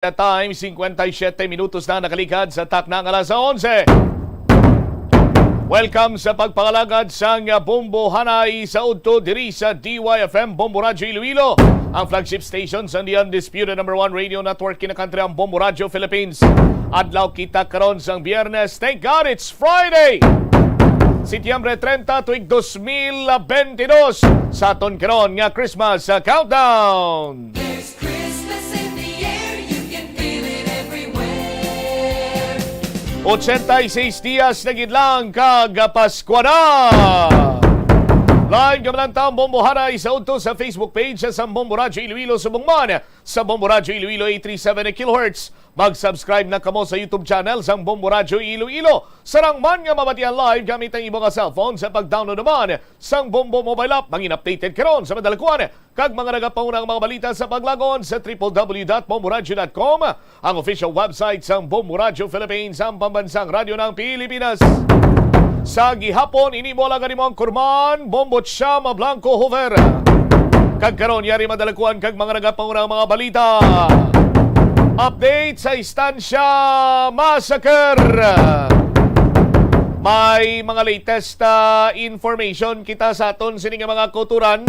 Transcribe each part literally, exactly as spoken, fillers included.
Time, singkwenta y siyete minutos na nakaligad sa takna nga alas onse. Welcome sa pagpangalagad sang Bombo Hanay sa udto diri sa D Y F M Bombo Radyo Iloilo, ang flagship station sang The Undisputed Number One Radio Network, kinakantri ang Bombo Radyo Philippines. Adlaw kita karon sang Biyernes. Thank God it's Friday! Setyembre trenta, tuig dos mil bentidós, sa aton karon nga Christmas, uh, countdown. There's Christmas in the air, you can feel it everywhere. Ochenta y seis dias na gid lang kag Paskwa na. Live nga malanta ang Bombo Hanay sa udto sa Facebook page sa Bombo Radyo Iloilo, subong man sa Bombo Radyo Iloilo eight three seven kilohertz. Mag-subscribe na kamo sa YouTube channel sang Bombo Radyo Iloilo. Sarang man nga mabatian live gamit ang imo nga cellphone sa pag-download naman sang Bombo mobile app. Mangin updated karon sa madalakuan kag mga nagapaunang mga balita sa paglagon sa triple W dot bombo radyo dot com, ang official website sang Bombo Radyo Philippines, ang pambansang radyo ng Pilipinas. Sa gihapon, ini mo lang ang imong kurman, Bombo Chama Blanco Hoover. Kag karon, yari madalakuan kag mga nagapaunang mga balita. Update sa Estancia Massacre. May mga latest, ah, information kita sa aton sini nga mga kauturan.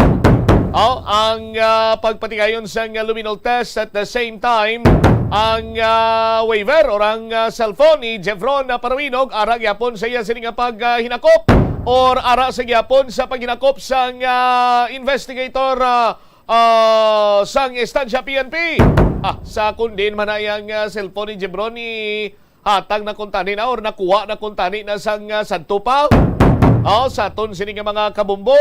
Aw, ang, ah, pagpatigayon sang luminol test, at the same time, ang, ah, waiver or ang, ah, cellphone ni Jevron, ah, Parawinog, ara gyapon sa iya sini nga pag, ah, hinakop or ara sa gyapon sa paghinakop sang, ah, investigator, ah, ah, sang Estancia P N P. Ah, sa kundin man na iyang, ah, cellphone ni Jevron ni hatag na kuntani na or nakuha na kuntani na sang, ah, sadto pa. Oh, sa aton sini nga mga kabombo.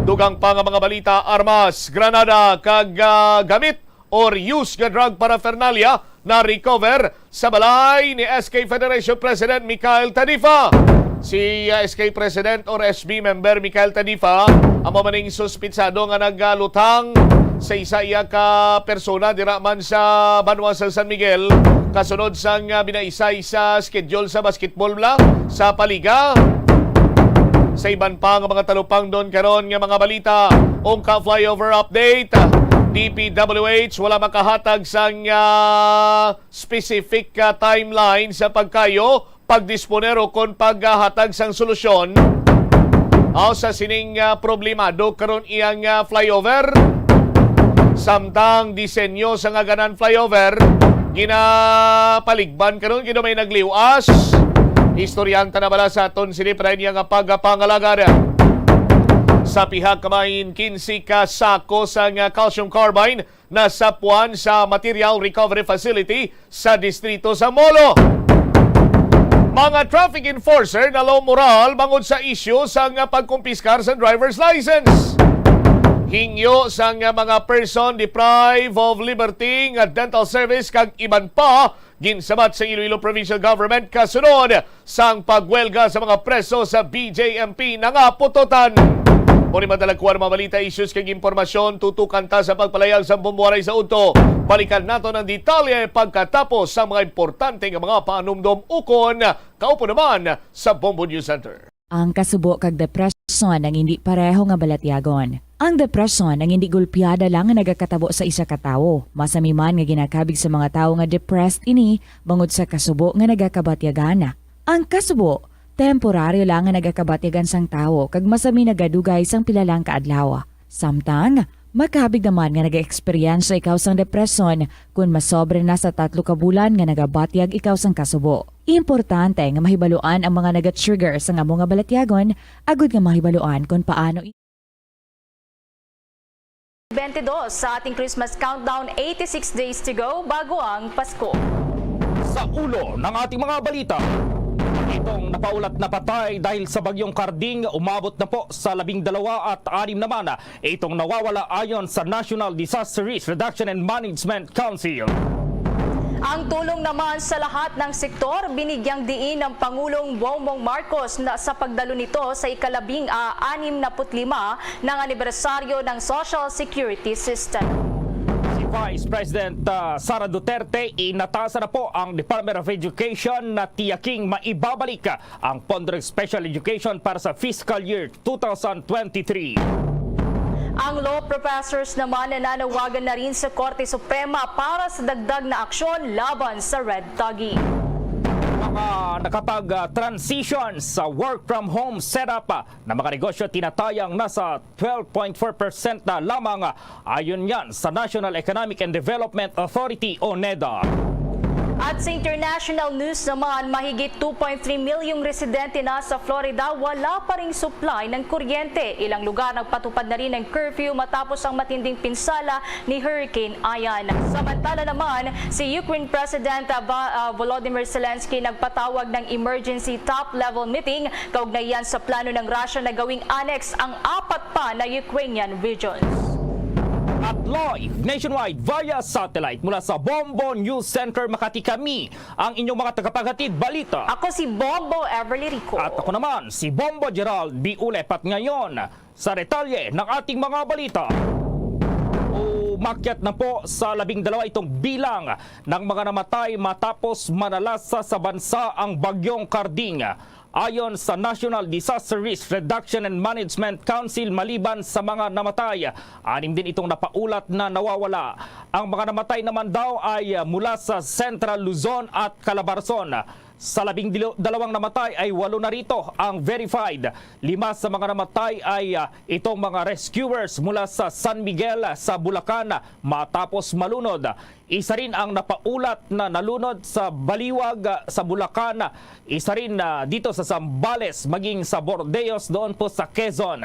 Dugang pa nga mga balita, armas, granada, kag, ah, gamit or use nga drug paraphernalia na recover sa balay ni S K Federation President Michael Tadifa. Si, ah, S K President or S B member Michael Tadifa amo maning suspitsado nga nagaluthang sa isa iya ka persona dira man sa banwa sa San Miguel, kasunod sang, ah, binaisay sa schedule sa basketball bla sa Paliga. Sa iban pa nga mga talupangdon karon nga mga balita, ungka flyover update. D P W H wala makahatag sang, ah, specific, ah, timeline sa pagkayo, pagdisponer o kon paghatag sang solusyon, aw, sa sining, ah, problemado karon iyang, ah, flyover. Samtang disenyo sa ngaganan flyover ginapaligban karon, gid may nagliwas. Istoryanta na bala sa aton sini pa niya nga pagpangalagad. Sa pihak kamay, kinse ka sako sang, ah, calcium carbide nasapuan sa Material Recovery Facility sa distrito sa Molo. Mga traffic enforcer na low moral bangod sa isyu sang pagkumpiskar sa driver's license. Hingyo sang mga person deprived of liberty nga dental service kag iban pa ginsabat sa Iloilo Provincial Government kasunod sang pagwelga sa mga preso sa B J M P nangaputotan. Mao ni madalakuan mga balita, issues kag impormasyon, tutukan ta sa pagpalayag sa Bombo Hanay sa udto. Balikan naton ang detalye pagkatapos sa mga importante nga mga panumdom ukon kaupo naman sa Bombo News Center. Ang kasubo kag depresyon ang indi pareho nga balatyagon. Ang depresyon ang indi gulpiada lang nga nagakatabo sa isa ka tawo. Masami man nga ginakabig sa mga tawo nga depressed ini bangod sa kasubo nga nagakabatyagan. Ang kasubo, temporaryo lang nga nagakabatyagan sang tawo kag masami nagadugay sang pila lang ka adlaw. Samtang, makabig naman nga nag-eksperyensya ikaw sang depresyon kon masobra na sa tatlo ka bulan nga nagabatyag ikaw sang kasubo. Importante nga mahibaluan ang mga naga-trigger sang amo nga balatyagon agud nga mahibaluan kon paano i- Twenty-two sa ating Christmas countdown, eighty-six days to go bago ang Pasko. Sa ulo ng ating mga balita, itong napaulat na patay dahil sa Bagyong Karding umabot na po sa labing dalawa at anim naman itong nawawala ayon sa National Disaster Risk Reduction and Management Council. Ang tulong naman sa lahat ng sektor, binigyang diin ng Pangulong Bongbong Marcos na sa pagdalo nito sa ikalabing, ah, anim na put lima ng anibersaryo ng Social Security System. Si Vice President, ah, Sara Duterte, inatasan na po ang Department of Education na tiyaking maibabalik ang pondo ng special education para sa fiscal year two thousand twenty-three. Ang law professors naman nananawagan na rin sa Korte Suprema para sa dagdag na aksyon laban sa red tagging. Mga nakapag-transition sa work from home setup na mga negosyo tinatayang nasa twelve point four percent na lamang, ayon yan sa National Economic and Development Authority o NEDA. At sa international news naman, mahigit two point three milyong residente na sa Florida wala pa ring supply ng kuryente. Ilang lugar nagpatupad na rin ng curfew matapos ang matinding pinsala ni Hurricane Ian. Samantala naman, si Ukraine President, ah, Ba- ah, Volodymyr Zelensky nagpatawag ng emergency top-level meeting kaugnay yan sa plano ng Russia na gawing annex ang apat pa na Ukrainian regions. At live nationwide via satellite mula sa Bombo News Center Makati, kami ang inyong mga tagapaghatid balita. Ako si Bombo Everly Rico. At ako naman, si Bombo Gerald B. Ulepat ngayon sa detalye ng ating mga balita. Umakyat na po sa labing dalawa itong bilang ng mga namatay matapos manalasa sa bansa ang Bagyong Karding. Ayon sa National Disaster Risk Reduction and Management Council, maliban sa mga namatay, anim din itong napaulat na nawawala. Ang mga namatay naman daw ay mula sa Central Luzon at Calabarzon. Sa labing dilo- dalawang namatay ay walo na rito ang verified. Lima sa mga namatay ay, ah, itong mga rescuers mula sa San Miguel, ah, sa Bulacan, matapos malunod. Isa rin ang napaulat na nalunod sa Baliwag, ah, sa Bulacan. Isa rin, ah, dito sa Zambales, maging sa Bordeos doon po sa Quezon.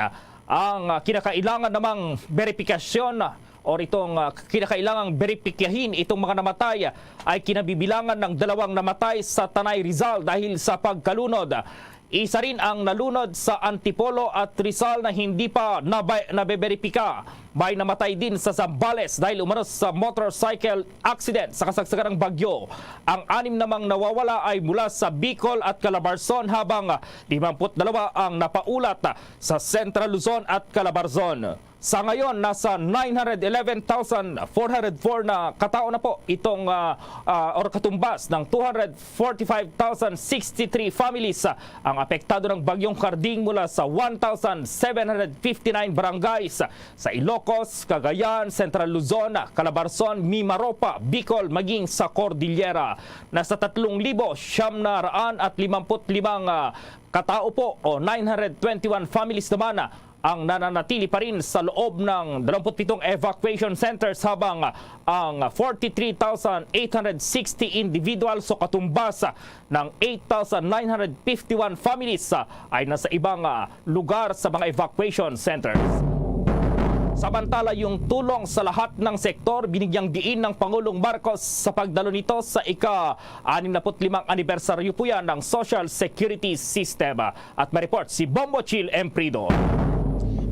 Ang, ah, kinakailangan namang beripikasyon or itong, ah, kinakailangang beripikyahin itong mga namatay ay kinabibilangan ng dalawang namatay sa Tanay, Rizal dahil sa pagkalunod. Isa rin ang nalunod sa Antipolo at Rizal na hindi pa nabay- nabeberipika. May namatay din sa Zambales dahil umano sa motorcycle accident sa kasagsagan ng bagyo. Ang anim namang nawawala ay mula sa Bicol at Calabarzon, habang limampu't dalawa ang napaulat sa Central Luzon at Calabarzon. Sa ngayon, nasa nine hundred eleven thousand four hundred four na katao na po itong, ah, ah, or katumbas ng two hundred forty-five thousand sixty-three families, ah, ang apektado ng Bagyong Karding mula sa one thousand seven hundred fifty-nine barangays sa Ilocos, Cagayan, Central Luzon, Calabarzon, Mimaropa, Bicol, maging sa Cordillera. Nasa tatlong libo siyam na raan at limampu't limang, ah, katao po o nine hundred twenty-one families naman, ah, ang nananatili pa rin sa loob ng dalawampu't pitong evacuation centers, habang ang forty-three thousand eight hundred sixty individuals o katumbas ng eight thousand nine hundred fifty-one families, ah, ay nasa ibang, ah, lugar sa mga evacuation centers. Samantala, yung tulong sa lahat ng sektor, binigyang diin ng Pangulong Marcos sa pagdalo nito sa ika-anim na put limang anibersaryo po yan ng Social Security System. At may report si Bombo Chill Emprido.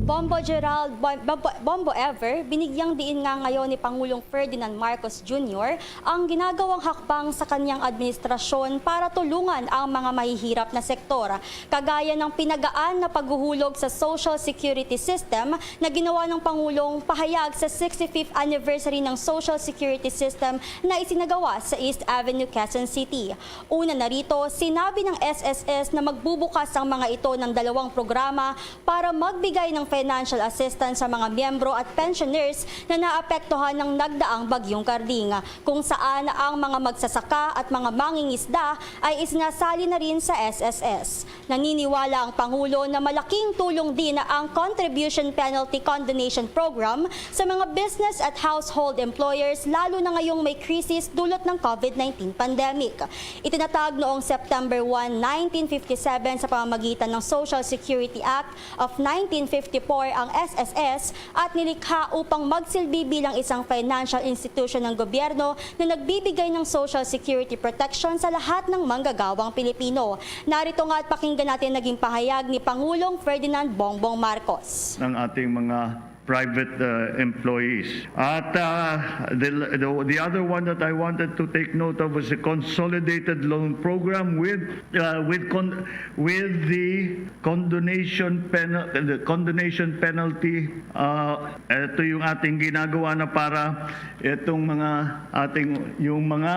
Bombo Gerald, Bom- Bombo, Bombo Ever, binigyang diin nga ngayon ni Pangulong Ferdinand Marcos Junior ang ginagawang hakbang sa kanyang administrasyon para tulungan ang mga mahihirap na sektor, kagaya ng pinagaan na paghuhulog sa Social Security System na ginawa ng Pangulong pahayag sa sixty-fifth anniversary ng Social Security System na isinagawa sa East Avenue, Quezon City. Una na rito, sinabi ng S S S na magbubukas ang mga ito ng dalawang programa para magbigay ng financial assistance sa mga miyembro at pensioners na naapektuhan ng nagdaang Bagyong Karding, kung saan ang mga magsasaka at mga mangingisda ay isinasali na rin sa S S S. Naniniwala ang Pangulo na malaking tulong din ang Contribution Penalty Condonation Program sa mga business at household employers, lalo na ngayong may krisis dulot ng COVID nineteen pandemic. Itinatag noong September one, nineteen fifty-seven sa pamamagitan ng Social Security Act of nineteen fifty-four ang S S S at nilikha upang magsilbi bilang isang financial institution ng gobyerno na nagbibigay ng social security protection sa lahat ng manggagawang Pilipino. Narito nga at pakinggan natin naging pahayag ni Pangulong Ferdinand Bongbong Marcos. Ng ating mga private uh, employees. At uh, the, the, the other one that I wanted to take note of was the consolidated loan program with uh, with con- with the condonation penal the condonation penalty. Uh, ito yung ating ginagawa na para itong mga ating yung mga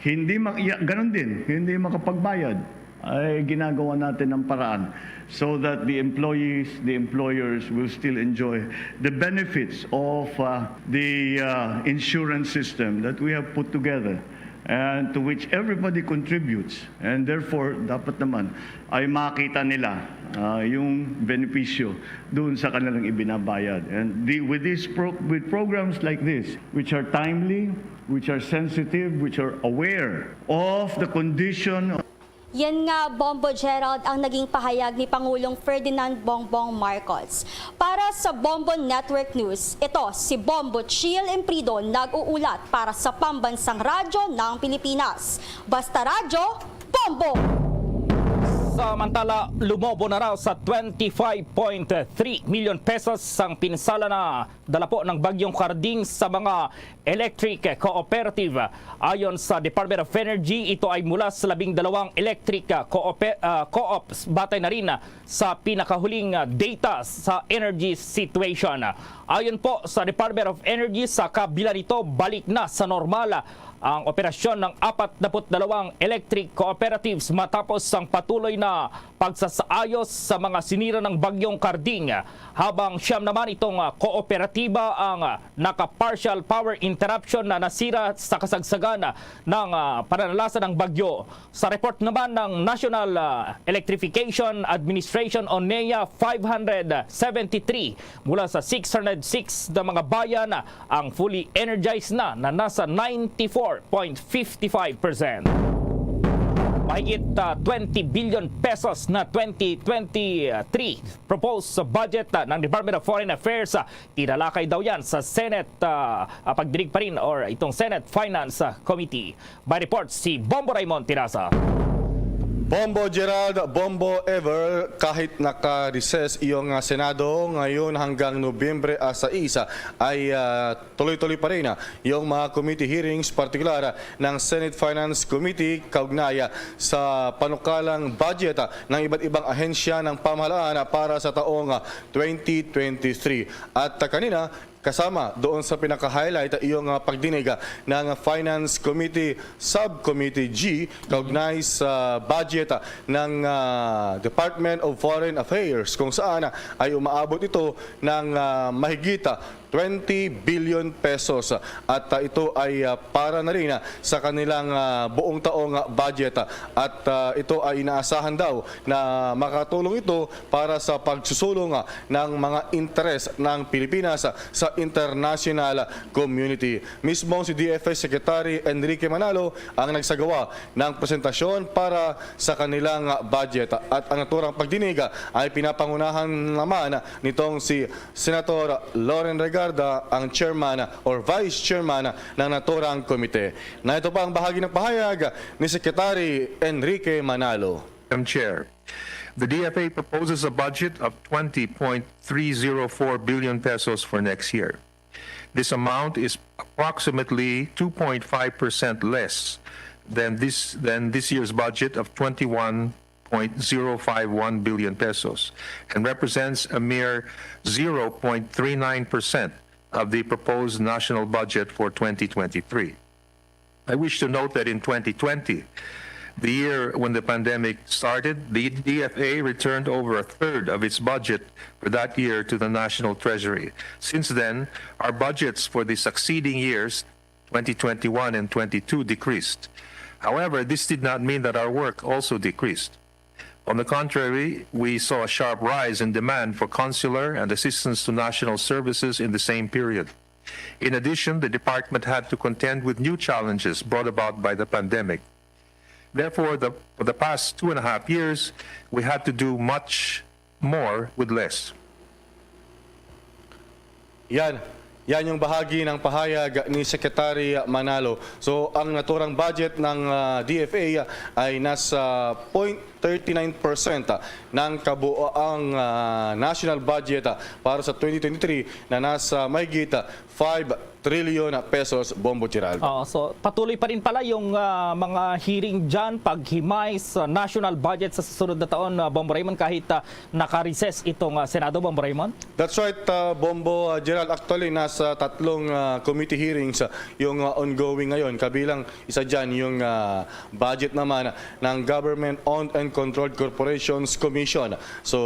hindi ma- ya- ganun din, hindi makapagbayad. Ay ginagawa natin ng paraan so that the employees, the employers will still enjoy the benefits of uh, the uh, insurance system that we have put together and to which everybody contributes, and therefore dapat naman ay makita nila uh, yung benepisyo doon sa kanilang ibinabayad. And the, with these pro- with programs like this, which are timely, which are sensitive, which are aware of the condition. Yan nga, Bombo Gerald, ang naging pahayag ni Pangulong Ferdinand Bongbong Marcos. Para sa Bombo Network News, ito si Bombo Chill Imprido nag-uulat para sa Pambansang Radyo ng Pilipinas. Basta Radyo, Bombo! Samantala, lumobo na raw sa twenty-five point three million pesos ang pinsala na dala po ng Bagyong Karding sa mga electric cooperative. Ayon sa Department of Energy, ito ay mula sa labing dalawang electric coope- ah, co-ops, batay na rin sa pinakahuling data sa energy situation. Ayon po sa Department of Energy, sa kabila nito, balik na sa normal ang operasyon ng apat na put dalawang electric cooperatives matapos ang patuloy na pagsasaayos sa mga sinira ng Bagyong Karding, habang siyam naman itong, ah, kooperatiba ang, ah, naka-partial power interruption na nasira sa kasagsagan ng, ah, pananalasa ng bagyo. Sa report naman ng National, ah, Electrification Administration o NEA, five hundred seventy-three mula sa six hundred six na mga bayan ang fully energized na, na nasa ninety-four point fifty-five percent. Mahigit, ah, twenty billion pesos na twenty twenty-three proposed budget, ah, ng Department of Foreign Affairs, ah, tinalakay daw yan sa Senate, ah, ah, pagdinig pa rin, or itong Senate Finance, ah, Committee. May report si Bombo Raymond Tiraza. Bombo Gerald, Bombo Ever, kahit naka-recess iyong, ah, Senado ngayon hanggang Nobyembre, ah, sais, ay, ah, tuloy-tuloy pa rin, ah, yung mga committee hearings, partikular, ah, ng Senate Finance Committee kaugnay, ah, sa panukalang budget, ah, ng iba't ibang ahensya ng pamahalaan, ah, para sa taong, ah, twenty twenty-three. At, ah, kanina, kasama doon sa pinaka-highlight, ah, iyong, ah, pagdinig, ah, ng Finance Committee Subcommittee G kaugnay sa budget, ah, ng, ah, Department of Foreign Affairs, kung saan, ah, ay umaabot ito ng, ah, mahigit, ah, twenty billion pesos. At, ah, ito ay, ah, para na rin, ah, sa kanilang, ah, buong taong, ah, budget. At, ah, ito ay inaasahan daw na makatulong ito para sa pagsusulong, ah, ng mga interes ng Pilipinas, ah, sa international community. Mismo si D F A Secretary Enrique Manalo ang nagsagawa ng presentasyon para sa kanilang, ah, budget. At ang naturang pagdinig, ah, ay pinapangunahan naman nitong si Senator Loren Regarda, ang chairman or vice chairman ng naturang komite. Na ito pa ang bahagi ng pahayag ni Secretary Enrique Manalo. Madam Chair, the D F A proposes a budget of twenty point three zero four billion pesos for next year. This amount is approximately two point five percent less than this, than this year's budget of twenty-one point zero five one billion pesos and represents a mere zero point three nine percent of the proposed national budget for twenty twenty-three. I wish to note that in twenty twenty, the year when the pandemic started, the D F A returned over a third of its budget for that year to the National Treasury. Since then, our budgets for the succeeding years, twenty twenty-one and twenty-two, decreased. However, this did not mean that our work also decreased. On the contrary, we saw a sharp rise in demand for consular and assistance to national services in the same period. In addition, the department had to contend with new challenges brought about by the pandemic. Therefore, the, for the past two and a half years, we had to do much more with less. Yan. Yan yung bahagi ng pahayag ni Secretary Manalo. So, ang naturang budget ng, ah, D F A ay nasa point thirty-nine percent ng kabuoang, ah, national budget, ah, para sa twenty twenty-three na nasa mahigit, ah, five trilyon pesos, Bombo Gerald. Oh, so patuloy pa rin pala yung, ah, mga hearing dyan, paghimay sa national budget sa susunod na taon, ah, Bombo Raymond, kahit, ah, naka-recess itong, ah, Senado, Bombo Raymond? That's right, ah, Bombo, ah, Gerald. Actually, nasa tatlong, ah, committee hearings, ah, yung, ah, ongoing ngayon. Kabilang isa dyan yung, ah, budget naman ng Government-Owned and Controlled Corporations Commission. So,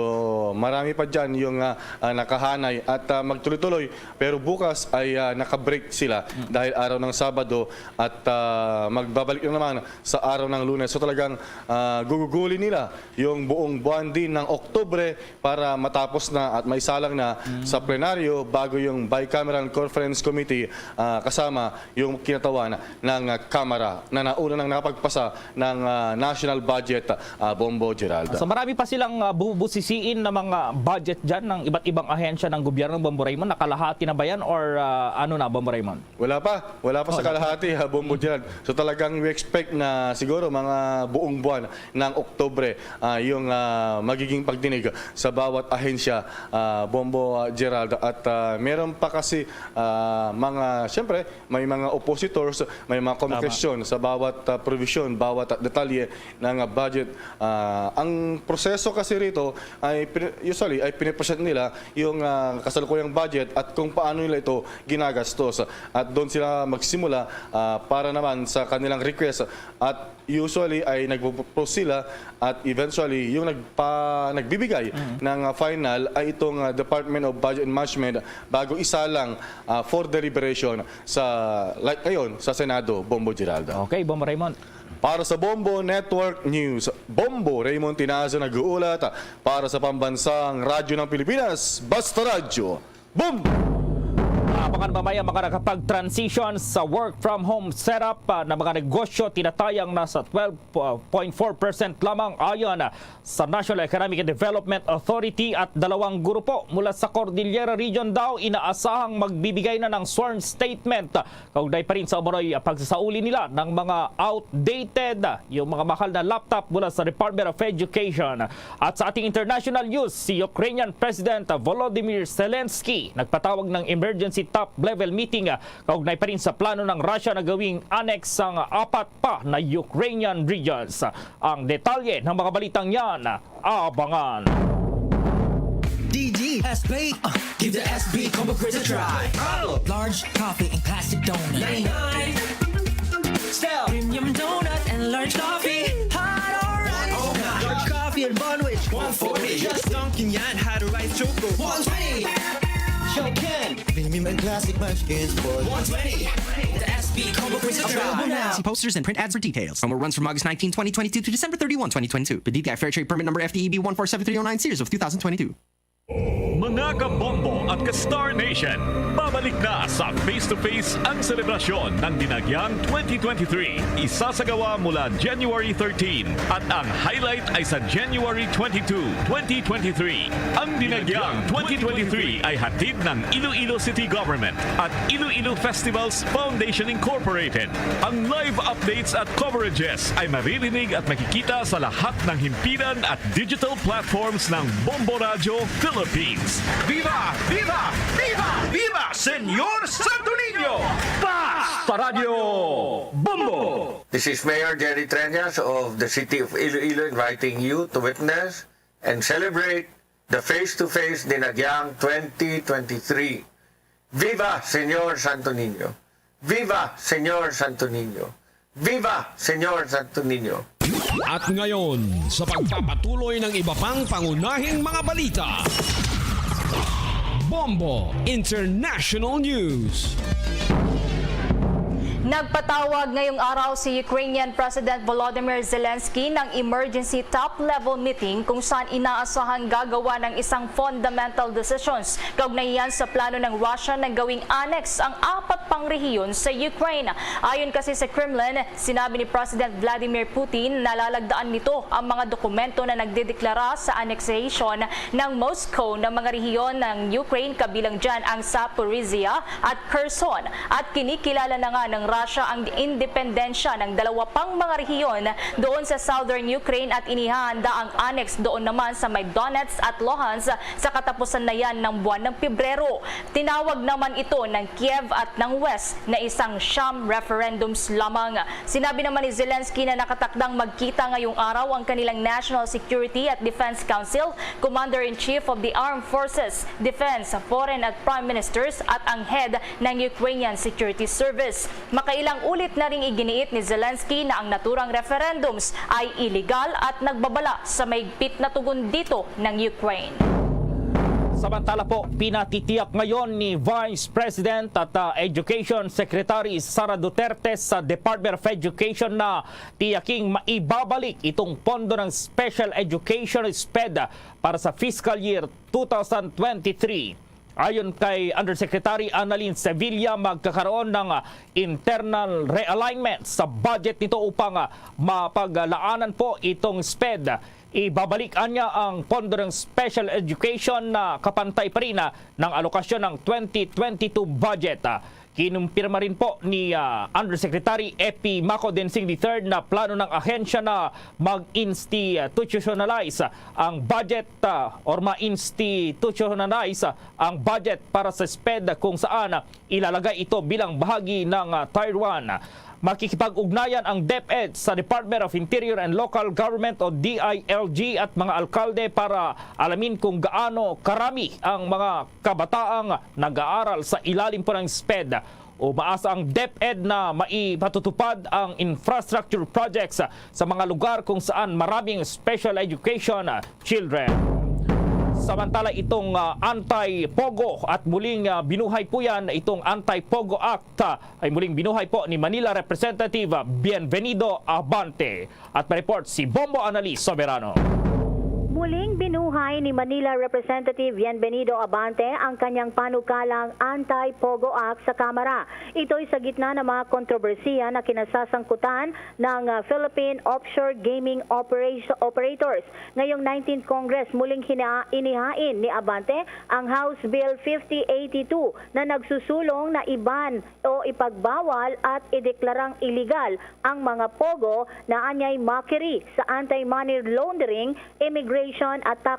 marami pa dyan yung, ah, ah, nakahanay at, ah, magtuloy-tuloy. Pero bukas ay, ah, naka-break sila dahil araw ng Sabado at, ah, magbabalik na naman sa araw ng Lunes. So, talagang, ah, gugugulin nila yung buong buwan din ng Oktubre para matapos na at maisalang na sa plenaryo bago yung Bicameral Conference Committee, ah, kasama yung kinatawan ng, ah, Kamara na nauna nang nakapagpasa ng, ah, national budget, ah, Bombo Gerald. So, marami pa silang, ah, bubusisiin na mga budget dyan ng iba't ibang ahensya ng gobyerno, Bombo Raymond. Nakalahati na ba yan or, ah, ano na, Bombo Raymond? Wala pa. Wala pa sa kalahati, ha, Bombo Gerald. So, talagang we expect na siguro mga buong buwan ng Oktubre, ah, yung, ah, magiging pagdinig sa bawat ahensya, ah, Bombo, ah, Gerald. At, ah, meron pa kasi, ah, mga, siyempre, may mga oppositors, may mga Tama. Komikesyon sa bawat, ah, provision, bawat, ah, detalye ng, ah, budget. Ah, ang proseso kasi rito ay pin-, usually ay pinipresent nila yung, ah, kasalukuyang budget at kung paano nila ito ginagastos. At doon sila magsimula, ah, para naman sa kanilang request. At usually ay nagpo-propose sila at eventually yung nagpa-, nagbibigay Mm. ng, ah, final ay itong, ah, Department of Budget and Management bago isalang, ah, for deliberation sa, like, ngayon, sa Senado, Bombo Gerald. Okay, Bombo Raymond. Para sa Bombo Network News, Bombo Raymond Tinazo nag-uulat para sa Pambansang Radyo ng Pilipinas, Basta Radyo, Bombo! Abangan mamaya mga nakapag-transition sa work from home setup, ah, na mga negosyo, tinatayang nasa twelve point four percent lamang ayon sa National Economic and Development Authority at dalawang grupo mula sa Cordillera Region daw inaasahang magbibigay na ng sworn statement kaugnay pa rin sa umano'y pagsasauli nila ng mga outdated, yung mga mahal na laptop mula sa Department of Education. At sa ating international news, si Ukrainian President Volodymyr Zelensky nagpatawag ng emergency top-level meeting kaugnay pa rin sa plano ng Russia na gawing annex ang apat pa na Ukrainian regions. Ang detalye ng mga balitang yan, abangan. D D S B, uh, give the S B combo quiz a try. Large coffee and classic donut. Ninety-nine. Stout. Premium donut and large coffee. Hot or ice. One oh nine. Large coffee and bun, which one forty. Just dunking yan, hot or ice choco. One twenty. Show Ken. Premium and classic munchkins, boy. One twenty. The S B combo quiz a try. Available now. See posters and print ads for details. Promo runs from August nineteen, twenty twenty-two to December thirty-one, twenty twenty-two. P D T I Fair Trade Permit Number F D E B one four seven three oh nine, series of two thousand twenty-two. Mga kabombo at ka-Star Nation, babalik na sa Face to Face ang selebrasyon ng Dinagyang twenty twenty-three. Isasagawa mula January thirteen at ang highlight ay sa January twenty-two, twenty twenty-three. Ang Dinagyang twenty twenty-three ay hatid ng Iloilo City Government at Iloilo Festivals Foundation Incorporated. Ang live updates at coverages ay maririnig at makikita sa lahat ng himpilan at digital platforms ng Bombo Radyo Philippines. Viva! Viva! Viva! Viva Señor Santo Niño! Basta Radyo Bombo! This is Mayor Jerry Treñas of the City of Iloilo inviting you to witness and celebrate the Face to Face Dinagyang twenty twenty-three. Viva Señor Santo Niño! Viva Señor Santo Niño! Viva Señor Santo Niño! At ngayon, sa pagpapatuloy ng iba pang pangunahing mga balita, Bombo International News. Nagpatawag ngayong araw si Ukrainian President Volodymyr Zelensky ng emergency top-level meeting kung saan inaasahang gagawa ng isang fundamental decisions kaugnay sa plano ng Russia na gawing annex ang apat pang rehiyon sa Ukraine. Ayon kasi sa Kremlin, sinabi ni President Vladimir Putin na lalagdaan nito ang mga dokumento na nagdedeklara sa annexation ng Moscow ng mga rehiyon ng Ukraine, kabilang dyan ang Zaporizhia at Kherson, at kinikilala na nga ng Russia ang independensya ng dalawa pang mga rehiyon doon sa southern Ukraine at inihahanda ang annex doon naman sa may Donetsk at Luhansk sa katapusan na yan ng buwan ng Pebrero. Tinawag naman ito ng Kiev at ng West na isang sham referendums lamang. Sinabi naman ni Zelensky na nakatakdang magkita ngayong araw ang kanilang National Security at Defense Council, Commander-in-Chief of the Armed Forces, Defense, Foreign at Prime Ministers at ang head ng Ukrainian Security Service. Makailang ulit na ring iginiit ni Zelensky na ang naturang referendums ay iligal at nagbabala sa mahigpit na tugon dito ng Ukraine. Samantala po, pinatitiyak ngayon ni Vice President at ah, Education Secretary Sara Duterte sa Department of Education na tiyaking maibabalik itong pondo ng Special Education SPED para sa fiscal year two thousand twenty-three. Ayon kay Undersecretary Annalyn Sevilla, magkakaroon ng ah, internal realignment sa budget nito upang ah, mapaglaanan po itong SPED. Ibabalik anya ang pondo ng special education na kapantay pa rin ah, ng alokasyon ng twenty twenty-two budget. Ah, kinumpirma rin po ni ah, Undersecretary Epi Maco Densing the third na plano ng ahensya na mag-institutionalize ang budget ah, or ma-institutionalize ang budget para sa SPED kung saan ilalagay ito bilang bahagi ng ah, Tier one. Makikipag-ugnayan ang DepEd sa Department of Interior and Local Government o D I L G at mga alkalde para alamin kung gaano karami ang mga kabataang nag-aaral sa ilalim po ng SPED. Umaasa ang DepEd na maipatutupad ang infrastructure projects sa mga lugar kung saan maraming special education children. Samantala, itong ah, anti-POGO at muling ah, binuhay po yan, itong Anti-POGO Act ah, ay muling binuhay po ni Manila Representative ah, Bienvenido Abante. At may report si Bombo Annalise Soberano. Muling binuhay ni Manila Representative Bienvenido Abante ang kanyang panukalang Anti-POGO Act sa Kamara. Ito'y sa gitna ng mga kontrobersiya na kinasasangkutan ng ah, Philippine Offshore Gaming Operation Operators. Ngayong nineteenth Congress, muling hina- inihain ni Abante ang House Bill fifty eighty-two na nagsusulong na iban o ipagbawal at ideklarang iligal ang mga POGO na anyay makiri sa anti-money laundering, immigration at tax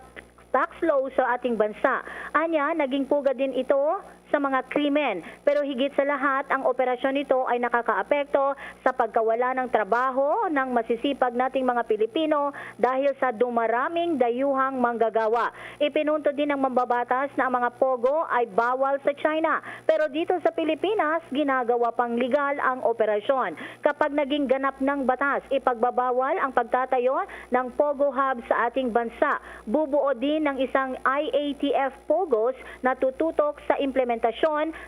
tax law sa ating bansa. Anya, naging pugad din ito sa mga krimen. Pero higit sa lahat, ang operasyon nito ay nakakaapekto sa pagkawala ng trabaho ng masisipag nating mga Pilipino dahil sa dumaraming dayuhang manggagawa. Ipinuntod din ng mambabatas na ang mga POGO ay bawal sa China. Pero dito sa Pilipinas, ginagawa pang legal ang operasyon. Kapag naging ganap ng batas, ipagbabawal ang pagtatayo ng POGO hub sa ating bansa. Bubuo din ng isang I A T F POGOs na tututok sa implementasyon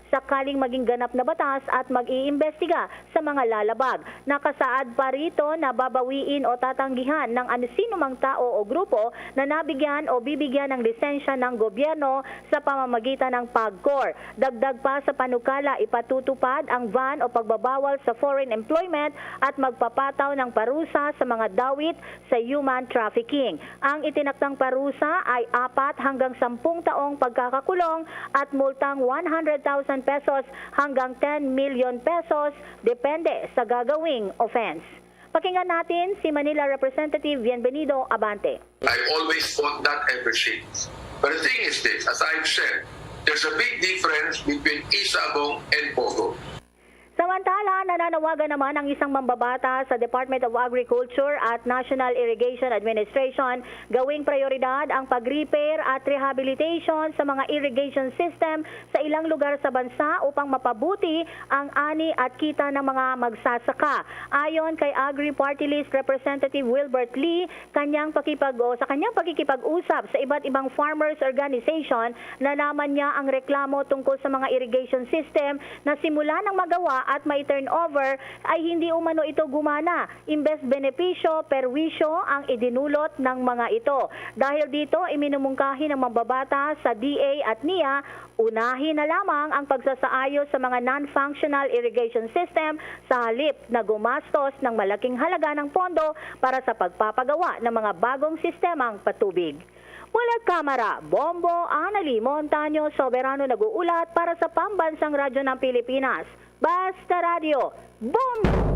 sakaling maging ganap na batas at mag-iimbestiga sa mga lalabag. Nakasaad pa rito na babawiin o tatanggihan ng ano sino mang tao o grupo na nabigyan o bibigyan ng lisensya ng gobyerno sa pamamagitan ng PAGCOR. Dagdag pa sa panukala, ipatutupad ang ban o pagbabawal sa foreign employment at magpapataw ng parusa sa mga dawit sa human trafficking. Ang itinakdang parusa ay apat hanggang sampung taong pagkakakulong at multang one hundred thousand pesos hanggang ten million pesos, depende sa gagawing offense. Pakinggan natin si Manila Representative Bienvenido Abante. I've always fought that ever since. But the thing is this, as I've said, there's a big difference between Isabong and Pogo. Samantala, nananawagan naman ang isang mambabata sa Department of Agriculture at National Irrigation Administration gawing prioridad ang pag-repair at rehabilitation sa mga irrigation system sa ilang lugar sa bansa upang mapabuti ang ani at kita ng mga magsasaka. Ayon kay Agri Party List Representative Wilbert Lee, kanyang pakipag o sa kanyang pakikipag-usap sa iba't ibang farmers organization, nalaman niya ang reklamo tungkol sa mga irrigation system na simula nang magawa at mai-turnover ay hindi umano ito gumana. Imbes benepisyo, perwisyo ang idinulot ng mga ito. Dahil dito, iminumungkahi ng mambabata sa D A at NIA, unahin na lamang ang pagsasaayos sa mga non-functional irrigation system sa halip na gumastos ng malaking halaga ng pondo para sa pagpapagawa ng mga bagong sistemang patubig. Mula Kamara, Bombo, Anali Montaño, Soberano nag-uulat para sa Pambansang Radyo ng Pilipinas. Basta Radio, Bombo!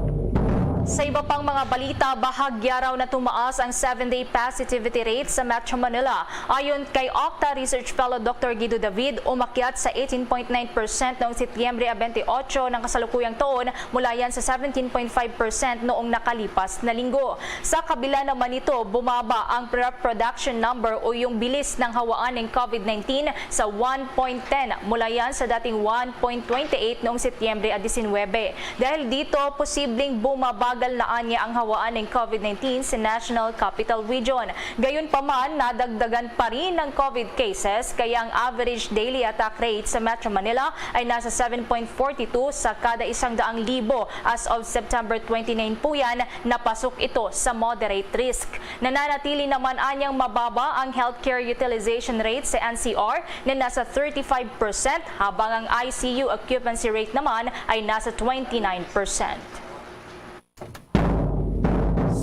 Sa iba pang mga balita, bahagya raw na tumaas ang seven-day positivity rate sa Metro Manila. Ayon kay Octa Research Fellow Doctor Guido David, umakyat sa eighteen point nine percent noong Setyembre twenty-eight ng kasalukuyang taon, mula yan sa seventeen point five percent noong nakalipas na linggo. Sa kabila naman nito, bumaba ang reproduction number o yung bilis ng hawaan ng COVID nineteen sa one point ten, mula yan sa dating one point twenty eight noong Setyembre a diecinuebe. Dahil dito, posibleng bumabagal na anya ang hawaan ng COVID nineteen sa National Capital Region. Gayunpaman, nadagdagan pa rin ang COVID cases, kaya ang average daily attack rate sa Metro Manila ay nasa seven point forty two sa kada isang daang libo. As of September twenty-nine po yan, napasok ito sa moderate risk. Nananatili naman anyang mababa ang healthcare utilization rate sa N C R na nasa thirty-five percent, habang ang I C U occupancy rate naman ay nasa twenty-nine percent.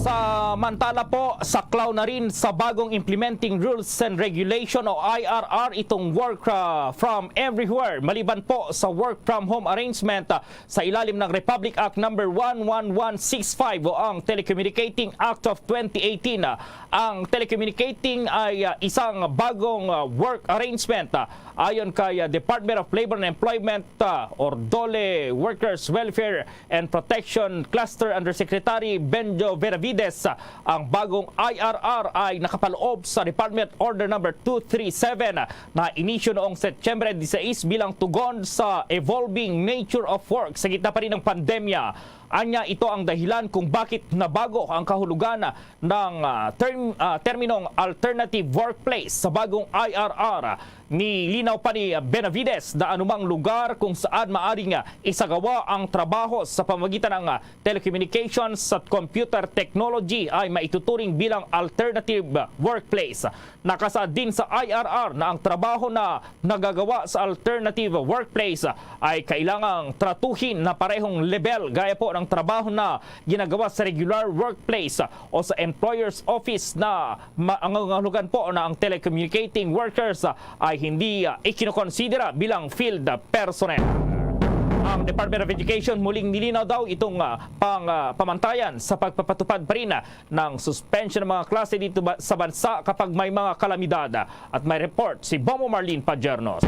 Samantala po, saklaw na rin sa bagong Implementing Rules and Regulation o I R R itong work, ah, from everywhere, maliban po sa work from home arrangement, ah, sa ilalim ng Republic Act number one one one six five o ang Telecommunicating Act of twenty eighteen. Ah, ang telecommunicating ay, ah, isang bagong, ah, work arrangement, ah, ayon kay, ah, Department of Labor and Employment, ah, or DOLE Workers Welfare and Protection Cluster Undersecretary Benjo Veravides. Ang bagong I R R ay nakapaloob sa Department Order Number two three seven na inisyu noong Setyembre diseis bilang tugon sa evolving nature of work sa gitna pa rin ng pandemya. Anya, ito ang dahilan kung bakit nabago ang kahulugan ng, ah, term-, ah, terminong alternative workplace sa bagong I R R. Nilinaw pa ni Benavides na anumang lugar kung saan maaring, ah, isagawa ang trabaho sa pamagitan ng, ah, telecommunications at computer technology ay maituturing bilang alternative workplace. Nakasaad din sa I R R na ang trabaho na nagagawa sa alternative workplace ay kailangang tratuhin na parehong level gaya po ng trabaho na ginagawa sa regular workplace o sa employer's office na ma-, ang nangangahulugan po na ang telecommunicating workers ay hindi, ah, ikinokonsidera bilang field personnel. Ang Department of Education muling nilinaw daw itong, ah, pang, ah, pamantayan sa pagpapatupad pa rin, ah, ng suspension ng mga klase dito ba, sa bansa kapag may mga kalamidad. At may report si Bombo Marlene Pajernos.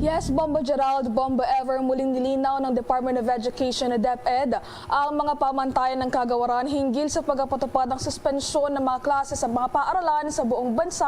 Yes, Bombo Gerald, Bombo Ever, muling nilinaw ng Department of Education o DepEd ang mga pamantayan ng kagawaran hinggil sa pagpapatupad ng suspensyon ng mga klase sa mga paaralan sa buong bansa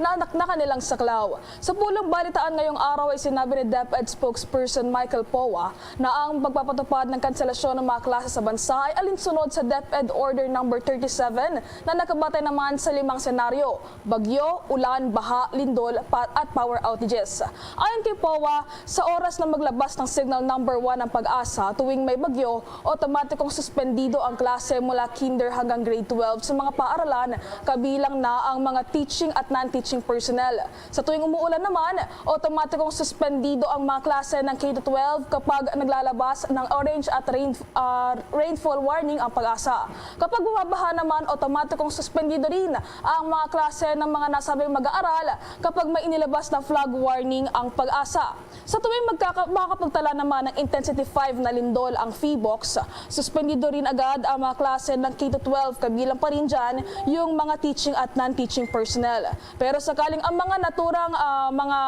na nak-, na kanilang saklaw. Sa pulong balitaan ngayong araw ay sinabi ni DepEd spokesperson Michael Poa na ang pagpapatupad ng kanselasyon ng mga klase sa bansa ay alinsunod sa DepEd Order Number thirty-seven na nakabatay naman sa limang senaryo: bagyo, ulan, baha, lindol, pa-, at power outages. Ayon kay Poa, sa oras na maglabas ng signal number one ang PAGASA tuwing may bagyo, otomatikong suspendido ang klase mula kinder hanggang grade twelve sa mga paaralan, kabilang na ang mga teaching at non-teaching personnel. Sa tuwing umuulan naman, otomatikong suspendido ang mga klase ng K to twelve kapag naglalabas ng orange at rain, ah, rainfall warning ang PAGASA. Kapag bumabaha naman, otomatikong suspendido rin ang mga klase ng mga nasabing mag-aaral kapag may inilabas na flood warning ang PAGASA. Sa tuwing magkaka-, makakapagtala naman ng Intensity five na lindol ang PHIVOLCS, suspendido rin agad ang mga klase ng K to twelve, kabilang pa rin dyan yung mga teaching at non-teaching personnel. Pero sakaling ang mga naturang, ah, mga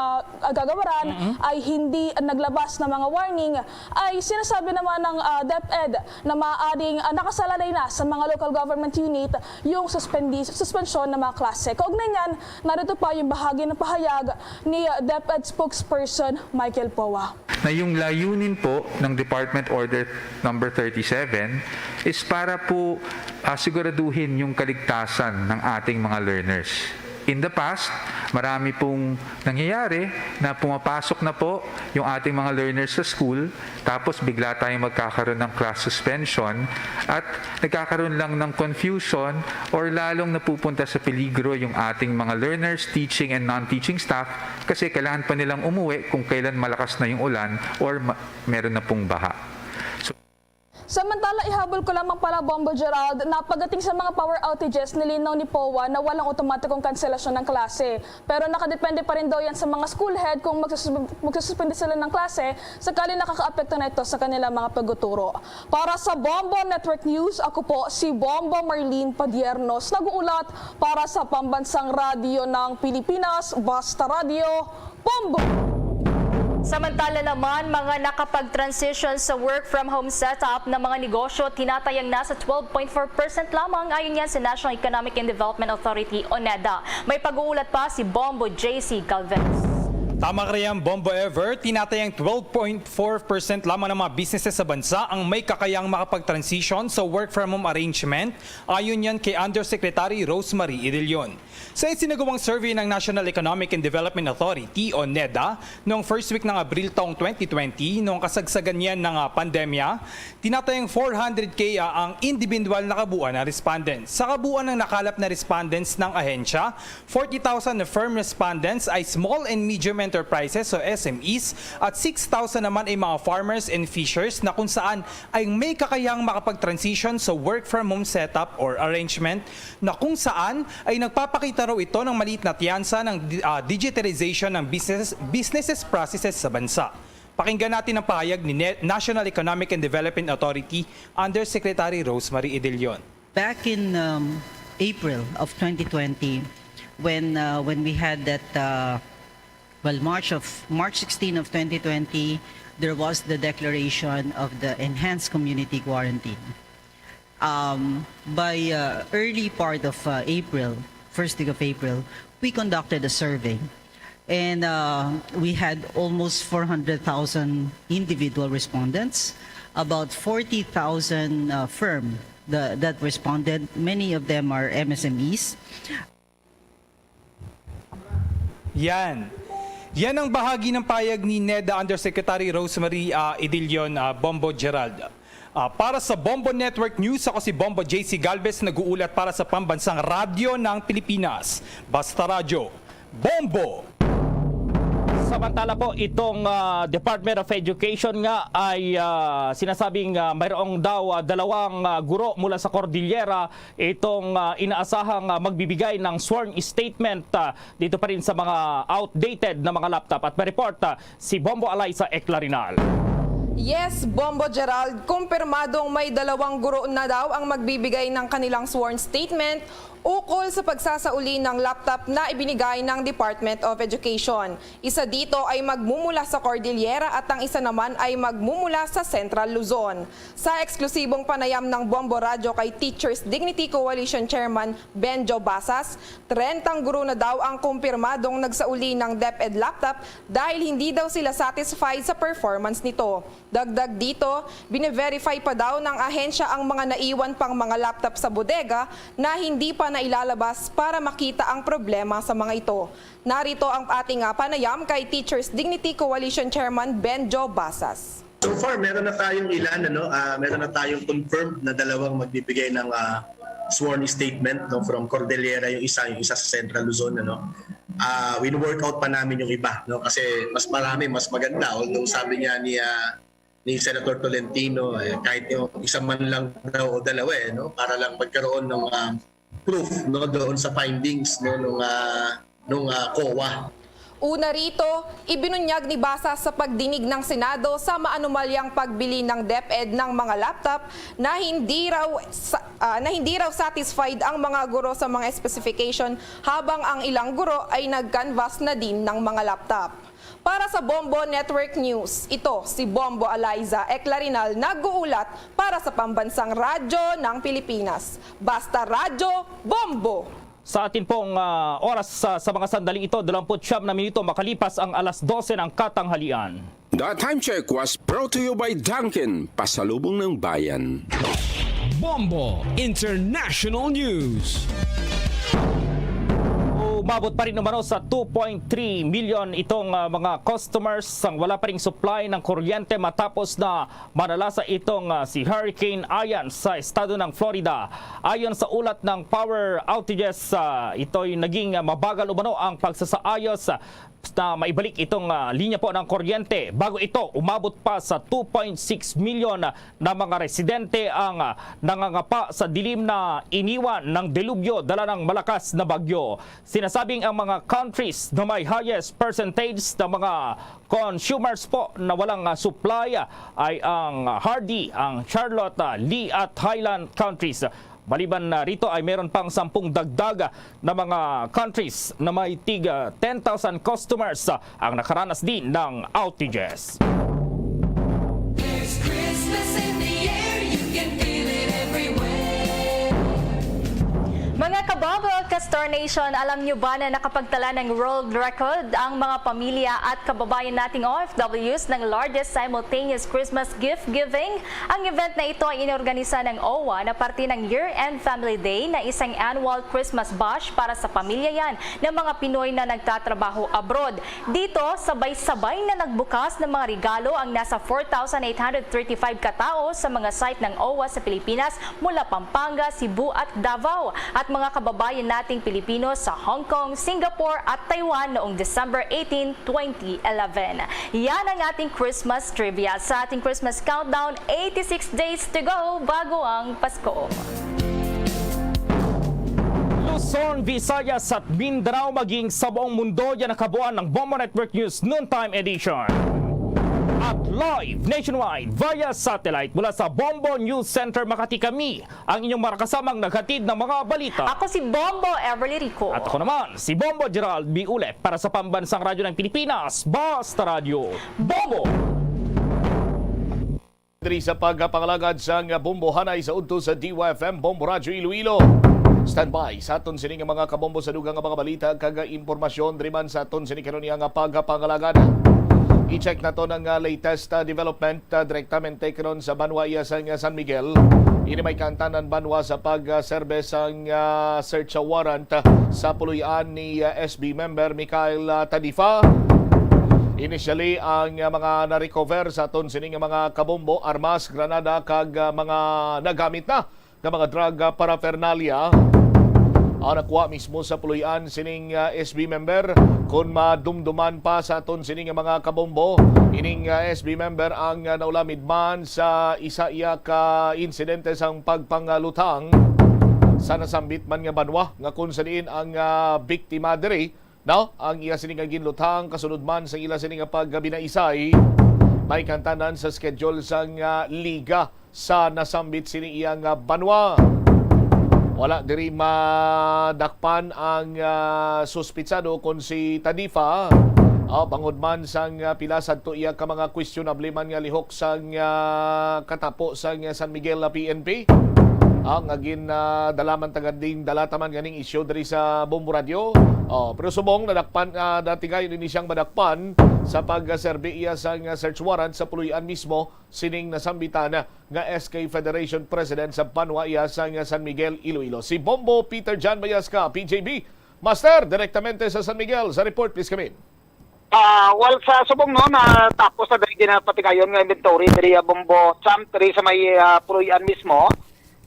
kagawaran Mm-mm. ay hindi naglabas ng mga warning, ay sinasabi naman ng, ah, DepEd na maaaring, ah, nakasalalay na sa mga local government unit yung suspendi-, suspensyon ng mga klase. Kaugnay niyan, narito pa yung bahagi ng pahayag ni, ah, DepEd spokesperson Michael Poa. Na yung layunin po ng Department Order Number thirty-seven is para po, ah, siguraduhin yung kaligtasan ng ating mga learners. In the past, marami pong nangyayari na pumapasok na po yung ating mga learners sa school, tapos bigla tayong magkakaroon ng class suspension at nagkakaroon lang ng confusion or lalong napupunta sa peligro yung ating mga learners, teaching and non-teaching staff kasi kailangan pa nilang umuwi kung kailan malakas na yung ulan or ma-, meron na pong baha. So, Samantala, ihabol ko lamang pala, Bombo Gerald, na pagdating sa mga power outages, nilinaw ni poa na walang otomatikong kanselasyon ng klase. Pero nakadepende pa rin daw yan sa mga school head kung magsusus-, magsususpende sila ng klase sakali nakakaapekto na ito sa kanilang mga pagtuturo. Para sa Bombo Network News, ako po si Bombo Marlene Padiernos, nag-uulat para sa Pambansang Radyo ng Pilipinas, Basta Radyo, Bombo! Samantala naman, mga nakapag-transition sa work from home setup na mga negosyo tinatayang nasa twelve point four percent lamang, ayon yan sa National Economic and Development Authority o NEDA. May pag-uulat pa si Bombo J C Galvez. Tama ka riyan, Bombo Ever, tinatayang twelve point four percent lamang ng mga businesses sa bansa ang may kakayang makapag-transition sa work from home arrangement, ayon yan kay Undersecretary Rosemary Idilion. Sa isinagawang survey ng National Economic and Development Authority o NEDA noong first week ng Abril taong twenty twenty, noong kasagsagan niyan ng, ah, pandemya, tinatayang four hundred K ang individual na kabuuan ng respondents. Sa kabuuan ng nakalap na respondents ng ahensya, forty thousand na firm respondents ay small and medium enterprises o S M Es at six thousand naman ay mga farmers and fishers na kung saan ay may kakayang makapag-transition sa work from home setup or arrangement na kung saan ay nagpapakita raw ito ng maliit na tiyansa ng di-, ah, digitalization ng business, businesses processes sa bansa. Pakinggan natin ang pahayag ni Ne-, National Economic and Development Authority Undersecretary Rosemary Idilion. Back in, um, April of twenty twenty, when, uh, when we had that, uh, well, March of, March sixteen of twenty twenty, there was the declaration of the enhanced community quarantine. Um, by, uh, early part of, uh, April, first week of April, we conducted a survey. And, uh, we had almost four hundred thousand individual respondents, about forty thousand, uh, firm the, that responded. Many of them are M S M Es. Yan. Yan ang bahagi ng pahayag ni NEDA Undersecretary Rosemary, ah, Idilion, ah, Bombo Gerald. Ah, para sa Bombo Network News, ako si Bombo J C Galvez, nag-uulat para sa Pambansang Radyo ng Pilipinas. Basta Radyo, Bombo! Samantala po, itong, ah, Department of Education nga ay, ah, sinasabing, ah, mayroong daw, ah, dalawang, ah, guro mula sa Cordillera itong, ah, inaasahang, ah, magbibigay ng sworn statement, ah, dito pa rin sa mga outdated na mga laptop. At may report, ah, si Bombo Alaysa Eclarinal. Yes, Bombo Gerald, kumpirmadong may dalawang guro na daw ang magbibigay ng kanilang sworn statement ukol sa pagsasauli ng laptop na ibinigay ng Department of Education. Isa dito ay magmumula sa Cordillera at ang isa naman ay magmumula sa Central Luzon. Sa eksklusibong panayam ng Bombo Radyo kay Teachers Dignity Coalition Chairman Benjo Basas, trentang guro na daw ang kumpirmadong nagsauli ng DepEd laptop dahil hindi daw sila satisfied sa performance nito. Dagdag dito, bine-verify pa daw ng ahensya ang mga naiwan pang mga laptop sa bodega na hindi pa nailalabas para makita ang problema sa mga ito. Narito ang ating, ah, panayam kay Teachers Dignity Coalition Chairman Benjo Basas. So far, meron na tayong ilan, ano, ah, meron na tayong confirmed na dalawang magbibigay ng, ah, sworn statement, no, from Cordillera yung isa, yung isa sa Central Luzon, ano. Ah, wino-work out pa namin yung iba, no, kasi mas marami, mas maganda. Although sabi nga ni, ah, ni Senator Tolentino, eh, kahit yung isa man lang daw o dalawa, eh, no, para lang magkaroon ng, ah, proof, no, doon sa findings, no, nung, ah, nung, ah, COA. Una rito, ibinunyag ni Basas sa pagdinig ng Senado sa maanumalyang pagbili ng DepEd ng mga laptop na hindi raw sa-, ah, na hindi raw satisfied ang mga guro sa mga specification, habang ang ilang guro ay nag-canvas na din ng mga laptop. Para sa Bombo Network News, ito si Bombo Eliza Eclarinal, nag-uulat para sa Pambansang Radyo ng Pilipinas. Basta Radyo, Bombo! Sa atin pong, ah, oras sa, sa mga sandaling ito, dalawampu't siyam na minuto makalipas ang alas dose ng katanghalian. The time check was brought to you by Dunkin, pasalubong ng bayan. Bombo International News. O, Abot pa rin umano sa two point three million itong, ah, mga customers ang wala pa ring supply ng kuryente matapos na manalasa itong, ah, si Hurricane Ian sa estado ng Florida. Ayon sa ulat ng power outages, ah, ito'y naging, ah, mabagal umano ang pagsasaayos, ah, na maibalik itong, ah, linya po ng kuryente. Bago ito, umabot pa sa two point six million na mga residente ang, ah, nangangapa sa dilim na iniwan ng delubyo dala ng malakas na bagyo. Sinasabing ang mga countries na may highest percentage ng mga consumers po na walang, ah, supply, ah, ay ang Hardy, ang Charlotte, ah, Lee at Highland countries. Maliban na rito ay meron pang sampung dagdag na mga countries na may tig, ah, ten thousand customers, ah, ang nakaranas din ng outages. There's Christmas in the air, you can feel it everywhere. Mga kababo, Kastor Nation, alam nyo ba na nakapagtala ng world record ang mga pamilya at kababayan nating O F Ws ng largest simultaneous Christmas gift giving? Ang event na ito ay inorganisa ng O W A na parte ng Year-End Family Day na isang annual Christmas bash para sa pamilya yan ng mga Pinoy na nagtatrabaho abroad. Dito, sabay-sabay na nagbukas ng mga regalo ang nasa four thousand eight hundred thirty-five katao sa mga site ng O W A sa Pilipinas mula Pampanga, Cebu at Davao at mga kababayan nating Pilipino sa Hong Kong, Singapore at Taiwan noong December eighteen, twenty eleven. Yan ang ating Christmas trivia sa ating Christmas countdown, eighty-six days to go bago ang Pasko. Luzon, Visayas at Mindanao, maging sa buong mundo, yan ang kabuuan ng Bombo Network News Noontime Edition. At live nationwide via satellite mula sa Bombo News Center Makati, kami ang inyong mga kasamang naghatid ng mga balita. Ako si Bombo Everly Rico. At ako naman, si Bombo Gerald B. Ulep para sa Pambansang Radyo ng Pilipinas, Basta Radyo, Bombo! Diri sa pagpangalagad sang Bombo Hanay sa udto sa D Y F M, Bombo Radyo Iloilo. Standby sa aton sini nga mga kabombo sa dugang nga mga balita kag impormasyon diri man sa aton sini karon nga pagpangalagad. I-check nato ang, ah, latest, ah, development, ah, direktamente karon sa banwa iya sang, ah, San Miguel. Ini may kaantanan banwa sa pagserbe sang, ah, search warrant, ah, sa puloy-an ni, ah, S B member Mikhail, ah, Tadifa. Initially, ang, ah, mga na-recover sa aton sini nga mga kabombo, armas, granada, kag, ah, mga nagamit na nga mga drug, ah, paraphernalia, ah, nakuha mismo sa puloy-an sining, ah, S B member. Kon madumduman pa sa aton sini nga mga kabombo, ining, ah, S B member ang, ah, naulamid man sa isa iya ka insidente sang pagpangaluthang sa nasambit man nga banwa, nga kung sa diin ang, ah, biktima diri, no, ang iya sini nga ginluthang kasunod man sa ila sini nga pagbinaisay, may kaantanan sa schedule sang, ah, liga sa nasambit sini iya nga banwa. Wala diri madakpan ang, ah, suspitsado kon si Tadifa, ah, bangod man sang, ah, pila sadto iya ka mga questionable man nga lihok sang, ah, katapo sang, ah, San Miguel, ah, P N P. Ah, nga gin, ah, dala man ta gani, dalata man ganing isyu diri sa Bombo Radyo. Oh, pero subong nadakpan, ah, dati kayo ini siyang madakpan sa pagserbi iya sang, ah, search warrant sa puloy-an mismo sining nasambitan nga S K Federation President sa banwa iya sang San Miguel, Iloilo, si Bombo Peter John Bayasca, P J B. Master, direktamente sa San Miguel, sa report, please come in. Ah, well, sa subong, no, natapos na diri ginapatigayon nga inventory diri, ah, Bombo Champ, diri sa may, ah, Puloy-an mismo,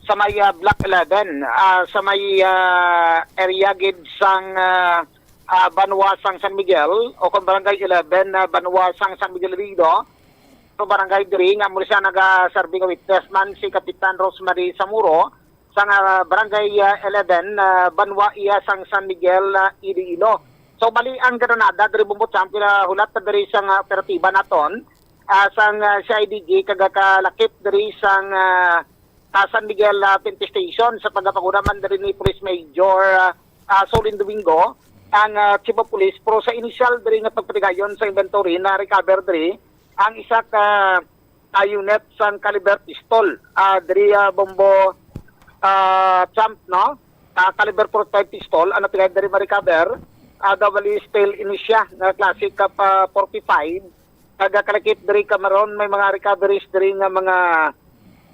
sa may, ah, Block eleven, ah, sa may, ah, area gid sang, ah, ah, banwa sang San Miguel o kung Barangay eleven, ah, banwa sang San Miguel Iloilo. So, barangay diri nga mo siya naga-serve nga witness man si Kapitan Rosemary Samuro, sang, ah, Barangay, ah, eleven, ah, banwa iya sang San Miguel, ah, Iloilo. So, bali ang granada diri, Bombo Champ, pinahulat na diri sang, ah, operatiba naton, ah, sang, ah, C I D G, kag kalakip diri sang, ah, ah, San Miguel, ah, P N P Station sa pagpanguna man diri ni Police Major, ah, ah, Solin Domingo, ang, ah, Chief of Police. Pero sa initial diri nga pagpatigayon sa inventory, na-recover diri ang isa ka, ah, unit sang caliber pistol, ah, diri, ah, Bombo, ah, Champ, no? Ah, caliber forty-five pistol, ano, pila diri ma-recover, ah, double steel ini siya nga classic ka pa forty-five, nagakalakip diri ka maron, may mga recoveries diri nga mga,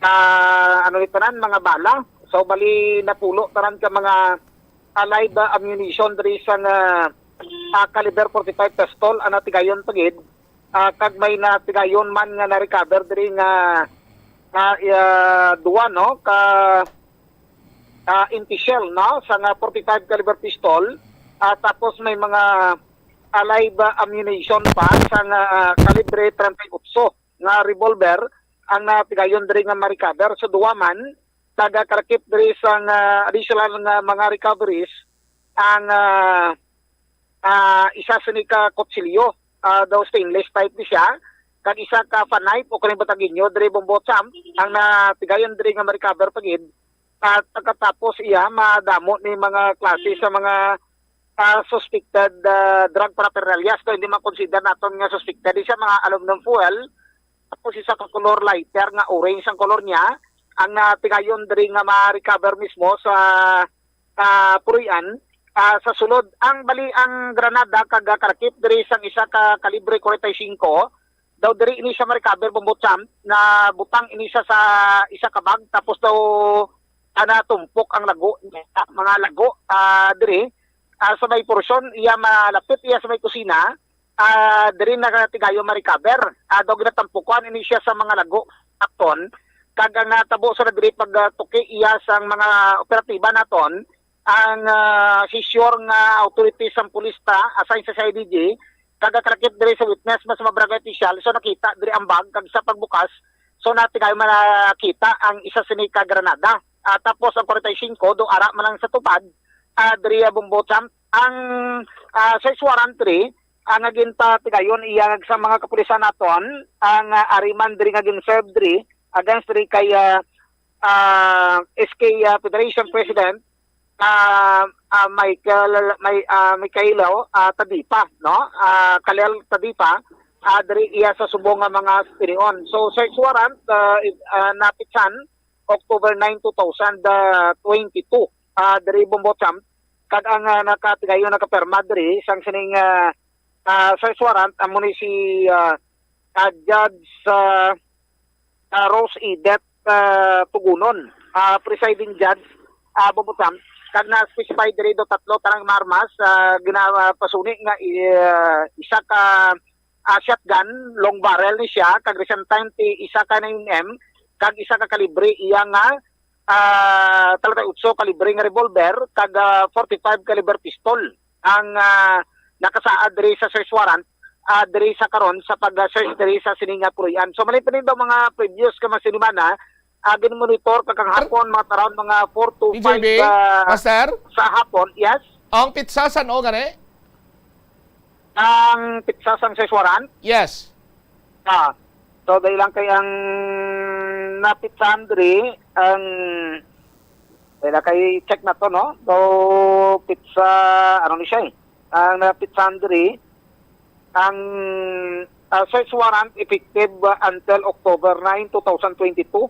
ah, ano ni tanan, mga bala. So, bali, napulo tanan ka mga ah, live, ah, ammunition diri sa nga, ah, caliber forty-five pistol ang natigayon pa gid, ah, kag may natigayon man nga na-recover diri nga, nga, ah, duwa, no, ka, ah, empty shell, no, sa nga forty-five caliber pistol, ah, tapos may mga, ah, live, ah, ammunition pa sa nga, ah, kalibre treinta y ocho nga revolver ang natigayon diri nga ma-recover. So, duwa man, taga-, kalakip diri sa nga additional nga mga recoveries ang, ah, ah, isa sini ka kutsilyo, ah, daw stainless type ni siya, kag isa ka fa knife o kaning bataginyo diri, Bombo Champ, ang natigayon diri nga ma-recover pa gid. At pagkatapos iya, madamo ni mga klase sa mga, ah, suspected, ah, drug paraphernalia. So, hindi man-consider naton nga suspected. Isa mga aluminum foil, tapos isa ka color lighter nga orange ang color niya, ang natigayon diri nga ma-recover mismo sa, ah, Puloy-an. Ah, sa sulod, ang bali ang granada kag kalakip diri sang isa ka kalibre forty-five, daw diri ini siya ma-recover, Bombo Champ, na butang ini siya sa isa ka bag, tapos daw, ah, natumpok ang lago niya, mga lago, ah, diri, ah, sa may porsyon, iya malapit iya sa may kusina, ah, diri na tigayon ma-recover. Ah, daw ginatampukan ini siya sa mga lago, akton, kag ang natabo sa diri pag, ah, tuki iya sang mga operatiba naton, ang, ah, sisyor nga authorities sang pulis ta, assigned sa C I D G, kag kalakip diri sa witness, mas mga barangay official. So, nakita diri ang bag, kag sa pagbukas, so, natigayon nakita ang isa sini ka granada. Ah, tapos ang forty-five, do ara man lang sa tupad, ah, diri, ah, Bombo Champ. Ang, ah, search warrant diri, ang nagintatigayon iya sa mga kapulisan naton, ang, ah, ari man diri nga gin-serve diri against diri kay, ah, ah, S K, ah, Federation President, ah, ah, Michael, may, ah, Michaelo, ah, Tadipa, no? Ah, Kalel Tadipa, ah, diri iya sa subong nga mga tinion. So, search warrant, ah, i-, ah, napitsan October nine, two thousand twenty-two, ah, diri Bombo Champ, kag ang, ah, nakatigayon nakapirma diri sang sining, ah, ah, search warrant amo ni si, ah, ah, Judge, ah, ah, Rose Edith, ah, Tugunon, ah, presiding judge, ah, Bombo Champ, kag na-specify diri do tatlo tarang mga armas, ah, ginapasuni nga, ah, isa ka, ah, shotgun, long barrel ni siya, kag recent time ti isa ka nine M, kag isa ka kalibre iya nga, ah, treinta y ocho kalibre nga revolver, kag, ah, forty-five caliber pistol ang, ah, nakasaad diri sa search warrant, ah, diri sa karon sa pag-search diri sa sini nga Puloy-an. So, mali pa rin daw mga previous ka mga sinimana, ah, ginmonitor ka kang hapon, mga around mga four to five, D J B, ah, Master? Sa hapon, yes. Ang pitsa san-o gani? Ang pitsa sang search warrant? Yes. Ah, so, dahil lang kay ang napitsan diri, ang, dahil lang kay check na to, no? So, pitsa, ano ni siya eh? Ang napitsan diri, ang, ah, search warrant effective, ah, until October nine, two thousand twenty-two.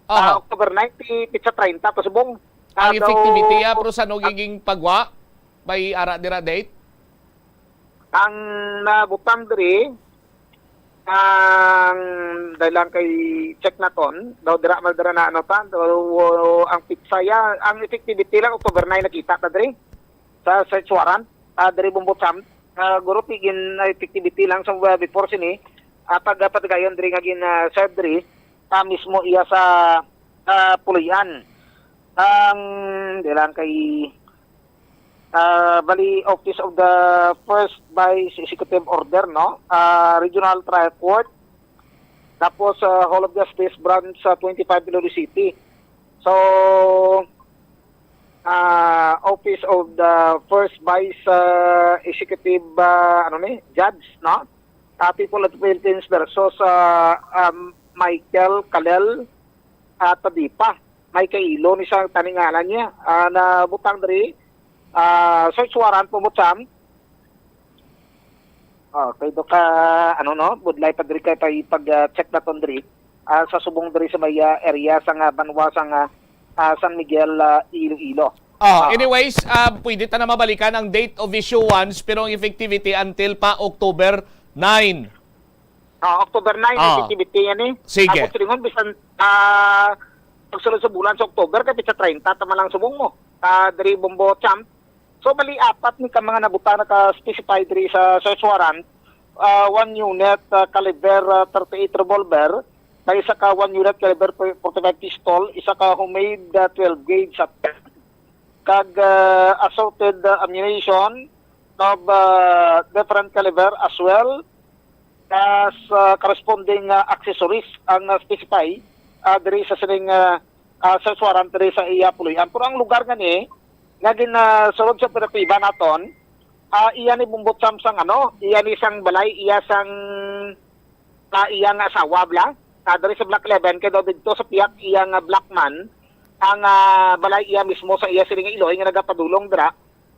Ah, Aha. October nine, ti pitsa treinta, pasubong. Ang Ah, so, effectivity, ah, pero sa nagiging pagwa, may ara dira date? Ang nabutang diri, ang dahil lang kay check naton, daw dira mal dira na ano ta, daw, ang pitsa ya, ang effectivity lang October nine nakita ta diri sa search warrant, ah, diri Bombo Champ. Ah, guro, ti gin effectivity lang sa, ah, before sini, ah, pag, ah, patigayon diri nga gin, ah, serve diri, ah, mismo iya sa, ah, Puloy-an. Ang, dahil lang kay ah, bali, Office of the First Vice Executive Order, no? Ah, Regional Trial Court, tapos, ah, Hall of Justice Branch sa twenty-five Iloilo City. So, ah, Office of the First Vice, ah, Executive, ah, ano ni, Judge, no? Ah, People of the Philippines versus, ah, um, Michael Kalel, ah, Tadipa. May kailo ni sa taningalan niya. Ah, nabutang diri, ah, search warrant, Bombo Champ. Ah, kay do ka, ano, no, budlay pa diri kay pa ipag, ah, check naton diri. Ah, sa subong diri sa may, ah, area sa nga banwa sa nga, ah, San Miguel, ah, Iloilo. Ah, Ah. Anyways, ah, pwede ta na mabalikan ang date of issuance, pero ang effectivity until pa October nine. Ah, October nine, Ah. effectivity yan eh. Sige. Ako silingon, bisan, ah, pagsulod sa bulan sa October, kay petsa treinta ta man lang subong mo. Ah, diri Bombo Champ. So, bali, apat ni ka mga nabutang naka-specify diri sa search warrant. Ah, one unit, ah, caliber, ah, thirty-eight revolver, kag isa ka one unit caliber forty-five pistol, isa ka homemade, ah, twelve gauge shotgun, kag, ah, assorted, ah, ammunition of, ah, different caliber as well as, ah, corresponding, ah, accessories ang, ah, specify, ah, diri sa sining, ah, ah, search warrant diri sa iya puloy-an. Pero ang lugar nga ni nga ginasulod sa operatiba naton, ah, iya ni Bombo Champ sang ano, iya ni sang balay, iya sang, ah, iya nga asawa bala. Ah, diri sa Block eleven, kay daw didto sa pihak iya nga Block man, ang, ah, balay iya mismo sa iya sini nga iloy nga nagapadulong dira,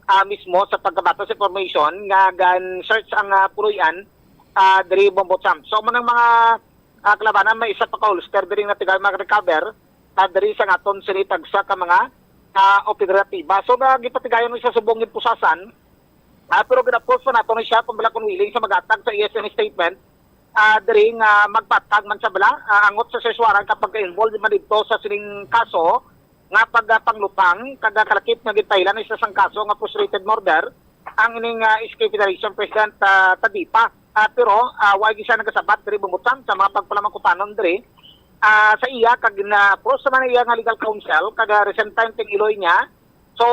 ah, mismo sa pagkabato sa information nga gan-search ang, ah, puloy-an, ah, diri Bombo Champ. So, mo nang mga, ah, kalabanan, may isa pa ka holster diri nga tigal mag-recover, ah, diri sa naton sini tagsa ka mga, ah, operatiba. So, na gipatigayon ni sa subong gid pusasan, ah, pero gina-post pa nato ni siya kung bala kung willing sa maghatag sa E S N statement, ah, diri nga magpatag man sa bala, ah, angot sa search warrant kapag ka-involved man dito sa sining kaso nga pagpanglutang kag kalakip nga ginpahilan ni sa sang kaso nga frustrated murder ang ining, ah, S K Federation President, ah, Tadipa. Ah, pero, ah, wa gyud siya nagasabat diri Bombo Champ sa mga pagpalamangkutanon diri, ah, sa iya kag na-approach naman iya nga legal counsel kag, ah, recent time ting iloy niya. So,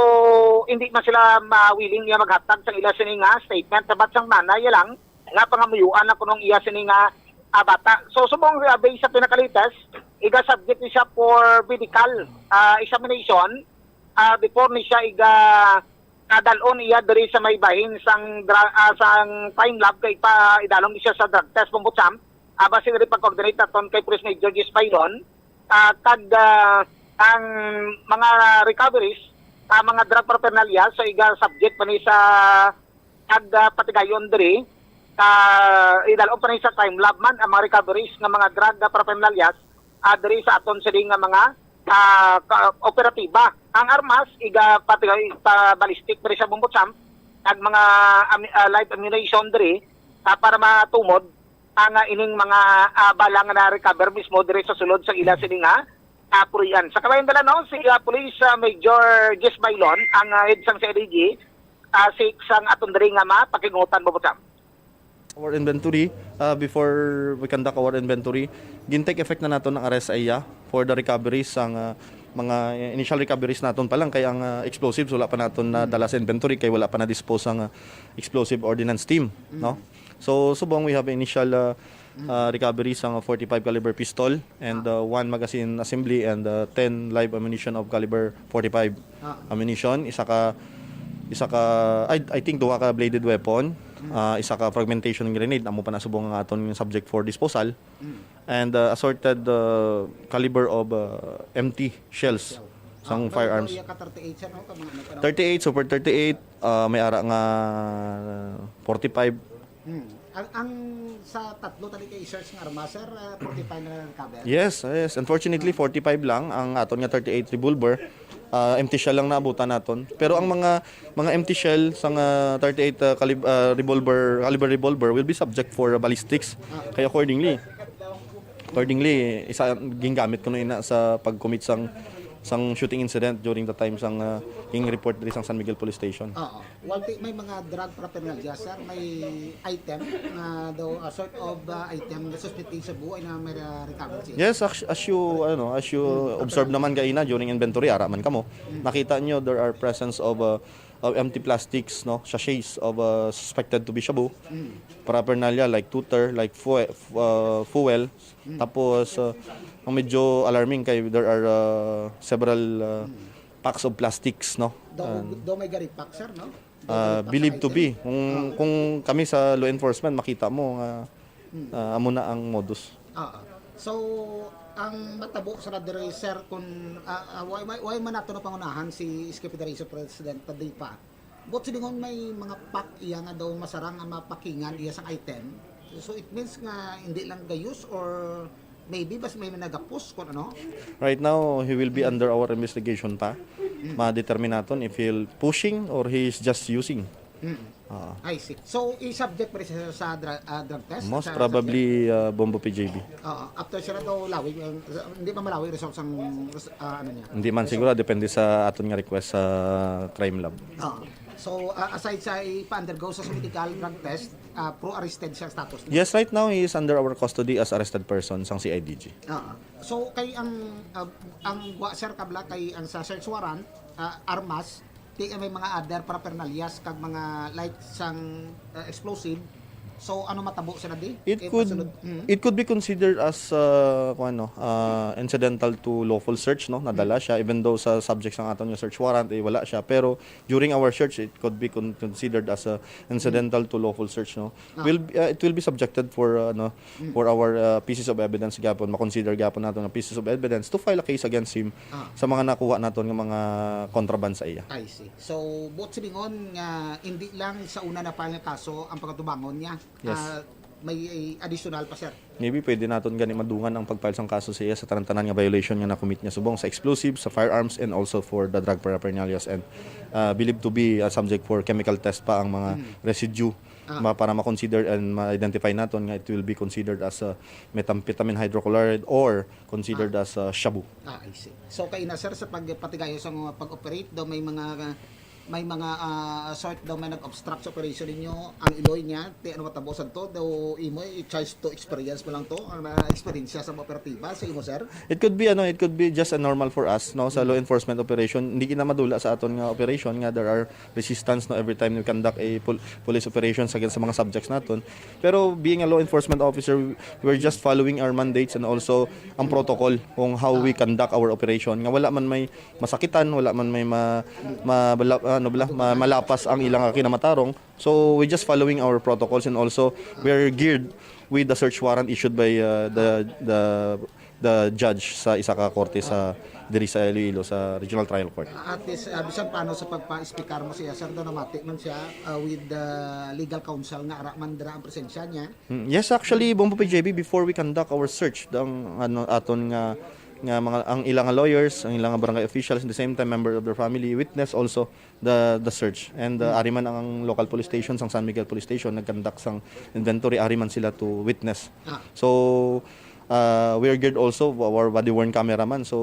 hindi man sila ma-willing niya maghatag sa ila sini nga statement sabat sang nanay lang nga pangamuyuan na kunong iya sini nga, ah, bata. So, subong, ah, based sa pinakalitas, iga-subject ni siya for medical, ah, examination, ah, before ni siya iga, ah, dalon iya diri sa may bahin sang dra-, ah, sang crime lab kay pa idalon ni siya sa drug test, Bombo Champ. Ah, base diri pag-coordinate naton kay Police Major Jis Bailon, ah, kag, ah, ang mga recoveries, ah, mga drug paraphernalia, so iga-subject pa ni sa ag, ah, patigayon diri, ah, idalom pa ni sa crime lab man ang mga recoveries nga mga drug, ah, paraphernalia, ah, diri sa aton sini nga mga, ah, ka-, operatiba. Ang armas, iga-, pati-, pa-ballistic diri sa Bombo Champ, ang mga ami-, ah, live ammunition diri, ah, para matumod ang, ah, ining mga, ah, bala nga na-recover mismo diri sa sulod sa ila sini nga, ah, puloy-an. Sa kabayan dala, no, si, ah, Police, ah, Major Jis Bailon, ang, ah, head sang C I D G, ah, si, sang aton diri nga mapakingutan, Bombo Champ. Our inventory, ah, before we conduct our inventory, gin-take effect na naton ang arrest sa iya for the recoveries, ang, ah, mga initial recoveries naton pa lang kay ang, ah, explosives wala pa naton nadala sa inventory kay wala pa na-dispose ang, ah, explosive ordnance team, no? So, subong we have initial, ah, ah, recovery sang forty-five caliber pistol and, ah, one magazine assembly and, ah, ten live ammunition of caliber forty-five ammunition, isa ka, isa ka, I, I think duha ka bladed weapon, ah, isa ka fragmentation grenade, amo pa na subong ang aton subject for disposal, and, ah, assorted, ah, caliber of, ah, empty shells sang firearms. Iya ka thirty-eight siya, no? Ka mga ano, ano? Thirty-eight, Super thirty-eight, ah, may ara nga forty-five. Hmm. Ang, ang sa tatlo tali kay search nga armas, sir, ah, forty-five na recover? Yes, yes. Unfortunately, forty-five lang ang aton nga thirty-eight revolver. Ah, empty shell lang naabutan naton. Pero ang mga, mga empty shell sa nga thirty-eight, ah, calib-, ah, revolver, caliber revolver will be subject for ballistics. Kaya accordingly, accordingly, isa gingamit ko na ina sa pag-commit sang, sang shooting incident during the time sang, ah, ging report diri sang San Miguel Police Station. Oo. Walti, may mga drug paraphernalia, sir? May item nga daw, ah, sort of, ah, item nga suspected sa buhay na may, ah, recover siya? Yes, as, as you, ano, as you observe naman kaina during inventory, ara man kamo. Nakita nyo, there are presence of, uh, of empty plastics, no, sachets of, uh, suspected to be shabu. Paraphernalia like tutor, like fue-, f-, uh, fuel. Tapos, uh, ang medyo alarming kay there are, uh, several, uh, packs of plastics, no? Daw, daw may gari pack, sir, no? Ah, believed to be. Kung, kung kami sa law enforcement, makita mo nga, ah, amo na ang modus. Oo. So, ang matabo sa diri, sir, kung, ah, ah, why, why, why man nato napangunahan si S K Federation President Tadipa? But silingon may mga pack iya nga daw masarang nga mapakingan iya sang item. So, it means nga hindi lang gayos or maybe bas may nagapos kung ano? Right now, he will be under our investigation pa. Ma-determine naton if he'll pushing or he is just using. Mm. Oo. I see. So, i-subject pa rin siya sa dra- ah, drug test? Most Sa- probably, uh, Bombo P J B. Oo, after sila daw lawig, ang- hindi pa malawig results ang res- ah, ano niya. Hindi man siguro, depende sa aton nga request sa crime lab. Oo. So, ah, aside sa ipa-undergo sa medical drug test, ah, pro-arrested siya status niya. Yes, right now he is under our custody as arrested person sang C I D G. Oo. So, kay ang ah, ang wa sir kabla kay ang sa search warrant, ah, armas, ti may mga other paraphernalias kag mga like sang ah, explosive. So, ano matabo sila di? It Kay could pasulod- Mm. it could be considered as uh, kung ano, uh, incidental to lawful search, no? Nadala siya, even though sa subject sang aton nga search warrant eh, wala siya, pero during our search it could be con- considered as a incidental to lawful search, no? Ah. Will uh, it will be subjected for uh, ano, for our uh, pieces of evidence gyapon, ma-consider gyapon nato nga pieces of evidence to file a case against him Ah. sa mga nakuha naton nga mga contraband sa iya. I see. So, buot silingon nga hindi lang sa una na file nga kaso ang pagatubangon niya. Yes. Ah, may additional pa, sir. Maybe pwede naton gani madungan ang pag-file sang kaso sa iya sa tanan-tanan nga violation nga na-commit niya subong sa explosives, sa firearms, and also for the drug paraphernalias and uh, believed to be uh, subject for chemical test pa ang mga residue Ah. ma- para ma-consider and ma-identify naton nga it will be considered as uh, methamphetamine hydrochloride or considered as uh, shabu. Ah, I see. So, kay na, sir, sa pagpatigayo sa mga pag-operate daw may mga may mga ah, sort daw may nag-obstruct sa operation ninyo, ang iloy niya, ti ano matabo sa to, daw imo i-charge to experience mo lang to, ang na experience sa mga operatiba sa imo, sir? It could be ano, it could be just a normal for us, no, sa law enforcement operation. Hindi gina madula sa aton nga operation nga there are resistance, no, every time we conduct a pol- police operation sa, sa mga subjects naton. Pero being a law enforcement officer, we're just following our mandates and also ang protocol kung how we conduct our operation. Nga wala man may masakitan, wala man may ma, ma, bala- ano bala, ma- malapas ang ilang kinamatarong. So we just following our protocols and also we're geared with the search warrant issued by uh, the the the judge sa isa ka korte sa diri sa Iloilo sa Regional Trial Court. At least, ah, bisan paano sa pagpa-speaker mo siya, sir, daw namati man siya ah, with the legal counsel nga ara man dira ang presensya niya. Mm, yes, actually, Bombo P J B, before we conduct our search, ang ano aton nga nga mga ang ilang lawyers, ang ilang barangay officials, at the same time member of their family, witness also the the search. And uh, ari man ang local police station, sang San Miguel Police Station, nag-conduct sang inventory, ari man sila to witness. Ah. So uh, we are geared also our body worn cameraman. So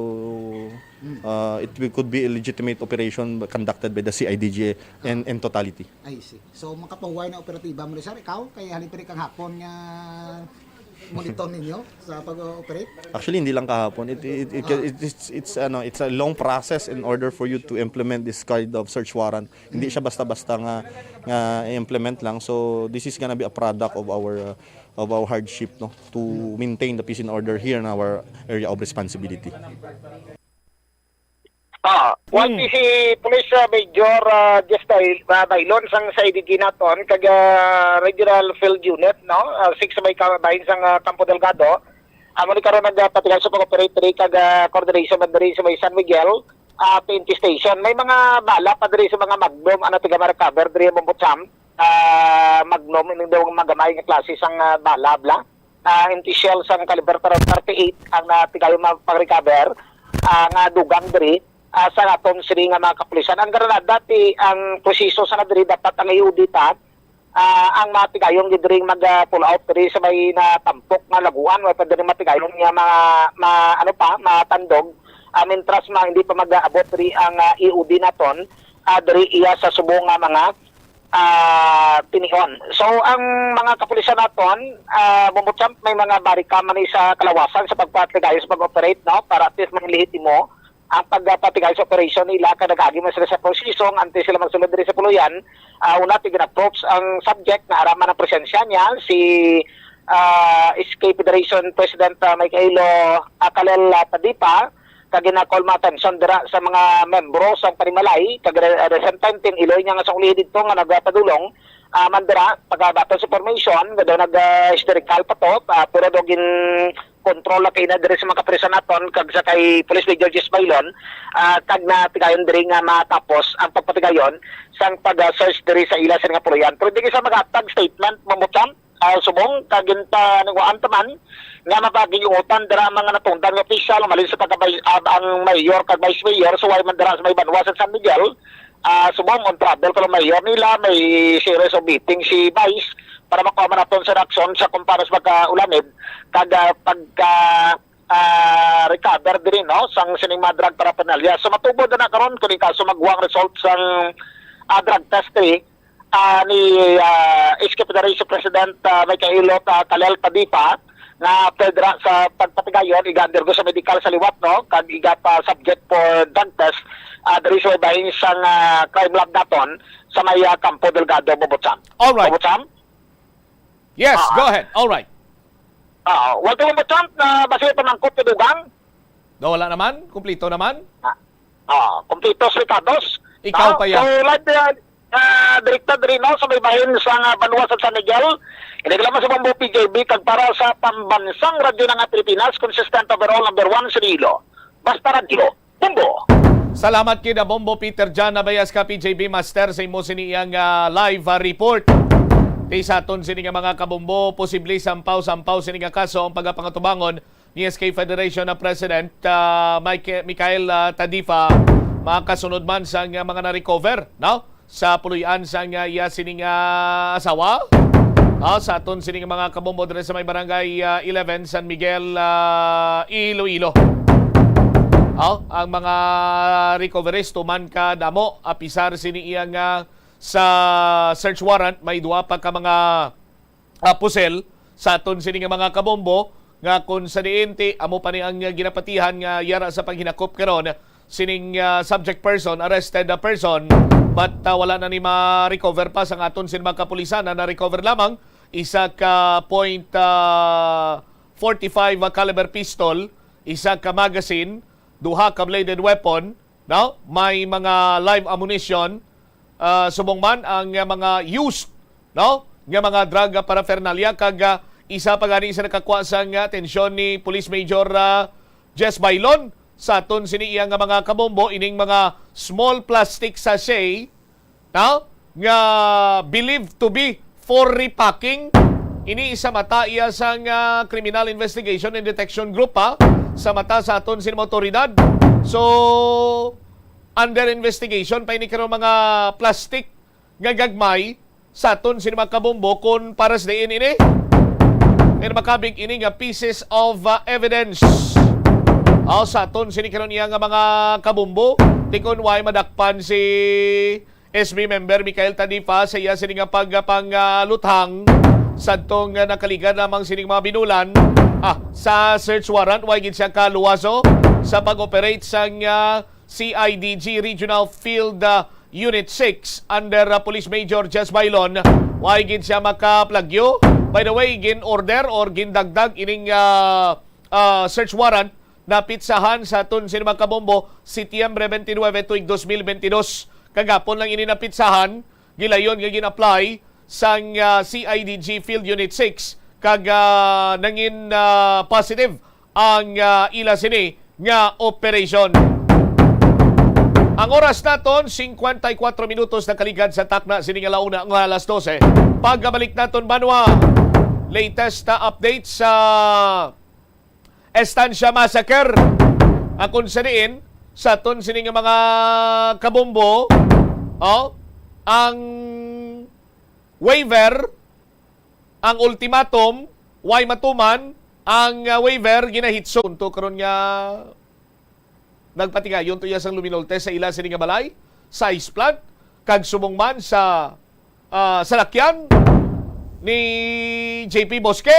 uh, it will- could be a legitimate operation conducted by the C I D G in, in totality. I see. So, makapahuway na operatiba mo, sir. Ikaw, kay halipin kang hapon nga monitor ninyo sa pag-operate? Actually, hindi lang kahapon. It, it, it, it- it's, it's, ano, it's a long process in order for you to implement this kind of search warrant. Hindi siya basta-basta nga nga i-implement lang. So this is gonna be a product of our uh, of our hardship, no, to maintain the peace and order here in our area of responsibility. Ah, one P C Police uh, Major uh, Jess Bay- uh, Bailon sang sa I D G naton kag uh, Regional Field Unit, no, uh, six sa may kabahin sang uh, Campo Delgado. Amo ni karon nagpatigal sa pag-operate diri kag uh, coordination man diri sa may San Miguel uh, P N P station. May mga bala pa diri sa mga Magnum ang natiga ma-recover diri, Bombo Champ. Uh, Magnum, ini daw magamay nga klase sang uh, bala bla. Uh, empty shell sang caliber thirty-eight ang natigayon mapag-recover uh, nga dugang diri uh, sa aton sini nga mga kapulisan. Ang granada ti ang proseso sa na diri dapat ang iudita uh, ang mga tigayon gid diri mag uh, pull out diri sa may natampok nga laguan, wala pa diri matigayon nga ma, ma ano pa matandog uh, mintras ma hindi pa mag-abot diri ang uh, E O D naton uh, diri iya sa subong nga mga ah, tinihon. So ang mga kapulisan naton, ah, Bombo Champ, may mga barika man ni sa kalawasan sa pagpatigayon sa pag-operate, no, para at least maging lehitimo ang pagpatigayon sa operation nila kag nag-agi man sila sa proseso nga antes sila magsulod diri sa puloy-an. Ah, una ti gin-approach ang subject nga ara man ang presensya niya si ah, S K Federation President ah, Michaelo Akalel ah, Tadipa, kag gina-call man attention dira sa mga membro sang panimalay kag re- at the same time tin iloy niya nga sukli didto nga nagapadulong ah, man dira pagkabaton sa information nga daw nag ah, historical pa to ah, pero daw gin control na kay na diri sa mga kapulisan naton kag sa kay Police Major Jess Bailon ah, kag na tigayon diri nga matapos ang pagpatigayon sang pag ah, search diri sa ila sa nga puloy-an, pero di sa maghatag statement, Bombo Champ, ah, subong kag ginpaniwaan ta man nga mapagiungutan dira ang mga natungdan nga opisyal, malin sa pagkabay, ah, ang mayor kag vice mayor, suway man dira sa may banwa sa San Miguel, ah, subong on travel ko lang, mayor nila, may series of meeting si Vice para makuha man naton sa aksyon sa kung paano sa pagkaulanib kag, ah, pagka, ah, recover diri, no, sang sining mga drug paraphernalia. So, matubod na karon kung in kaso magwa ang result sang, ah, drug test diri, ah, ni, ah, S K Federation President, ah, Michaelo Ta-, Talel Tadipa, nga after dira sa pagpatigayon, iga-undergo sa medical sa liwat, no? Kag iga pa subject for drug test, ah, diri sa bahin sang, ah, crime lab naton sa may, ah, Campo Delgado, Bubutsam. All right. Bubutsam? Yes, Ah. go ahead. All right. Ah, wala to, Bubutsam, na basi pamangkot ka dugang? No, wala naman. Kumplito naman. Ah, ah, kumplito sa rekados. Ikaw Ah, pa yan. So, live na, ah, direkta diri, no, sa may bahin sa, ah, banwa sa San Miguel. Hindi ka lamang sa Bombo P J B, kag para sa pambansang radyo na nga Pilipinas, consistent overall number one sa Iloilo. Basta radyo, Bombo. Salamat kid, Bombo Peter John Nabayas ka, P J B Master, sa imo sini iyang, ah, live, ah, report. Ti sa aton sini nga mga kabombo, posible sampaw-sampaw sini nga kaso ang pagapangatubangon ni S K Federation na President, ah, Mike-, Michael, ah, Tadifa, makasunod man sa nga mga na-recover, no? Sa puloy-an sa nga iya sining, ah, asawa, ah, sa aton sining mga kabombo diri sa may barangay, ah, eleven, San Miguel, ah, Iloilo. Oh, ang mga recoveries tuman ka damo, apisar sini iya nga sa search warrant, may duha pa ka mga ah, pusil sa aton sini nga mga kabombo, nga kung sa diin ti amo pa ni ang, ah, ginapatihan nga yara sa paghinakop karon sining, ah, subject person, arrested, ah, person, but, ah, wala na ni ma-recover pa sa aton sin mga kapulisan. Na na-recover lamang isa ka point, ah, forty-five caliber pistol, isa ka magazine, duha ka bladed weapon, no? May mga live ammunition, ah, subong man ang, ah, mga used, no, nga mga drug paraphernalia, kag, ah, isa pa gani sa nakakuha sang atensyon ni Police Major, ah, Jess Bailon, sa aton sini iya nga mga kabombo, ining mga small plastic sachet, no, nga believed to be for repacking. Ini isa mata iya sang, ah, Criminal Investigation and Detection Group, ha, sa mata sa aton sini mga otoridad. So, under investigation pa ini karon mga plastic nga gagmay sa aton sini mga kabombo, kung para sa diin ini. Kaya makabig ini nga pieces of, uh, evidence. Aw, sa aton sini karon iya nga mga kabombo, tikon way madakpan si S B member Michael Tadifa sa iya sini nga pagpangluthang sadtong, uh, nakaligad lamang sining mga binulan, ah, sa search warrant, way gid siya kaluwaso sa pag-operate sang, uh, C I D G Regional Field, uh, Unit six under, uh, Police Major Jess Bailon. Way gid siya makaplagyo. By the way, gin-order or gindagdag ining, uh, uh, search warrant na pitsahan sa aton sini mga kabombo, Setyembre twenty-nine tuig dos mil bentidós. Kagapon lang ini napitsahan, gilayon nga gin-apply sang, ah, C I D G Field Unit six, kag, ah, nangin, ah, positive ang, ah, ila sini nga operasyon. Ang oras naton, singkwenta y kuwatro minutos na kaligad sa takna sini nga launa nga alas dose. Pagkabalik naton, banwa, latest, ah, update sa Estancia Massacre. Akon sa diin, sa aton sini nga mga kabombo, oh, ang waiver, ang ultimatum, way matuman, ang, ah, waiver ginahitso. Punto karon nga nagpatigayon to iya sang luminolte sa ila sini nga balay, sa ice plant, kag subong man sa, ah, salakyan ni J P Bosque.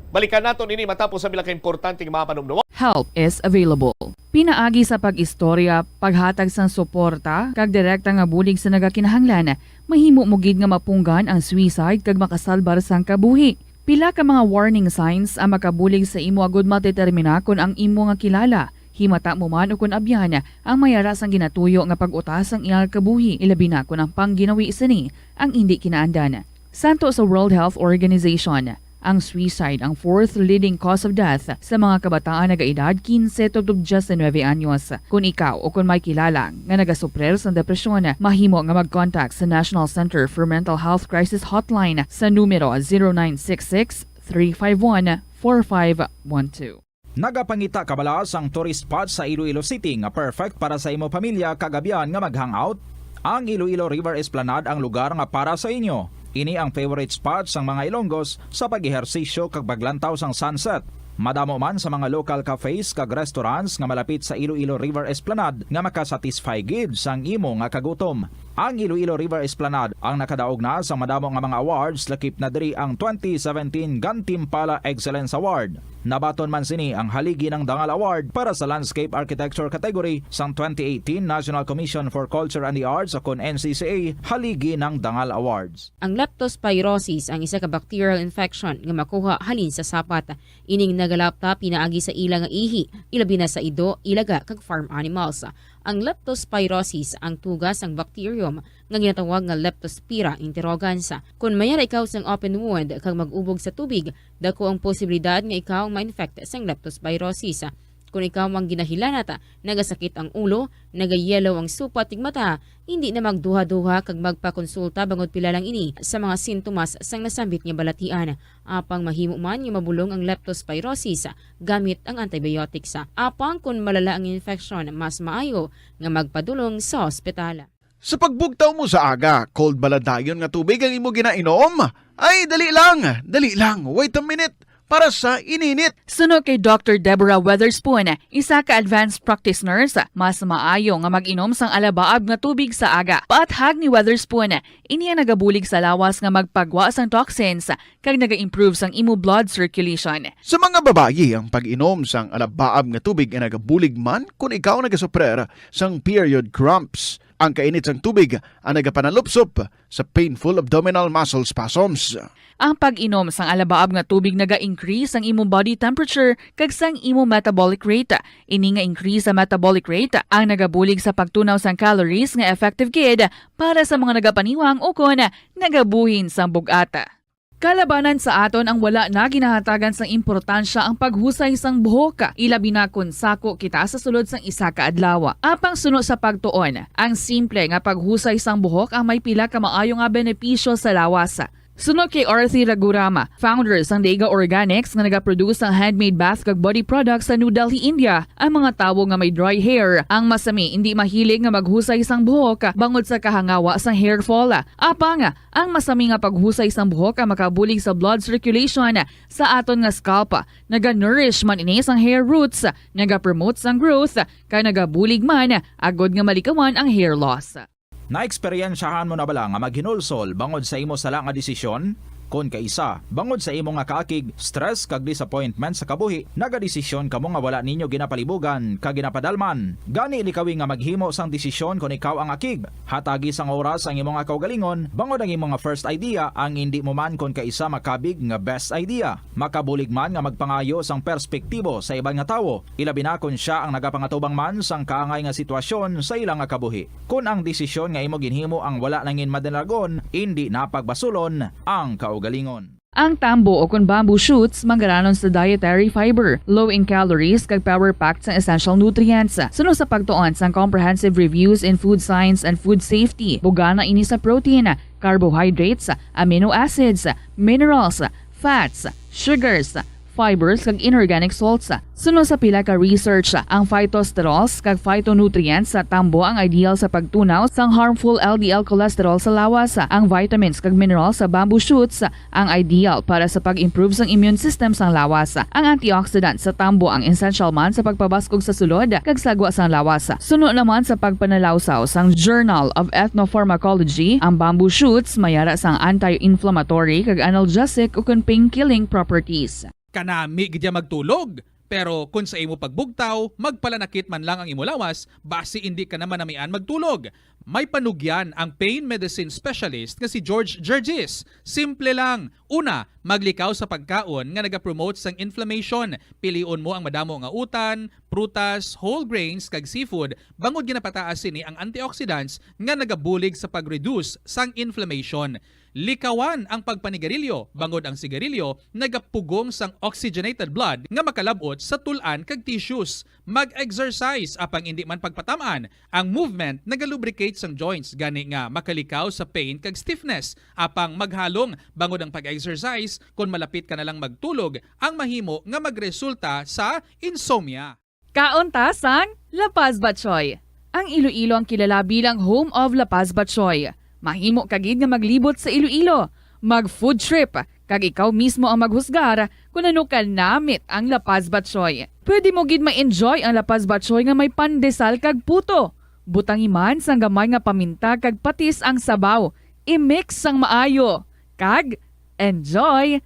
Balikan naton ini matapos ang pila ka importante nga mga panumdom. Help is available. Pinaagi sa pag-istorya, paghatag sang suporta, kag direkta nga bulig sa nagakinahanglan, mahimo mo gid nga mapunggan ang suicide kag makasalbar sang kabuhi. Pila ka mga warning signs ang makabulig sa imo agud madetermina kon ang imo nga kilala, himata mo man ukon abyan, ang may ara sang ginatuyo nga pag-utas sang ila kabuhi, ilabi na kon ang pangginawi sini ang indi kinaandan. Santo sa World Health Organization, ang suicide ang fourth leading cause of death sa mga kabataan nagaedad kinse tubtob diyes nuebe anyos. Kon ikaw o kon may kilala nga nagasuprir sang depresyon, mahimo nga mag-contact sa National Center for Mental Health Crisis Hotline sa numero zero nine six six, three five one, four five one two. Nagapangita ka bala sang tourist spot sa Iloilo City nga perfect para sa imo pamilya kag abyan nga mag-hangout? Ang Iloilo River Esplanade ang lugar nga para sa inyo. Ini ang favorite spot sang mga Ilonggos sa pag-ehersisyo kag paglantaw sang sunset. Madamo man sa mga local cafes kag restaurants nga malapit sa Iloilo River Esplanade nga makasatisfy gid sang imo nga kagutom. Ang Iloilo River Esplanade ang nakadaog na sang madamo nga mga awards, lakip na diri ang twenty seventeen Gantimpala Excellence Award. Nabaton man sini ang Haligi ng Dangal Award para sa Landscape Architecture category sang twenty eighteen National Commission for Culture and the Arts, o kon N C C A Haligi ng Dangal Awards. Ang leptospirosis ang isa ka bacterial infection nga makuha halin sa sapat. Ining nagalapta pinaagi sa ila nga ihi, ilabi na sa ido, ilaga, kag farm animals. Ang leptospirosis ang tuga sang bacterium nga ginatawag nga Leptospira interrogans. Kon mayara ikaw sang open wound kag mag-ubog sa tubig, dako ang posibilidad nga ikaw ma-infect sang leptospirosis. Kon ikaw ang ginahilanat, nagasakit ang ulo, nagayellow ang supat ning mata, hindi na magduha-duha kag magpakonsulta bangod pila lang ini sa mga sintomas sang nasambit nga balatian. Apang mahimo man nga mabulong ang leptospirosis gamit ang antibiotics. Apang kon malala ang infeksyon, mas maayo nga magpadulong sa ospital. Sa pagbugtaw mo sa aga, cold bala dayon nga tubig ang imo ginainom? Ay, dali lang, dali lang, wait a minute, para sa ininit. Suno kay Doctor Deborah Weatherspoon, isa ka advanced practice nurse, mas maayo nga mag-inom sang alabaab nga tubig sa aga. Paathag ni Weatherspoon, ini ang nagabulig sa lawas nga magpagwa sang toxins kag naga-improve sang imo blood circulation. Sa mga babayi, ang pag-inom sang alabaab nga tubig ay nagabulig man kon ikaw nagasuprer sang period cramps. Ang kainit sang tubig ang nagapanalupsop sa painful abdominal muscle spasms. Ang pag-inom sang alabaab nga tubig naga-increase sang imong body temperature kag sang imong metabolic rate. Ini nga increase sa metabolic rate ang nagabulig sa pagtunaw sang calories nga effective gid para sa mga nagapaniwang ukon nagabuhin sang bug-at. Kalabanan sa aton ang wala na ginahatagan sang importansya ang paghusay sang buhok, ilabi na kon sako kita sa sulod sang isa ka adlaw. Apang suno sa pagtuon, ang simple nga paghusay sang buhok ang may pila ka maayo nga benepisyo sa lawas. Suno kay Arthi Ragurama, founder sang Deiga Organics nga nagaproduce sang handmade bath kag body products sa New Delhi, India, ang mga tawo nga may dry hair, ang masami indi mahilig nga maghusay sang buhok bangod sa kahangawa sang hair fall. Apang ang masami nga paghusay sang buhok ang makabulig sa blood circulation sa aton nga scalp. Naga-nourish man ini sang hair roots, naga-promote sang growth, kag nagabulig man agod nga malikawan ang hair loss. Naeksperyensyahan mo na bala nga maghinulsol bangod sa imo sala nga desisyon? Kon kaisa, bangod sa imo nga kaakig, stress, kag disappointment sa kabuhi, nagadesisyon kamo nga wala ninyo ginapalibugan kag ginapadalman. Gani, likawi nga maghimo sang desisyon kon ikaw ang akig. Hatagi sang oras ang imo nga kaugalingon, bangod ang imo nga first idea ang indi mo man kon kaisa makabig nga best idea. Makabulig man nga magpangayo sang perspektibo sa iban nga tawo, ilabi na kon sia ang nagapangatubang man sang kaangay nga sitwasyon sa ila nga kabuhi. Kon ang desisyon nga imo ginhimo ang wala nangin madalagon, indi na pagbasulon ang kaugalingon. Ang tambo o kon bamboo shoots manggaranon sa dietary fiber, low in calories, kag power-packed sang essential nutrients. Suno sa pagtuon sang Comprehensive Reviews in Food Science and Food Safety, bugana ini sa protein, carbohydrates, amino acids, minerals, fats, sugars, fibers, kag inorganic salts. Suno sa pila ka research, ang phytosterols kag phytonutrients sa tambo ang ideal sa pagtunaw sang harmful L D L cholesterol sa lawas. Ang vitamins kag minerals sa bamboo shoots ang ideal para sa pag-improve sang immune system sang lawas. Ang antioxidant sa tambo ang essential man sa pagpabaskog sa sulod kag sagwa sang lawas. Suno naman sa pagpanalawsaw sang Journal of Ethnopharmacology, ang bamboo shoots mayara sang anti-inflammatory kag analgesic ukon pain-killing properties. Kanami gid ya magtulog. Pero kon sa imo pagbugtaw, magpalanakit man lang ang imo lawas, basi indi ka na manamian magtulog. May panugyan ang pain medicine specialist nga si George Gergis. Simple lang. Una, maglikaw sa pagkaon nga nagapromote sang inflammation. Pilion mo ang madamo nga utan, prutas, whole grains, kag seafood, bangod ginapataas sini ang antioxidants nga nagabulig sa pag-reduce sang inflammation. Likawan ang pagpanigarilyo, bangod ang sigarilyo nagapugong sang oxygenated blood nga makalab-ot sa tul-an kag tissues. Mag-exercise, apang indi man pagpatam-an, ang movement nagalubricate sang joints, gani nga makalikaw sa pain kag stiffness. Apang maghalong bangod ang pag-exercise kon malapit ka na lang magtulog, ang mahimo nga magresulta sa insomnia. Kaon ta sang La Paz Batchoy. Ang Iloilo ang kilala bilang home of La Paz Batchoy. Mahimo ka gid nga maglibot sa Iloilo, mag food trip, kag ikaw mismo ang maghusgar kon ano ka namit ang La Paz Batchoy. Pwede mo gid ma-enjoy ang La Paz Batchoy nga may pandesal kag puto. Butangi man sang gamay nga paminta kag patis ang sabaw. I-mix sang maayo. Kag enjoy!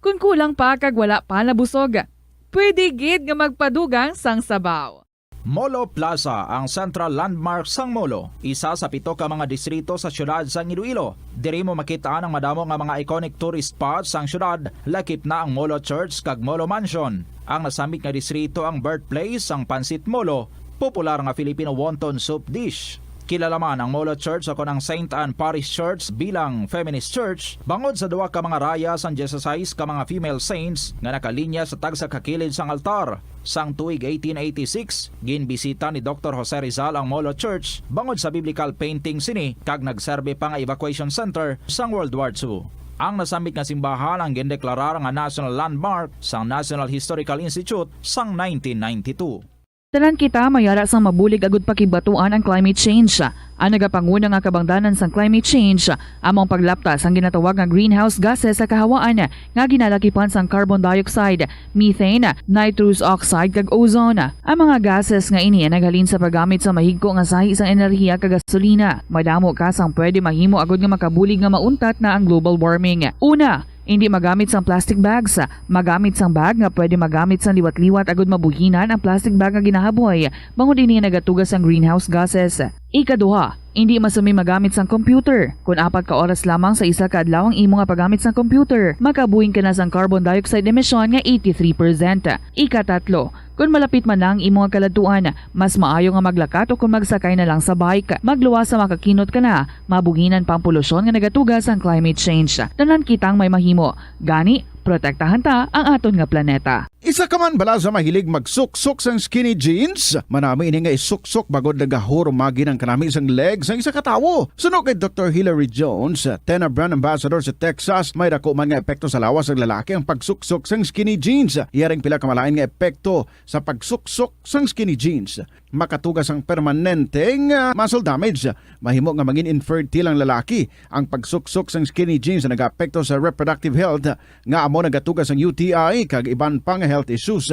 Kon kulang pa kag wala pa nabusog, pwede gid nga magpadugang sang sabaw. Molo Plaza, ang central landmark sang Molo, isa sa pito ka mga distrito sa siyudad sang Iloilo. Diri mo makit-an ang madamo nga mga iconic tourist spots sang siyudad, lakip na ang Molo Church kag Molo Mansion. Ang nasambit nga distrito ang birthplace sang Pancit Molo, popular nga Filipino wonton soup dish. Kilala man ang Molo Church ukon ang Saint Anne Parish Church bilang feminist church bangod sa duha ka mga raya sang dieciséis ka mga female saints nga nakalinya sa tagsa ka kilid sang altar. Sang tuig eighteen eighty-six, ginbisita ni Doktor Jose Rizal ang Molo Church bangod sa biblical painting sini kag nagserbi pa nga evacuation center sang World War Two. Ang nasambit nga simbahan ang gindeklarar nga national landmark sang National Historical Institute sang nineteen ninety-two. Tanan kita may ara sang mabulig agud pakigbatuan ang climate change. Ang nagapanguna nga kabangdanan sang climate change amo ang paglapta sang ginatawag nga greenhouse gases sa kahawaan nga ginalakipan sang carbon dioxide, methane, nitrous oxide, kag ozone. Ang mga gases nga ini naghalin sa paggamit sa mahigko nga sahi sang enerhiya kag gasolina. Madamo ka sang pwede mahimo agud nga makabulig nga mauntat na ang global warming. Una, indi magamit sang plastic bags. Magamit sang bag nga pwede magamit sang liwat-liwat agud mabuhinan ang plastic bag nga ginahaboy, bangod ini nagatuga sang greenhouse gases. Ikaduha, indi masumi magamit sang computer. Kon apat ka oras lamang sa isa ka adlaw ang imo nga paggamit sang computer, makabuhin ka na sang carbon dioxide emission nga eighty-three percent. Ikatatlo, kon malapit man na ang imo nga kaladtuan, mas maayo nga maglakat o kon magsakay na lang sa bike. Magluwas sa makakinot ka na, mabuhinan pa ang polusyon nga nagatuga sang climate change. Tanan kitang may mahimo. Gani, protektahan ta ang aton nga planeta. Isa ka man bala sa mahilig magsuksok sang skinny jeans? Manami ini nga isuksok bangod nagahurumagi ang kanami sang leg sang isa ka tawo. Suno kay Doktor Hilary Jones, Tena Brand Ambassador sa Texas, may dako man nga epekto sa lawas sang lalaki ang pagsuksok sang skinny jeans. Iya ring pila ka malain nga epekto sa pagsuksok sang skinny jeans. Makatuga sang permanenteng, ah, muscle damage. Mahimo nga mangin infertile ang lalaki. Ang pagsuksok sang skinny jeans nagaapekto sa reproductive health, nga amo nagatuga sang U T I kag iban pa nga health issues.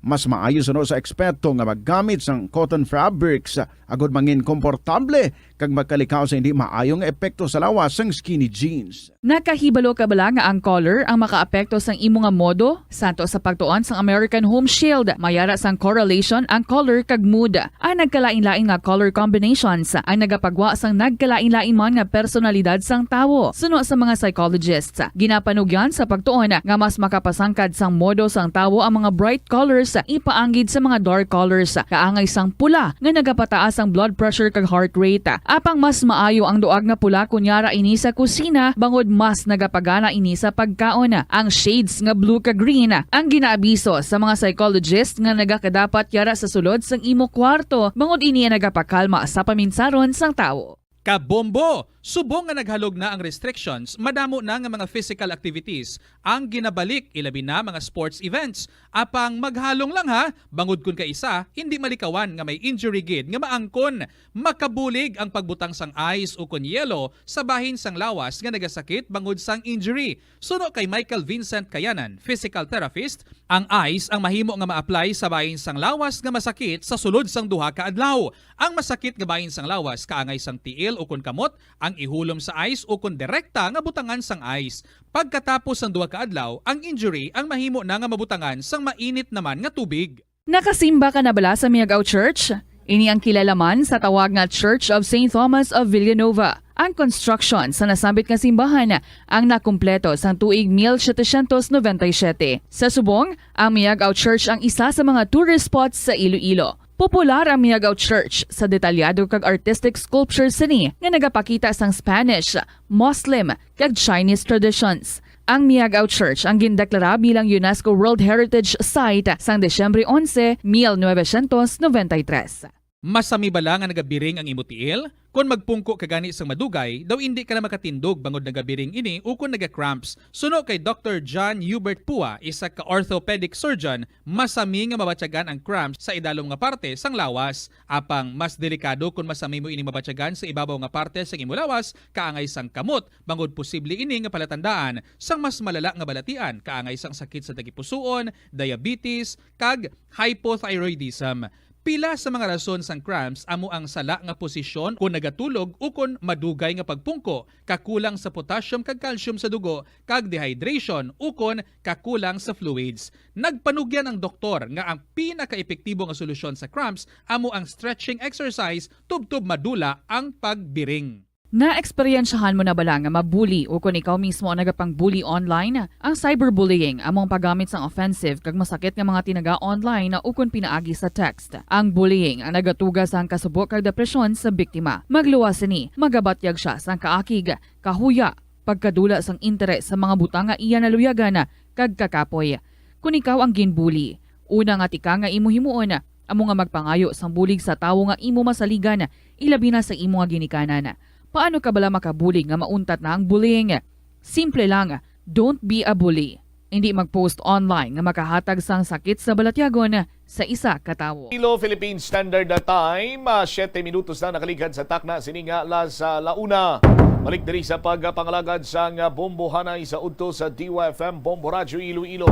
Mas maayo suno sa eksperto nga maggamit sang cotton fabrics agud mangin komportable kag magkalikaw sa hindi maayo nga epekto sa lawas sang skinny jeans. Nakahibalo ka bala nga ang color ang makaapekto sang imo nga modo? Santo sa pagtuon sang American Home Shield, may ara sang correlation ang color kag mood. Ang nagkalain-lain nga color combinations ang nagapagwa sang nagkalain-lain man nga personalidad sang tawo. Suno sa mga psychologists, ginapanugyan sa pagtuon nga mas makapasangkad sang modo sang tawo ang mga bright colors ipaanggid sa mga dark colors, kaangay sang pula nga nagapataas ang blood pressure kag heart rate. Apang mas maayo ang duag nga pula kon yara ini sa kusina, bangod mas nagapagana ini sa pagkaon. Ang shades nga blue kag green ang ginaabiso sa mga psychologist nga nagakadapat yara sa sulod sang imo kwarto, bangod ini ang nagapakalma sa paminsaron sang tawo. Kabombo! Subong nga naghalog na ang restrictions, madamo na nga mga physical activities ang ginabalik, ilabi na mga sports events. Apang maghalong lang ha, bangod kon kaisa, hindi malikawan nga may injury gid nga maangkon. Makabulig ang pagbutang sang ice ukon yelo sa bahin sang lawas nga nagasakit bangod sang injury. Suno kay Michael Vincent Kayanan, physical therapist, ang ice ang mahimo nga ma-apply sa bahin sang lawas nga masakit sa sulod sang duha ka adlaw. Ang masakit nga bahin sang lawas kaangay sang tiil ukon kamot ang ihulom sa ice ukon direkta nga butangan sang ice. Pagkatapos sang duha ka adlaw, ang injury ang mahimo na nga mabutangan sang mainit naman nga tubig. Nakasimba ka na bala sa Miag-ao Church? Ini ang kilala man sa tawag nga Church of Saint Thomas of Villanueva. Ang construction sa nasambit nga simbahan ang nakumpleto sang tuig mil setecientos noventa y siete. Sa subong, ang Miag-ao Church ang isa sa mga tourist spots sa Iloilo. Popular ang Miag-ao Church sa detalyado kag artistic sculptures sini nga nagapakita sang Spanish, Muslim, kag Chinese traditions. Ang Miag-ao Church ang gindeklara bilang UNESCO World Heritage Site sang Disyembre onse, mil novecientos noventa y tres. Masami bala nga nagabiring ang imo tiil? Kon magpungko ka gani sang madugay, daw indi ka na makatindog bangod nagabiring ini ukon naga-cramps. Suno kay Doktor John Hubert Pua, isa ka orthopedic surgeon, masami nga mabatyagan ang cramps sa idalom nga parte sang lawas. Apang mas delikado kon masami mo ining mabatyagan sa ibabaw nga parte sang imo lawas, kaangay sang kamot, bangod posible ini nga palatandaan sang mas malala nga balatian, kaangay sang sakit sa tagipusoon, diabetes, kag hypothyroidism. Pila sa mga rason sang cramps amo ang sala nga posisyon kon nagatulog ukon madugay nga pagpungko, kakulang sa potassium kag calcium sa dugo, kag dehydration ukon kakulang sa fluids. Nagpanugyan ang doktor nga ang pinakaepektibo nga solusyon sa cramps amo ang stretching exercise tubtob madula ang pagbiring. Naeksperyensyahan mo na bala nga mabuli ukon ikaw mismo ang nagapang-bully online? Ang cyberbullying amo ang paggamit sang offensive kag masakit nga mga tinaga online ukon pinaagi sa text. Ang bullying ang nagatuga sang kasubo kag depresyon sa biktima. Magluwas sini, magabatyag sia sang kaakig, kahuya, pagkadula sang interes sa mga butang nga iya naluyagan, kag kakapoy. Kon ikaw ang ginbuli, una nga tikang nga imo himuon amo nga magpangayo sang bulig sa tawo nga imo masaligan, ilabi na sa imo nga ginikanan. Paano ka bala makabulig nga mauntat na ang bullying? Simple lang, don't be a bully. Indi mag-post online nga makahatag sang sakit sa balatyagon sa isa ka tawo. Ilo Philippine Standard Time, ah, siyete minutos na nakaligad sa takna sini nga alas, ah, la una. Balik diri sa pagpangalagad sang, ah, Bombo Hanay sa udto sa D Y F M Bombo Radyo Iloilo.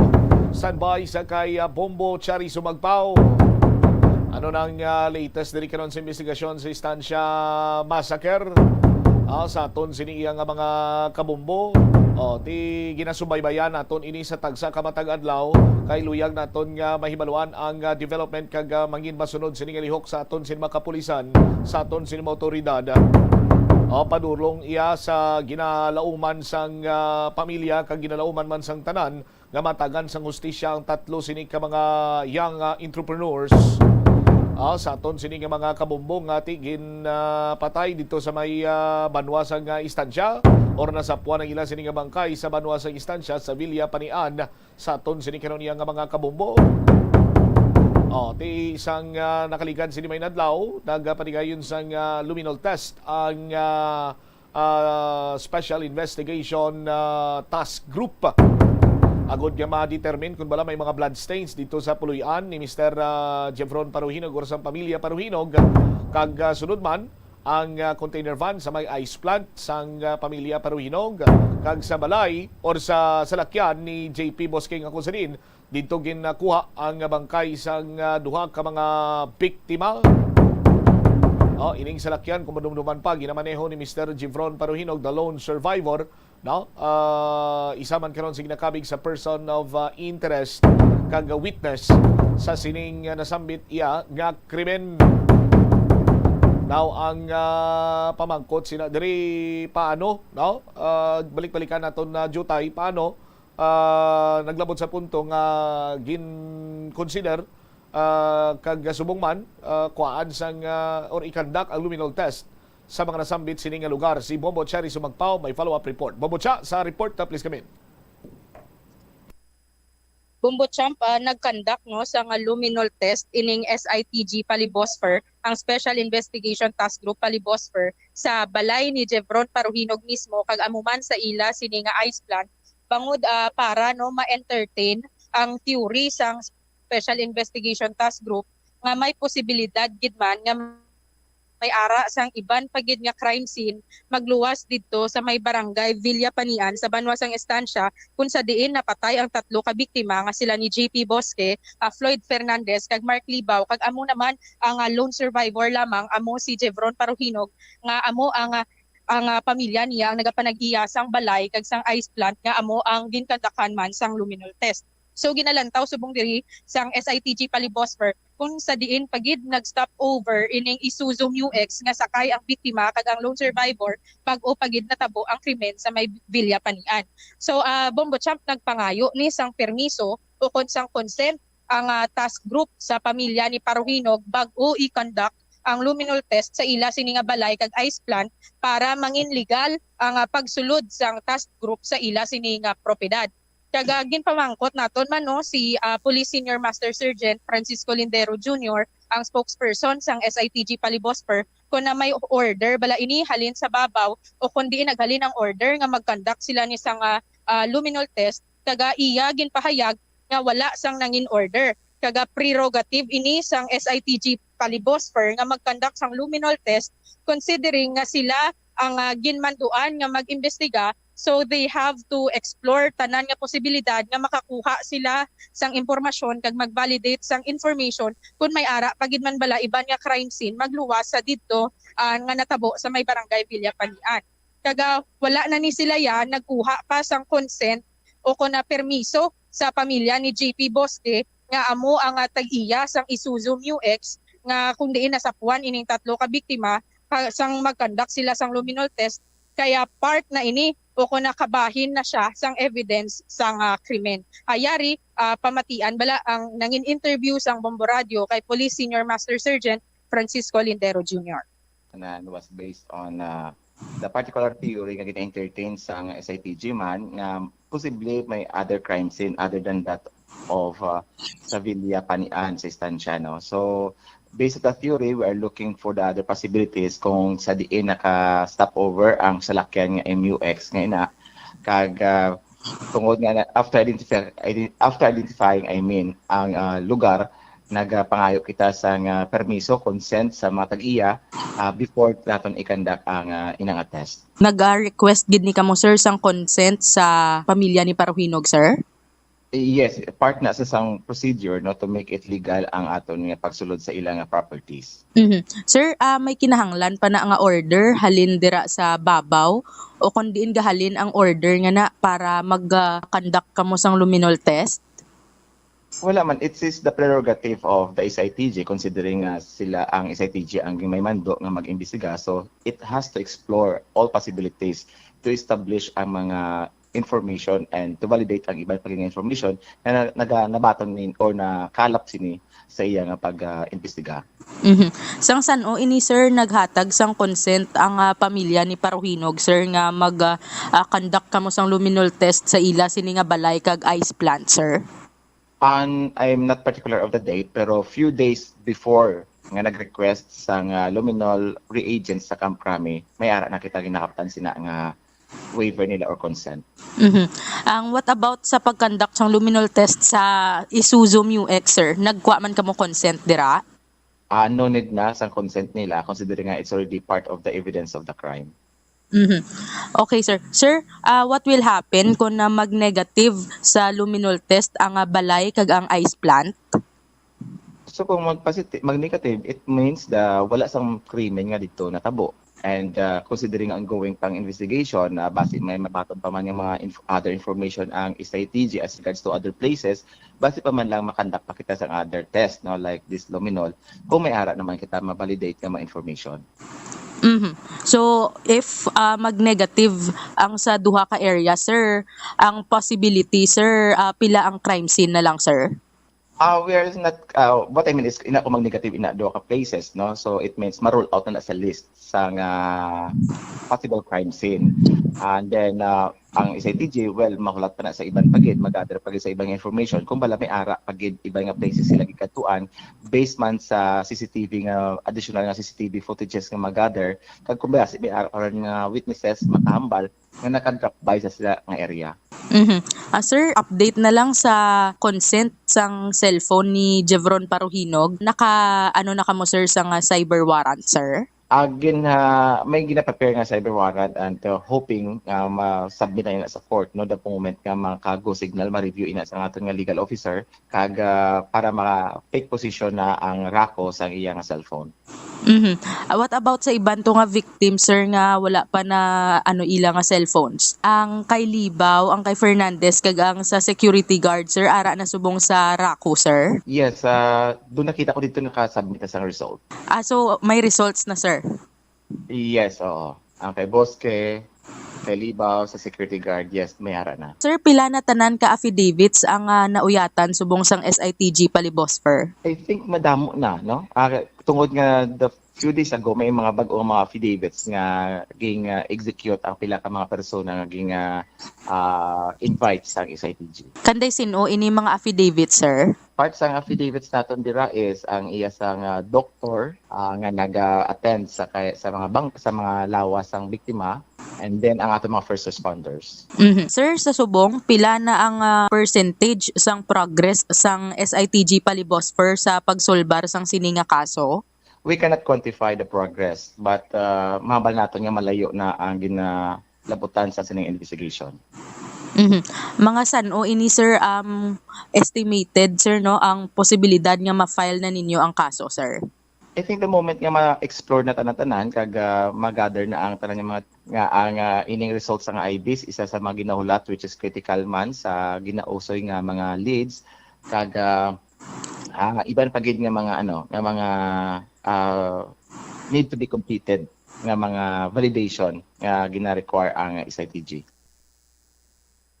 Standby sa kay, ah, Bombo Chari Sumagpao. Ano nang, ah, latest diri karon sa investigasyon sa Estancia Massacre? Ah, sa aton sini iya nga mga kabombo. Oh, ti ginasubaybayan naton ini sa tagsa ka matag adlaw kay luyag naton nga mahibaluan ang, ah, development kag, ah, mangin masunod sini nga lihok sa aton sini mga kapulisan, sa aton sini mga awtoridad. Oh, padulong iya sa ginalauman sang, ah, pamilya kag ginalauman man sang tanan nga matagan sang hustisya ang tatlo sini ka mga young, ah, entrepreneurs. Ah, sa aton sini nga mga kabombo nga ti gin, ah, patay dito sa may, ah, banwa sang, ah, Estancia, or nasapwan ang ila sini nga bangkay sa banwa sang Estancia sa Villa Panian sa aton sini kanunyan nga mga kabombo. Oh, ti isang, ah, nakaligad sini may nadlaw, nagapatigayon sang, ah, luminol test ang, ah, ah, Special Investigation, ah, Task Group agod nga ma-determine kung bala may mga blood stains dito sa puloy-an ni Mister, ah, Jevron Paruhinog or sang pamilya Paruhinog, kag, ah, sunod man ang, ah, container van sa may ice plant sang, ah, pamilya Paruhinog kag sa balay or sa salakyan ni J P Bosque nga kung sa diin didto ginkuha ang bangkay sang, ah, duha ka mga biktima. Oh, ining salakyan, kung madumduman pa, ginamaneho ni Mister Jivron Paruhinog, the lone survivor, no? Ah, isa man karon sa ginakabig sa person of, ah, interest kag witness sa sining, ah, nasambit iya nga krimen. Now, ang, ah, pamangkot sina diri paano, no? Ah, balik-balikan naton na jutay paano ah, naglabot sa punto nga gin-consider, ah, kag subong man, ah, kuhaan sang, ah, or i-conduct ang luminol test sa mga nasambit sini nga lugar. Si Bombo Cherry Sumagpao may follow-up report. Bombo Cha, sa report, ah, please come in. Bombo Champ, ah, nag-conduct, no, sa nga luminol test ining S I T G Palibosfer, ang Special Investigation Task Group Palibosfer, sa balay ni Jevron Paruhinog mismo kag amo man sa ila sini nga ice plant bangod, ah, para, no, ma-entertain ang theory sang Special Investigation Task Group nga may posibilidad gid man nga may ara sang iban pa gid nga crime scene magluwas didto sa may barangay Villa Panian sa banwa sang Estancia, kun sa diin napatay ang tatlo ka biktima nga sila ni J P Bosque, ah, Floyd Fernandez, kag Mark Libao, kag amo naman ang, ah, lone survivor lamang amo si Jevron Paruhinog nga amo ang, ah, ang, ah, pamilya niya ang nagapanag-iya sang balay kag sang ice plant nga amo ang ginkandakhan man sang luminol test. So, ginalantaw subong diri sang S I T G Palibosfer kung sa diin pa gid nag-stop over ining Isuzu Mu X nga sakay ang biktima kag ang lone survivor bag-o pa gid natabo ang krimen sa may Villa Panian. So, ah, Bombo Champ nagpangayo ni sang permiso ukon sang consent ang, ah, task group sa pamilya ni Paruhinog bag-o i-conduct ang luminol test sa ila sini nga balay kag ice plant para mangin legal ang, ah, pagsulod sang task group sa ila sini nga propiedad. Kag, ah, ginpamangkot naton man, no, si, ah, Police Senior Master Sergeant Francisco Lindero Junior ang spokesperson sang S I T G Palibosper kon na may order bala ini halin sa babaw o kon diin naghalin ang order nga mag-conduct sila ni sang, ah, ah, luminol test, kaga iya ginpahayag nga wala sang nangin order. Kaga prerogative ini sang S I T G Palibosfer nga mag-conduct sang luminol test, considering nga sila ang, ah, ginmanduan nga mag-imbestiga. So they have to explore tanan nga posibilidad nga makakuha sila sang impormasyon kag mag-validate sang information kung may ara pa gid man bala iban nga crime scene magluwas sa didto, ah, nga natabo sa may barangay Villa Panian. Kaga wala na ni sila ya nagkuha pa sang consent o kon na permiso sa pamilya ni J P Bosque nga amo ang, ah, tag-iya sang Isuzu Mu X nga kung diin nasapuan ining tatlo ka biktima pa, sang mag-conduct sila sang luminol test, kaya part na ini o kon nakabahin na siya sang evidence sang, ah, krimen. Ayari, ah, pamatian bala ang nangin interview sang Bombo Radio kay Police Senior Master Sergeant Francisco Lindero Junior. Tanan was based on, uh, the particular theory nga gina-entertain sang S I T G man nga posible may other crime scene other than that of, uh, sa Villa Panian sa Estancia, no? So, based on the theory, we are looking for the other possibilities kung sa diin naka-stop over ang salakyan nga M U X nga ina. Kag, uh, tungod nga na, after identify, ident- after identifying, I mean, ang, uh, lugar, nagapangayo kita sang, ah, permiso, consent sa mga tag-iya, ah, before naton i-conduct ang, ah, inang test. Nag-request gid ni kamo, sir, sang consent sa pamilya ni Paruhinog, sir? Yes, part na sa sang procedure, no, to make it legal ang aton nga pagsulod sa ila nga properties. Mhm. Sir, ah, may kinahanglan pa na nga order halin dira sa babaw o kon diin gahalin ang order nga na para mag-conduct kamo sang luminol test? Wala man, it is the prerogative of the S I T G, considering nga sila ang S I T G ang may mando nga mag-imbestiga. So, it has to explore all possibilities to establish ang mga information and to validate ang iban pa nga information na, na, naga- nabaton ni or nakalap sini sa iya nga pag-imbestiga. Mhm. Sang san-o ini, sir, naghatag sang consent ang, ah, pamilya ni Paruhinog, sir, nga mag, ah, ah, conduct kamo sang luminol test sa ila sini nga balay kag ice plant, sir? And I'm not particular of the date, pero few days before nga nag-request sang, ah, luminol reagents sa Camp Crame, may ara na kita ginakaptan sina nga waiver nila or consent. Mhm. Ang what about sa pag-conduct sang luminol test sa Isuzu Mu X, sir? Nagkuha man kamo consent dira? Ah, no need na sang consent nila, considering nga it's already part of the evidence of the crime. Mhm. Okay, sir. Sir, ah, what will happen kung na mag-negative sa luminol test ang, ah, balay kag ang ice plant? So kung mag-positive, mag-negative, it means the wala sang krimen nga dito natabo. And, ah, considering ang ongoing pang investigation, ah, basi may mabaton pa man nga mga inf- other information ang S I T G as regards to other places, basi pa man lang makandak pa kita sa other test, no, like this luminol, kung may ara naman kita ma-validate nga mga information. Mhm. So, if, ah, mag-negative ang sa duha ka area, sir, ang possibility, sir, ah, pila ang crime scene na lang, sir? Ah, we are not, ah, what I mean is, ina ko mag-negative ina duha ka places, no? So, it means ma-rule out na, na sa list sa nga possible crime scene. And then, ah, ang S I T G, well, mahulat pa na sa iban pa gid, mag-gather pa gid sa ibang information. Kung bala may ara pa gid iba nga places sila gikadtuan, based man sa C C T V nga, additional nga C C T V footages nga mag-gather, kag kung bala si may ara pa rin nga witnesses makahambal nga naka-drop by sa sila nga area. Mhm. Ah, sir, update na lang sa consent sang cellphone ni Jevron Paruhinog. Naka, ano na kamo, sir, sa nga cyber warrant, sir? Again, ah, may gina-prepare nga cyber warrant and, uh, hoping nga ma-submit na yun sa court, no, the moment nga maka-go signal, ma-review ina sa aton nga legal officer, kag, ah, para maka-take position na ang RACU sa iya nga cellphone. Mhm. Ah, what about sa iban to nga victim, sir, nga wala pa na, ano, ila nga cellphones? Ang kay Libao, ang kay Fernandez, kag ang sa security guard, sir, ara na subong sa RACU, sir? Yes, ah, doon nakita ko dito nakasubmit na sang result. Ah, so may results na, sir? Yes, oo. Ang kay Bosque, kay Libao, sa security guard, yes, may ara na. Sir, pila na tanan ka affidavits ang, ah, nauyatan subong sang S I T G Palibosfer? I think madamo na, no? Ah, tungod nga the Two days ago, may mga bag-ong mga affidavits nga ging, ah, execute ang pila ka mga persona nga ging, ah, ah, invite sa S I T G. Kanday sin-o ini mga affidavit, sir? Part sang affidavits naton dira is ang iya sang, ah, doktor, ah, nga naga-attend sa kay, sa mga bang, sa mga lawas sang biktima, and then ang ato mga first responders. Mhm. Sir, sa subong, pila na ang, ah, percentage sang progress sang S I T G Palibosfer sa pagsulbar sang sini nga kaso? We cannot quantify the progress, but, ah, mahambal naton nga malayo na ang ginalabutan sa sining investigation. Mhm. Mga san-o ini, sir, um, estimated, sir, no, ang posibilidad nga ma-file na ninyo ang kaso, sir? I think the moment nga ma-explore na tanan-tanan kag, ah, ma-gather na ang tanan nga mga, nga ang, ah, ining results nga I Bs, isa sa mga ginahulat, which is critical man sa ginausoy nga mga leads, kag, ah, ah, iban pa gid nga mga, ano, nga mga, ah, need to be completed nga mga validation nga gina-require ang S I T G.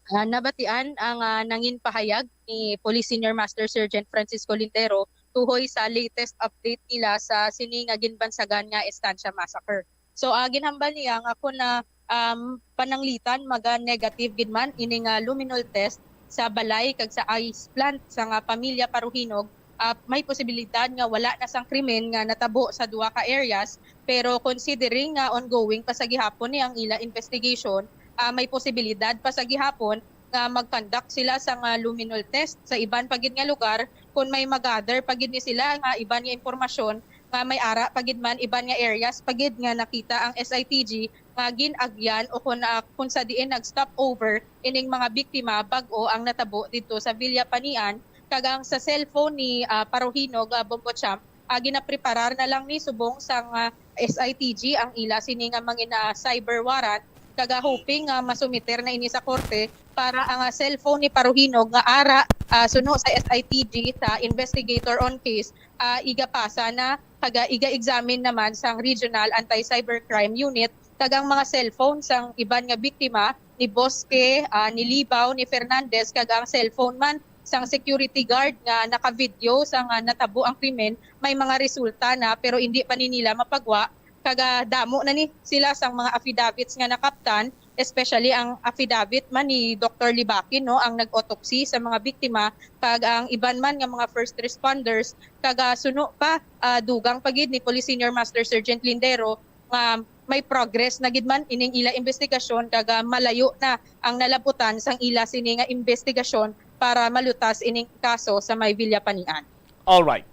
Ah, nabatian ang, ah, nangin pahayag ni Police Senior Master Sergeant Francisco Lindero tuhoy sa latest update nila sa sini nga ginbansagan nga Estancia Massacre. So, ah, ginhambal niya nga kung na, um, pananglitan maga-negative gid man ini nga luminol test sa balay kag sa ice plant sa nga pamilya Paruhinog, ah, may posibilidad nga wala na sang krimen nga natabo sa duha ka areas, pero considering nga ongoing pa sa gihapon ni ang ila investigation, ah, may posibilidad pa sa gihapon nga mag-conduct sila sang, ah, luminol test. Sa iban pa gid nga lugar, kung may magather pa gid ni sila nga iban nga impormasyon, nga may ara pa gid man iban nga areas pa gid nga nakita ang S I T G nga gin-agyan o kung, ah, kung sa diin nag-stop over ining mga biktima bag-o ang natabo didto sa Villa Panian, kag ang sa cellphone ni, ah, Paruhinog, ah, Bombo Champ, ah, ginapreparar na lang ni subong sang, ah, S I T G ang ila sini nga mangin, ah, cyber warrant, kag, ah, hoping nga masumiter na ini sa korte para ang, ah, cellphone ni Paruhinog nga ara, ah, suno sa S I T G sa investigator on case, ah, igapasa na kag, ah, iga-examine naman sang Regional Anti-Cybercrime Unit, kag ang mga cellphone sang iban nga biktima ni Bosque, ah, ni Libao, ni Fernandez, kag ang cellphone man sang security guard nga naka-video sang, ah, natabo ang krimen, may mga resulta na pero hindi pa ni nila mapagwa, kag, ah, damo na ni sila sang mga affidavits nga nakaptan, especially ang affidavit man ni Doktor Libakin, no, ang nag-autopsy sa mga biktima, kag ang iban man nga mga first responders, kag, ah, suno pa, ah, dugang pa gid ni Police Senior Master Sergeant Lindero nga may progress na gid man ining ila investigasyon, kag, ah, malayo na ang nalabutan sang ila sini nga investigasyon para malutas ining kaso sa may Villa Panian. All right.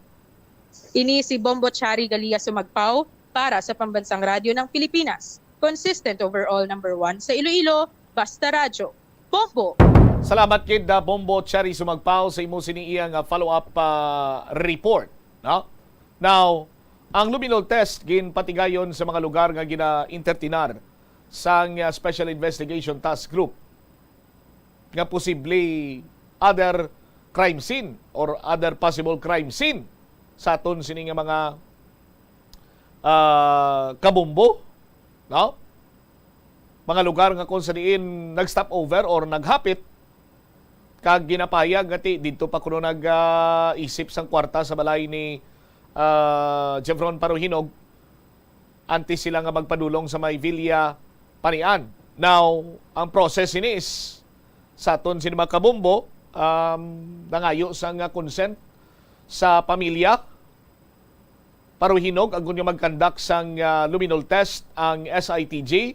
Ini si Bombo Chari Galia Sumagpaw para sa Pambansang Radyo ng Pilipinas. Consistent overall number one sa Iloilo, Basta Radyo. Bombo! Salamat kid, ah, Bombo Chari Sumagpaw, sa imo sini iya nga follow-up, ah, report, no? Now, ang luminol test ginpatigayon sa mga lugar nga gina-entertainar sang, ah, Special Investigation Task Group nga posible other crime scene or other possible crime scene sa aton sini nga mga, ah, kabombo, no? Mga lugar nga kung sa diin nag-stop over or naghapit, kag ginapahayag nga ti didto pa kuno nag, ah, isip sang kwarta sa balay ni, ah, Jevron Paruhinog antes sila nga magpadulong sa may Villa Panian. Now, ang process ini is sa aton sini mga kabombo, um, nangayo sang, ah, consent sa pamilya Paruhinog agud nga mag-conduct sang, ah, luminol test ang S I T G.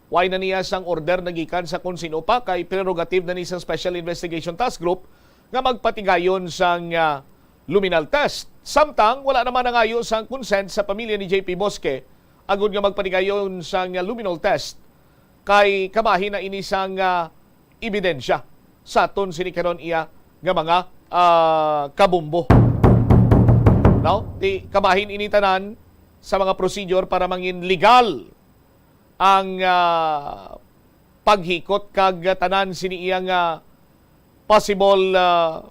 Way na niya sang order na gikan sa kon sino pa, kay prerogative na ni sa Special Investigation Task Group nga magpatigayon sang, ah, luminal test. Samtang wala naman nangayo sang consent sa pamilya ni J P Bosque agud nga magpatigayon sang, ah, luminol test, kay kabahin na ini sang, ah, ebidensya sa aton sini karon iya nga mga, ah, kabombo. No? Ti kabahin ini tanan sa mga procedure para mangin legal ang, ah, paghikot kag tanan sini iya nga possible, ah,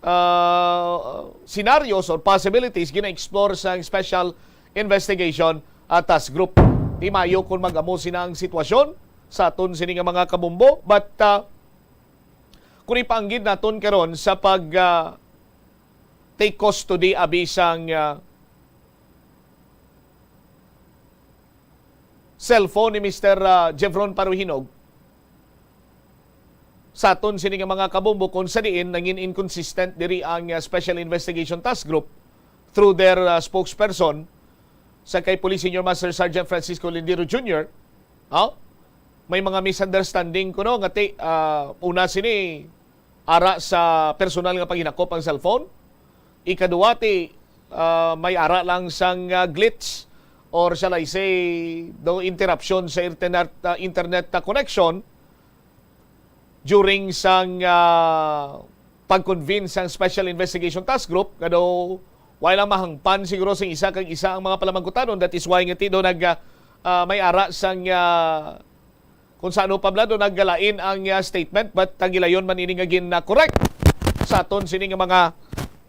ah, scenarios or possibilities gina-explore sang Special Investigation, ah, Task Group. Ti mayo kung mag-amo sina ang sitwasyon sa aton sini nga mga kabombo, but, ah, kung ipaanggid naton karon sa pag, ah, take custody abi sang, ah, cellphone ni Mister, ah, Jevron Paruhinog, sa aton sini nga mga kabombo, kung sa diin nangin inconsistent diri ang, ah, Special Investigation Task Group through their, ah, spokesperson sa kay Police Senior Master Sergeant Francisco Lindero Junior. Oh? May mga misunderstanding kuno nga ti, ah, una sini ara sa personal nga paghinakop ang cellphone. Ikaduwa ti, ah, may ara lang sang, ah, glitch or shall I say, the interruption sa internet, ah, internet, ah, connection during sang, ah, pag-convene sang Special Investigation Task Group, nga daw wala lang mahangpan siguro sing isa kag isa ang mga palamangkutanon. That is why nga ti do nag, ah, ah, may ara sang, ah, kung sa ano pa bala do naggalain ang, ah, statement, but tagilayon man ini nga gin-correct sa aton sini nga mga,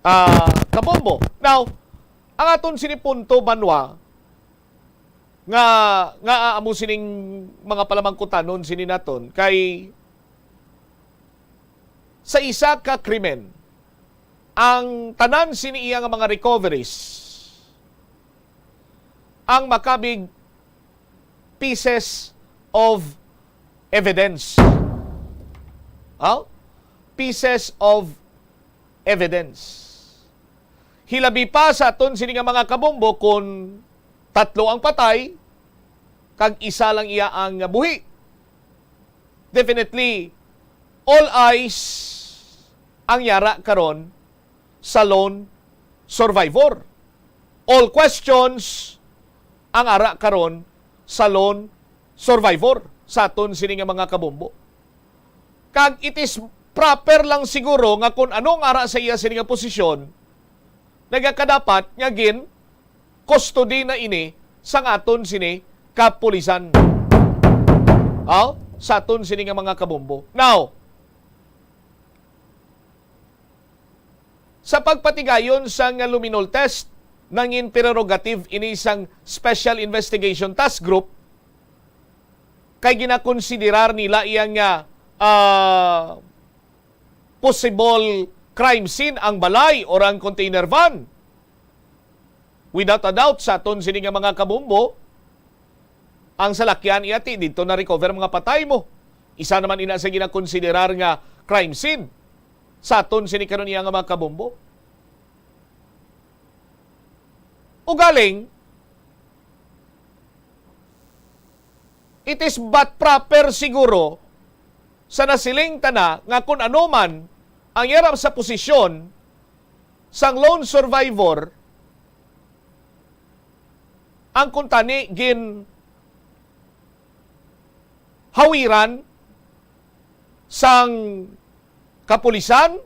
ah, kabombo. Now, ang aton sini punto, Banwa, nga, nga amo sining mga palamangkutanon sini naton kay sa isa ka krimen, ang tanan sini iya nga mga recoveries ang makabig pieces of evidence. Aw? Pieces of evidence. Hilabi pa sa aton sini nga mga kabombo, kung tatlo ang patay, kag isa lang iya ang buhi. Definitely, all eyes ang yara karon sa lone survivor. All questions ang ara karon sa lone survivor sa aton sini nga mga kabombo. Kag it is proper lang siguro nga kung ano ang ara sa iya sini nga posisyon, nagakadapat nga gin custody na ini sang aton sini kapulisan. Aw, sa aton sini nga mga kabombo. Now, sa pagpatigayon sang luminol test, nangin prerogative ini sang Special Investigation Task Group kay ginakonsiderar nila iya nga, ah, possible crime scene ang balay or ang container van. Without a doubt, sa aton sini nga mga kabombo, ang salakyan iya ti didto na-recover mga patay mo. Isa naman ina sa ginakonsiderar nga crime scene sa aton sini karon iya nga mga kabombo. Ugaling, it is but proper siguro sa nasiling ta na nga kung ano man ang yarap sa posisyon sang lone survivor, ang kuntani gin hawiran sang kapulisan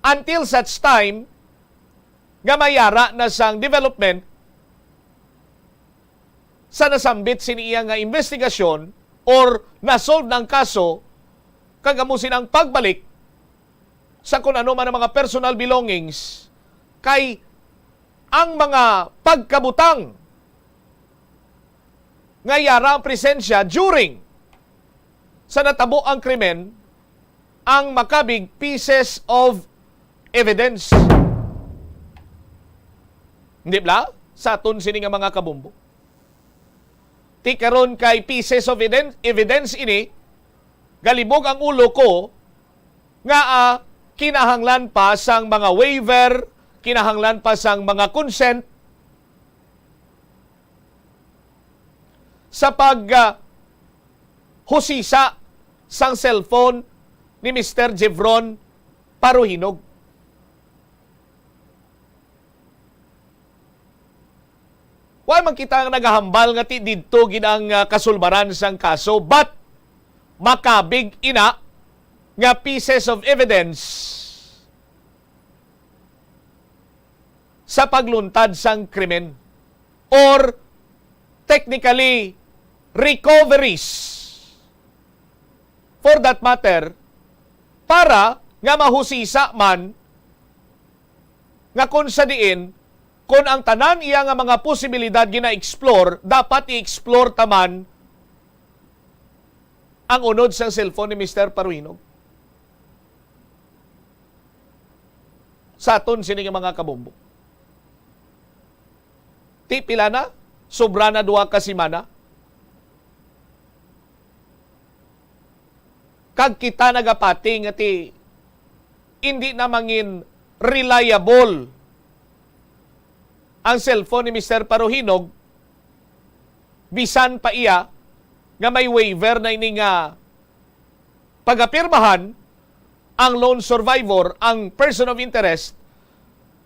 until such time nga mayara na sang development sa nasambit sini iya nga investigasyon or na-solve na ang kaso, kag amo sini ang pagbalik sa kun ano man ang mga personal belongings, kay ang mga pagkabutang nga yara ang presensya during sa natabo ang krimen ang makabig pieces of evidence. Hindi bala? Sa aton sini nga mga kabombo. Ti karon kay pieces of eviden-, evidence ini, galibog ang ulo ko nga, ah, kinahanglan pa sang mga waiver, kinahanglan pa sang mga consent sa pag, ah, husisa sang cellphone ni Mister Jevron Paruhinog. Wa man kita nga nagahambal nga ti didto gid ang, ah, kasulbaran sang kaso, but makabig ina nga pieces of evidence sa pagluntad sang krimen, or technically, recoveries, for that matter, para nga mahusisa man nga kung sa diin, kung ang tanan iya nga mga posibilidad gina-explore, dapat i-explore ta man ang unod sang cellphone ni Mister Paruhinog. Sa aton sini nga mga kabombo. Ti pila na? sobra na duha ka semana. Kag kita nagapati nga ti, indi na mangin reliable ang cellphone ni Mister Paruhinog, bisan pa iya nga may waiver na ini nga pagapirmahan ang lone survivor, ang person of interest,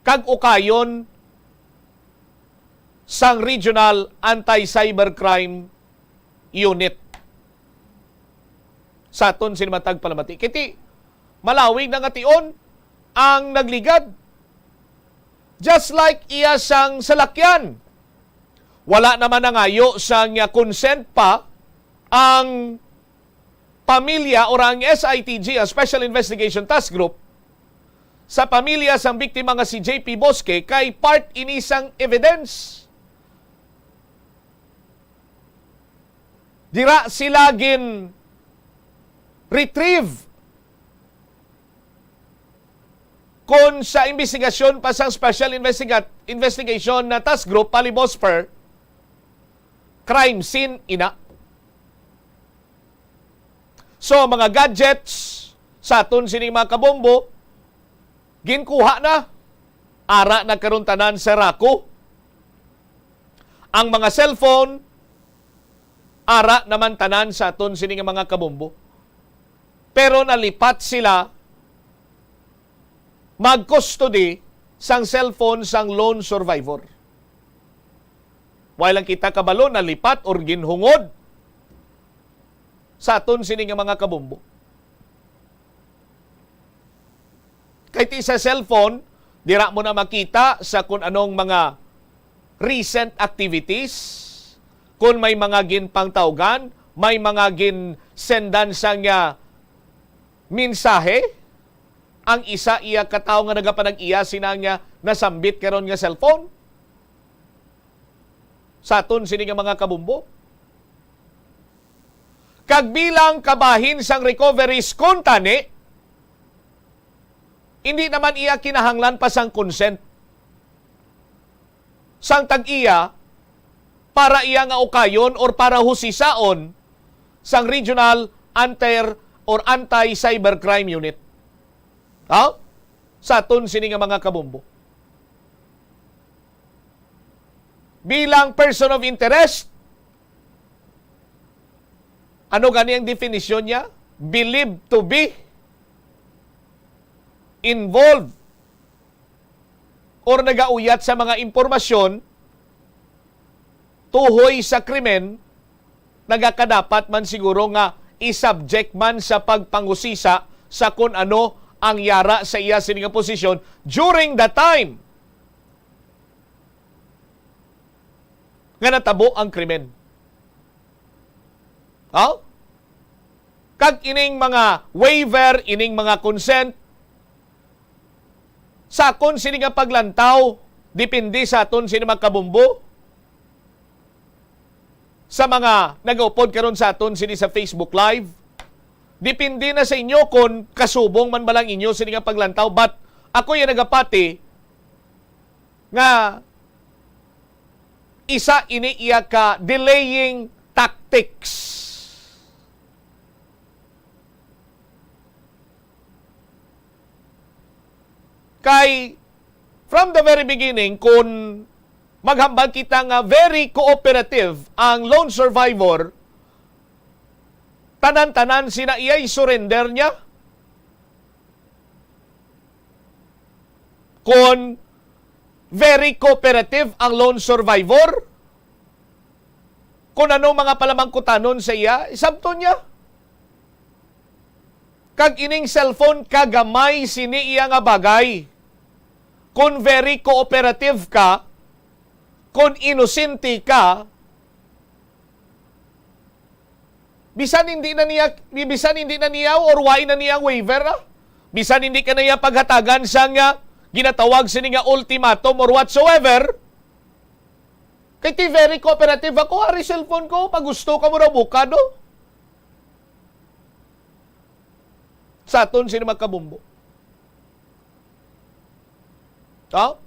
kag ukayon sang Regional Anti-Cybercrime Unit. Sa aton sini matag palamati. Kay ti, malawig na nga tion ang nagligad. Just like iya sang salakyan. Wala naman nangayo sang, ah, consent pa ang pamilya or ang S I T G, ang Special Investigation Task Group, sa pamilya sang biktima nga si J P Bosque kay part ini sang evidence. Dira sila gin-retrieve kon sa imbestigasyon pa sang Special Investigat-, Investigation na Task Group, pali BOSPER, crime scene ina. So, mga gadgets sa aton sining mga kabombo, ginkuha na. Ara na karon tanan sa RACU. Ang mga cellphone, ara naman tanan sa aton sini nga mga kabombo. Pero nalipat sila mag-custody sang cellphone sang lone survivor. Wala lang kita kabalo, nalipat or ginhungod sa aton sini nga mga kabombo. Kay ti sa cellphone, dira mo na makita sa kun anong mga recent activities, kun may mga ginpangtawgan, may mga ginsendan sang, ah, mensahe, ang isa iya ka tawo nga nagapanag-iya sina nga nasambit karon nga cellphone. Sa aton sini nga mga kabombo. Kag bilang kabahin sang recoveries, kuntani, hindi naman iya kinahanglan pa sang consent sang tag-iya para iya nga ukayon or para husisaon sang Regional Anti- or Anti-Cybercrime Unit. Ha? Sa aton sini nga mga kabombo. Bilang person of interest, ano gani ang definisyon niya? Believed to be involved or nagauyat sa mga impormasyon tuhoy sa krimen, nagakadapat man siguro nga i-subject man sa pagpangusisa sa kun ano ang yara sa iya sini nga posisyon during the time nga natabo ang krimen. Oh? Kag ining mga waiver, ining mga consent, sa akon sini nga paglantaw, depende sa aton sini mga kabombo, sa mga nagaupod karon sa aton sini sa Facebook Live, depende na sa inyo kon kasubong man ba lang inyo sini nga paglantaw. But ako ya nagapati nga isa ini iya ka delaying tactics. Kay, from the very beginning, kun maghambal kita nga very cooperative ang lone survivor, tanan-tanan sina iyay surrender niya. Kon very cooperative ang lone survivor, kon ano mga palamangkutanon sa iya, isabton niya. Kag ining cellphone, kagamay sini iya nga bagay. Kon very cooperative ka, kon inosente ka, bisan hindi na niya, bisan hindi na niya or why na niya ang waiver, ah? Bisan hindi ka na niya paghatagan sang, ah, ginatawag sini nga ultimatum or whatsoever, kay ti very cooperative ako, ari cellphone ko, pag gusto ka mo raw bukado. Sa aton sini mga kabombo. Oh?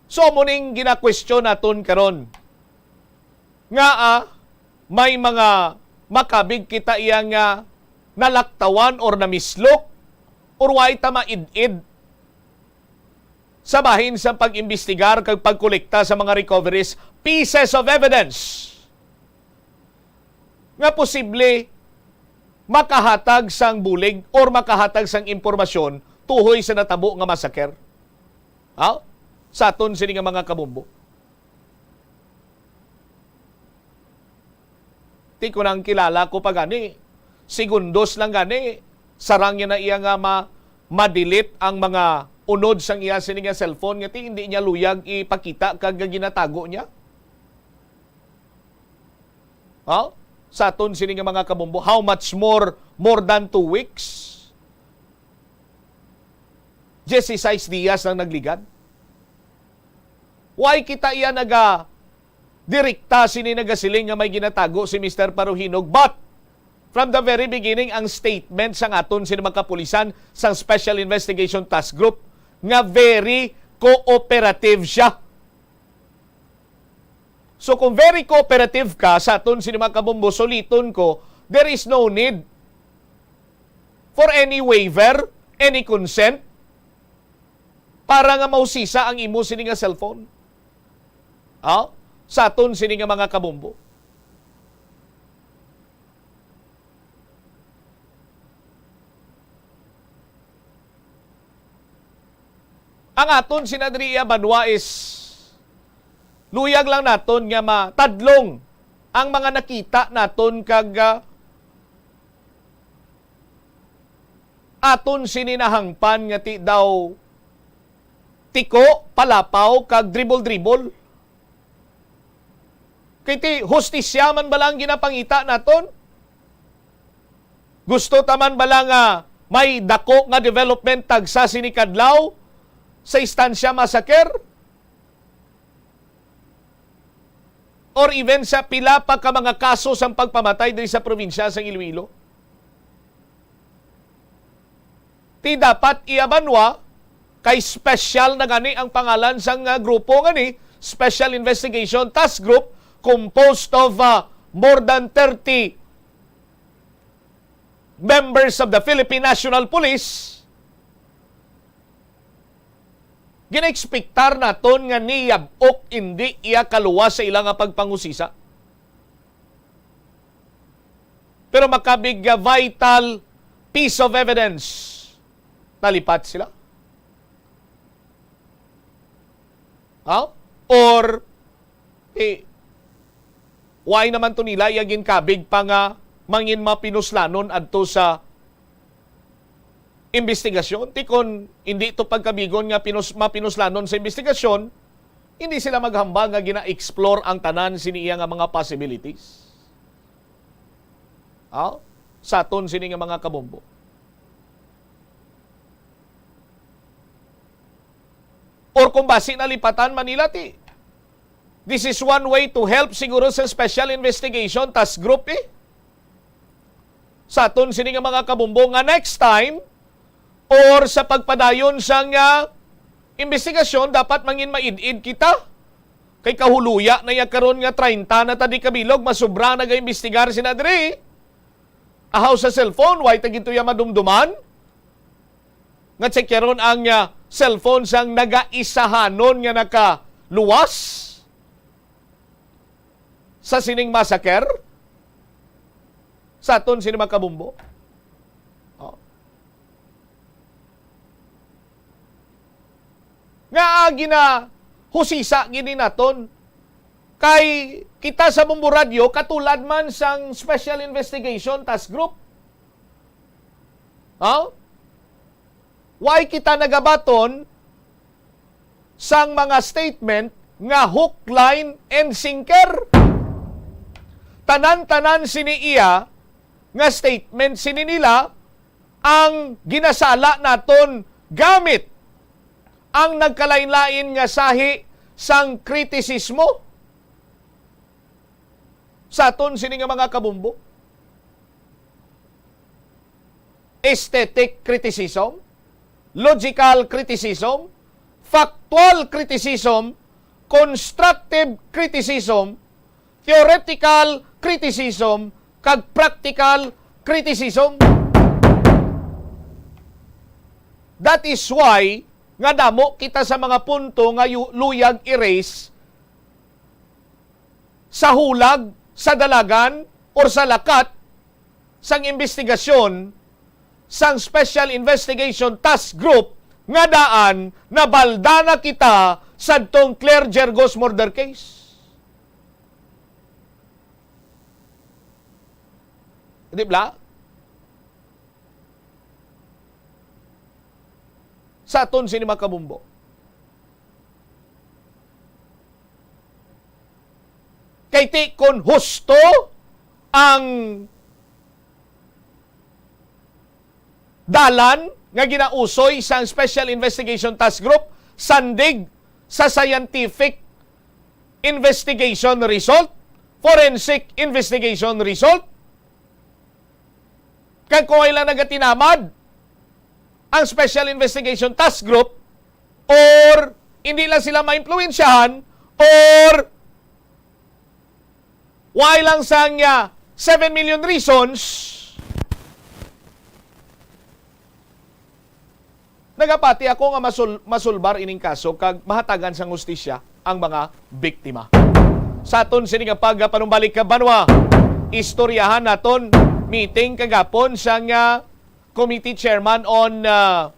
So, amo ning gina-question naton karon. Ngaa may mga makabig kita iya nga nalaktawan or namislok or way ta maid-id sa bahin sa pag-imbestigar kag pagkolekta sa mga recoveries, pieces of evidence nga posible makahatag sang bulig or makahatag sang impormasyon tuhoy sa natabo nga massacre? Ha? Sa aton sini nga mga kabombo. Ti, kun ang kilala ko pa gani, segundos lang gani, sarang niya na iya nga ma-, ma-delete ang mga unod sang iya sini nga cellphone, nga ti, hindi niya luyag ipakita kag ginatago niya. Ha? Sa aton sini nga mga kabombo, how much more, more than two weeks? Dieciséis dias ang nagligad. Why kita iya naga direkta sini nagasiling nga may ginatago si Mister Paruhinog? But from the very beginning, ang statement sang aton sini mga kapulisan sang Special Investigation Task Group nga very cooperative siya. So, kung very cooperative ka sa aton sini mga kabombo, suliton ko, there is no need for any waiver, any consent, para nga mausisa ang imo sini nga cellphone. Ah? Sa aton sini nga mga kabombo. Ang aton sina diri iya banwa is luyag lang naton nga matadlong ang mga nakita naton kag, ah, aton sini nahangpan nga ti daw tiko, palapaw, kag dribol-dribol. Kay ti hustisya man bala ang ginapangita naton? Gusto ta man bala nga may dako nga development tagsa sini kadlaw sa Estancia Massacre? Or even sa pila pa ka mga kaso sang pagpamatay diri sa probinsya sang Iloilo? Ti dapat iya banwa, kay special na gani ang pangalan sang, ah, grupo nga ni Special Investigation Task Group, composed of, ah, more than thirty members of the Philippine National Police. Ginaekspektar naton nga niyab-ok, indi iya kaluwas sa ila nga pagpangusisa. Pero makabig nga vital piece of evidence, nalipat sila. Ha? Or, eh, why naman to nila iya ginkabig pa nga mangin mapinuslanon adto sa imbestigasyon? Ti kon hindi to pagkabigon nga pinus-, mapinuslanon sa imbestigasyon, hindi sila maghambal nga gina-explore ang tanan sini iya nga mga possibilities. Ha? Sa aton sini nga mga kabombo. Or kung basi nalipatan man nila, ti, this is one way to help siguro sa Special Investigation Task Group, eh. Sa aton sini nga mga kabombo nga next time or sa pagpadayon sang, ah, imbestigasyon, dapat mangin maid-id kita. Kay kahuluya na ya karon nga treinta na ta di kabilog, masobra nagaimbestigar sina diri. Ahaw sa cellphone, way ta gid to ya madumduman. Nga check ya ron ang, ah, cellphone sang nagaisahanon nga nakaluwas sa sining massacre sa aton sini mga kabombo. Oh. Nga, ah, ginahusisa gini naton kay kita sa Bombo Radyo katulad man sang Special Investigation Task Group. Ha? Why kita nagabaton sang mga statement nga hook, line, and sinker? Tanan-tanan sini iya nga statement sini nila ang ginasala naton gamit ang nagkalain-lain nga sahi sang kritisismo sa aton sini nga mga kabombo. Aesthetic criticism, logical criticism, Factual criticism, constructive criticism, theoretical criticism, kag practical criticism. That is why nga damo kita sa mga punto nga yu-, luyag i-raise sa hulag, sa dalagan, or sa lakat sang imbestigasyon sang Special Investigation Task Group nga daan nabalda na kita sadtong Claire Gergos murder case. Di bala? Sa aton sini, mga kabumbo. Kay ti kon husto ang dalan nga ginausoy sang Special Investigation Task Group, sandig sa scientific investigation result, forensic investigation result, kag kung wala nagatinamad ang Special Investigation Task Group, or hindi lang sila maimpluwensyahan, or why lang sang, ah, seven million reasons, nagapati ako nga masul-, masulbar ining kaso kag mahatagan sang hustisya ang mga biktima. Sa aton sini nga pagpanumbalik ka banwa, istoryahan naton meeting kagapon sang, ah, committee chairman on, ah,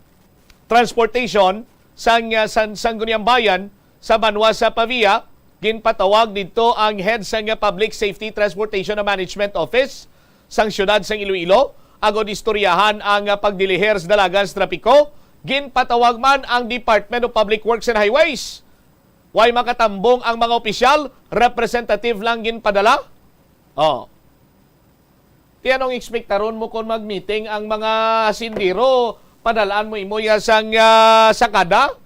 transportation sang, ah, san-, Sangguniang Bayan sa banwa sa Pavia. Ginpatawag didto ang head sang, ah, Public Safety Transportation and Management Office sang siyudad sang Iloilo agod istoryahan ang, ah, pagdiliher sa dalagan sa trapiko. Ginpatawag man ang Department of Public Works and Highways. Way makatambong ang mga opisyal, representative lang ginpadala. Oh. Ti anong ekspektaron mo kon mag-meeting ang mga sindiro? Padalaan mo imo ya sang, ah, sakada?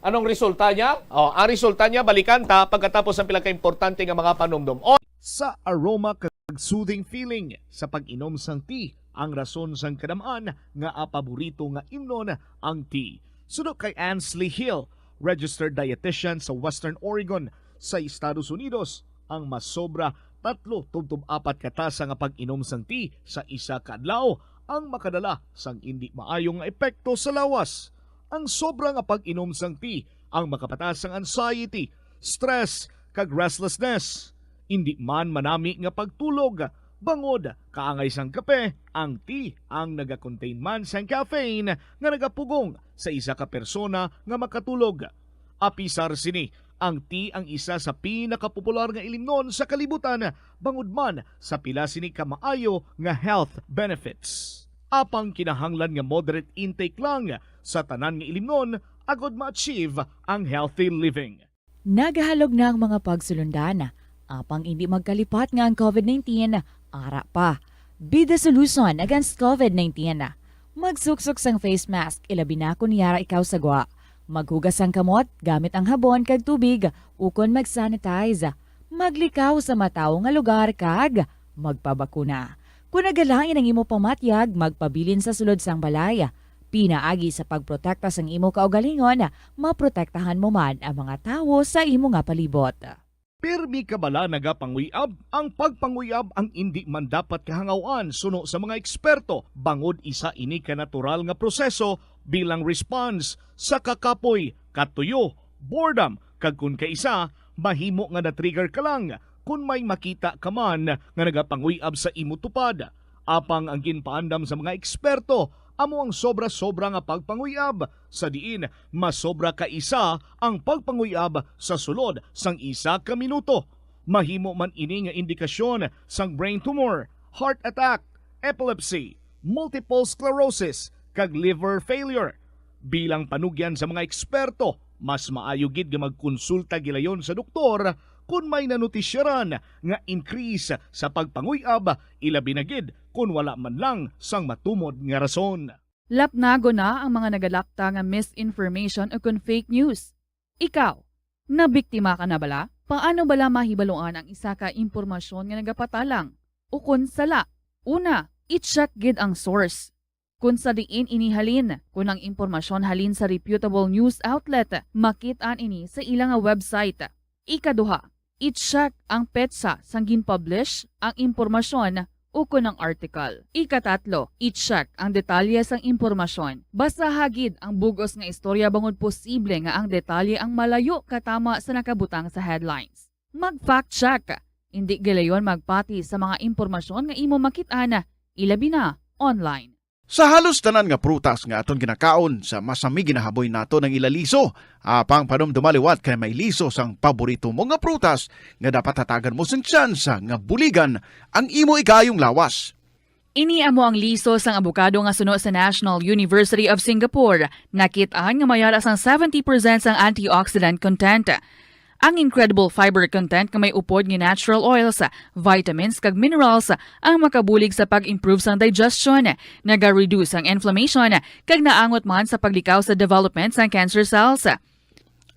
Anong resulta niya? Oh, ang resulta niya, balikan ta pagkatapos ang pila ka importante nga mga panumdom. On. Sa aroma kag soothing feeling sa pag-inom sang tea ang rason sang kadam-an nga paborito nga imnon ang tea. Suno kay Ansley Hill, registered dietitian sa Western Oregon sa Estados Unidos, ang masobra tatlo tubtob apat ka tasa nga pag-inom sang tea sa isa ka adlaw ang makadala sang indi maayo nga epekto sa lawas. Ang sobra nga pag-inom sang tea ang makapataas sang anxiety, stress, kag restlessness. Indi man manami nga pagtulog, bangod kaangay sang kape, ang tea ang nagakontain man sang caffeine nga nagapugong sa isa ka persona nga makatulog. Apisar sini, ang tea ang isa sa pinakapopular nga ilimnon sa kalibutan, bangod man sa pila sini ka maayo nga health benefits. Apang kinahanglan nga moderate intake lang sa tanan nga ilimnon agod ma-achieve ang healthy living. Nagahalog na ang mga pagsulundan, apang indi magkalipat nga ang covid nineteen ara pa. Be the solution against covid nineteen. Magsuksok sang face mask, ilabi na kon yara ikaw sa gwa. Maghugas sang kamot gamit ang habon kag tubig, ukon mag-sanitize. Maglikaw sa matawo nga lugar kag magpabakuna. Kon nagalain ang imo pamatyag, magpabilin sa sulod sang balay. Pinaagi sa pagprotekta sang imo kaugalingon, maprotektahan mo man ang mga tawo sa imo nga palibot. Pirmi ka bala nagapanguyab? Ang pagpanguyab ang indi man dapat kahangaw-an suno sa mga eksperto, bangod isa ini ka natural nga proseso bilang response sa kakapoy, katuyo, boredom, kag kon kaisa, mahimo nga na-trigger ka lang kon may makita ka man nga nagapanguyab sa imo tupad. Apang ang ginpaandam sa mga eksperto amo ang sobra-sobra nga pagpanguyab, sa diin masobra ka isa ang pagpanguyab sa sulod sang isa ka minuto. Mahimo man ini nga indikasyon sang brain tumor, heart attack, epilepsy, multiple sclerosis, kag liver failure. Bilang panugyan sa mga eksperto, mas maayo gid nga magkonsulta gilayon sa doktor kon may nanotisyaran nga increase sa pagpanguyab, ilabi na gid kon wala man lang sang matumod nga rason. Lapnagon na ang mga nagalakta nga misinformation ukon fake news. Ikaw, nabiktima ka na bala? Paano bala mahibaluan ang isa ka impormasyon nga nagapatalang ukon sala? Una, i-check gid ang source. kon sa diin ini halin. Kon ang impormasyon halin sa reputable news outlet, makit-an ini sa ila nga website. Ikaduha, i-check ang petsa sang gin-publish ang impormasyon ukon ang article. Ikatatlo, i-check ang detalye sang impormasyon. Basaha gid ang bug-os nga istorya bangod posible nga ang detalye ang malayo katama sa nakabutang sa headlines. Mag-fact check. Indi gilayon magpati sa mga impormasyon nga imo makit-an, ilabi na online. Sa halos tanan nga prutas nga aton ginakaon, sa masami ginahaboy nato ang ila liso. Apang panumduma liwat kay may liso sang paborito mo nga prutas nga dapat hatagan mo sing tsansa nga buligan ang imo ikaayong lawas. Ini amo ang liso sang abokado nga suno sa National University of Singapore. Nakit-an nga may ara sang seventy percent sang antioxidant content. Ang incredible fiber content nga may upod nga natural oils, vitamins, kag minerals ang makabulig sa pag-improve sang digestion, naga-reduce ang inflammation, kag naangot man sa paglikaw sa development sang cancer cells.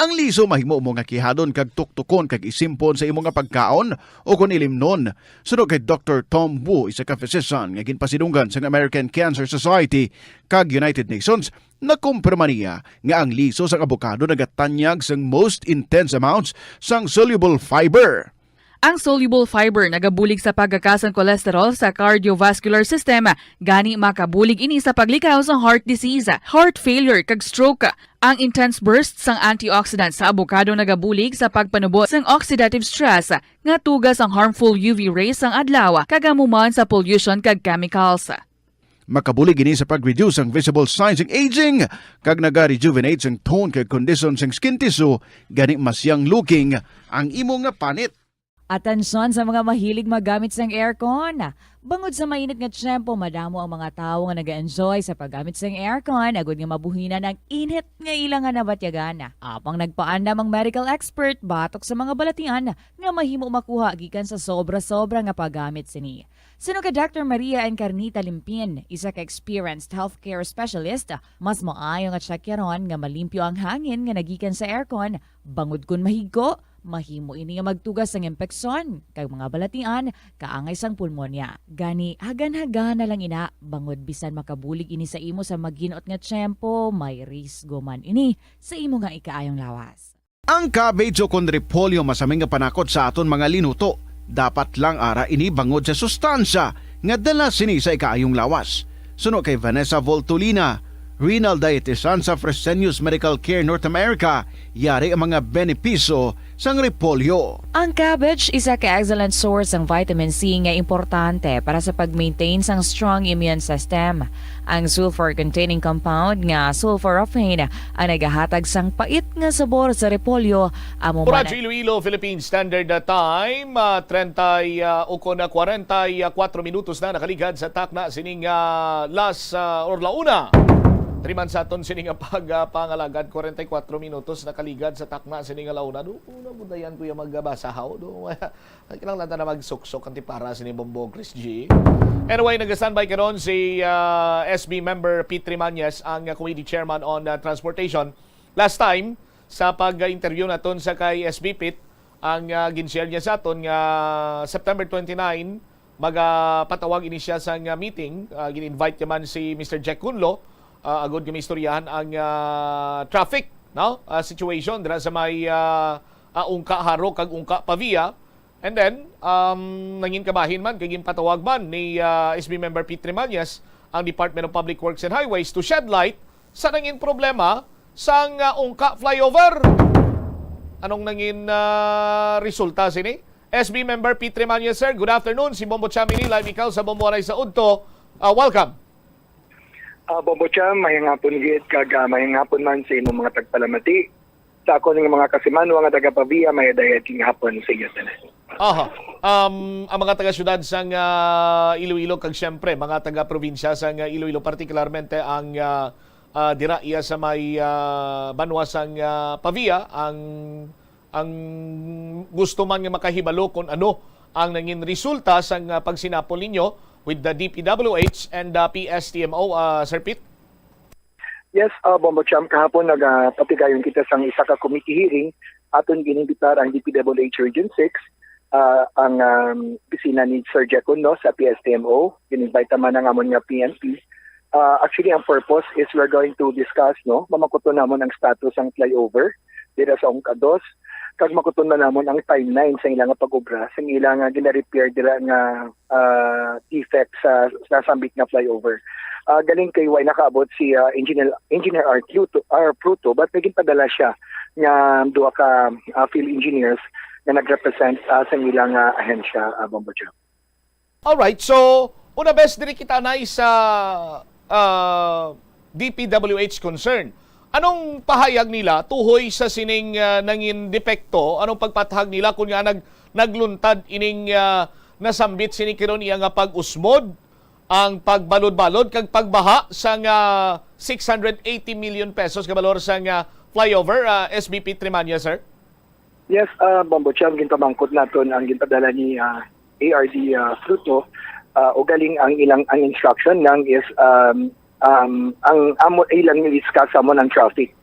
Ang liso mahimo mo nga kihadon kag tuktukon kag isimpon sa imo nga pagkaon o kon ilimnon. Suno kay Doktor Tom Wu, isa ka physician nga ginpasidunggan sang American Cancer Society kag United Nations, nakumpirma niya nga ang liso sang abokado nagatanyag sang most intense amounts sang soluble fiber. Ang soluble fiber nagabulig sa pagkakas sang cholesterol sa cardiovascular system, gani makabulig ini sa paglikaw sa heart disease, heart failure, kag stroke. Ang intense burst sang antioxidant sa abokado nagabulig sa pagpanubo sang oxidative stress nga tuga sang harmful U V rays sang adlaw, kag amo man sa pollution kag chemicals. Makabulig ini sa pag-reduce sang visible signs sang aging, kag naga-rejuvenate sang tone kag condition sang skin tissue, gani mas young looking ang imo nga panit. Atensyon sa mga mahilig magamit sang aircon. Bangod sa mainit nga tiyempo, madamo ang mga tawo nga nag-enjoy sa paggamit sang aircon, agud nga mabuhinan ang init nga ila nga nabatyagan. Apang nagpaandam ang medical expert batok sa mga balatian nga mahimo makuha gikan sa sobra-sobra nga paggamit sini. Suno kay Doctor Maria Encarnita Limpin, isa ka experienced healthcare specialist, mas maayo nga tiyakyaron nga malimpyo ang hangin nga nagikan sa aircon, bangod kon mahigko, mahimo ini nga magtuga sang impeksyon kag mga balatian kaangay sang pulmonya. Gani, hagan-hagana lang ina, bangod bisan makabulig ini sa imo sa maginot nga tiyempo, may risgo man ini sa imo nga ikaayong lawas. Ang cabbage o kon repolyo masami nga panakot sa aton mga linuto. Dapat lang ara ini bangod sa sustansya nga dala sini sa ikaayong lawas. Suno kay Vanessa Voltolina, renal dietitian sa Fresenius Medical Care North America, yari ang mga benepisyo sang repolyo. Ang cabbage isa ka excellent source sang vitamin C nga importante para sa pag-maintain sang strong immune system. Ang sulfur-containing compound nga sulforaphane ang nagahatag sang pait nga sabor sa repolyo, amo man Oras Iloilo, Philippine Standard Time, ah, treinta, ah, ukon na kwarenta y kuatro minutos na nakaligad sa takna sining, ah, las, ah, or la una. Triman sa aton sining, ah, pag, ah, pangalagad, kwarenta y kuatro minutos nakaligad sa takna sining, ah, la una. Do, una, budayan ko yung magbasa, haw. Do, kinahanglan ta na magsuksok ang tipara sini Bombo, Chris G. Anyway, nag-standby karon si, ah, S B member Pete Trimañez, ang, ah, committee chairman on, ah, transportation. Last time, sa pag-interview naton sa kay S B Pete, ang, ah, gin-share niya sa aton nga September twenty-nine, magapatawag ini siya sa nga meeting. Ah, gin-invite niya man si Mister Jack Kunlo, ah, agud nga maistoryahan ang, ah, traffic, no? Ah, situation dira sa may, ah, ah, Ungka Jaro kag Ungka Pavia. And then, um, nangin kabahin man, kay ginpatawag man ni, ah, S B member Pete Trimañez ang Department of Public Works and Highways to shed light sa nangin problema sang, ah, Ungka flyover. Anong nangin, ah, resulta sini? S B member Pete Trimañez, sir, good afternoon. Si Bombo Cham ini, live ikaw sa Bombo Aray sa Udto. Ah, welcome. Ah, Bombo Cham, mayang hapon gid, kag, ah, mayang hapon man sa imong mga tagpalamati. Sa akon nga mga kasimanwa nga taga Pavia, may adayag nga hapon sa inyo tanan. Aha. Um, ang mga taga-syudad sang, ah, Iloilo kag siyempre mga taga-probinsya sang, ah, Iloilo, partikularmente ang, ah, ah, dira iya sa may, ah, banwa sang, ah, Pavia, ang, ang gusto man nga makahibalo kung ano ang nangin resulta sang, ah, pagsinapol ninyo with the D P W H and the P S T M O, ah, Sir Pete? Yes, uh, Bombo Cham, kahapon nagapatigayon kita sang isa ka committee hearing. Aton ginimbitar ang D P W H Region six, uh, ang, um, opisina ni Sir Jack Uno sa P S T M O. Gin-invite man ang amon nga P N P. Ah, actually, ang purpose is we're going to discuss, no? Mamangkuton namon ang status sang flyover dira sa Ongkados, kag mangkuton man namon ang timeline sa ila nga pag-obra, sa ila nga gina-repair dira nga, ah, defect sa nasambit nga flyover. Ah, galing kay way nakaabot si, ah, Engineer, Engineer R. Pluto, R. Pluto, but may ginpadala siya nga duha ka, ah, field engineers nga nag-represent, ah, sa ila nga ahensya, ah, Bombo Jam. Alright, so, una bes diri kita na sa ah, D P W H concern. Anong pahayag nila tuhoy sa sining ah, nangin depekto? Anong pagpatahag nila kun nga nag nagluntad ining ah, nasambit sini karon iya nga pag-usmod, ang pagbalod-balod kag pagbaha sa nga six hundred eighty million pesos nga balor sa nga flyover, ah, S B P Trimania, sir? Yes, uh, Bombo Chang, ginpamangkot naton ang ginpadala ni uh, A R D uh, Fruto. Uh, ugaling ang ilang ang instruction lang is um, um, ang amo ilang i-discuss sa amon ang traffic.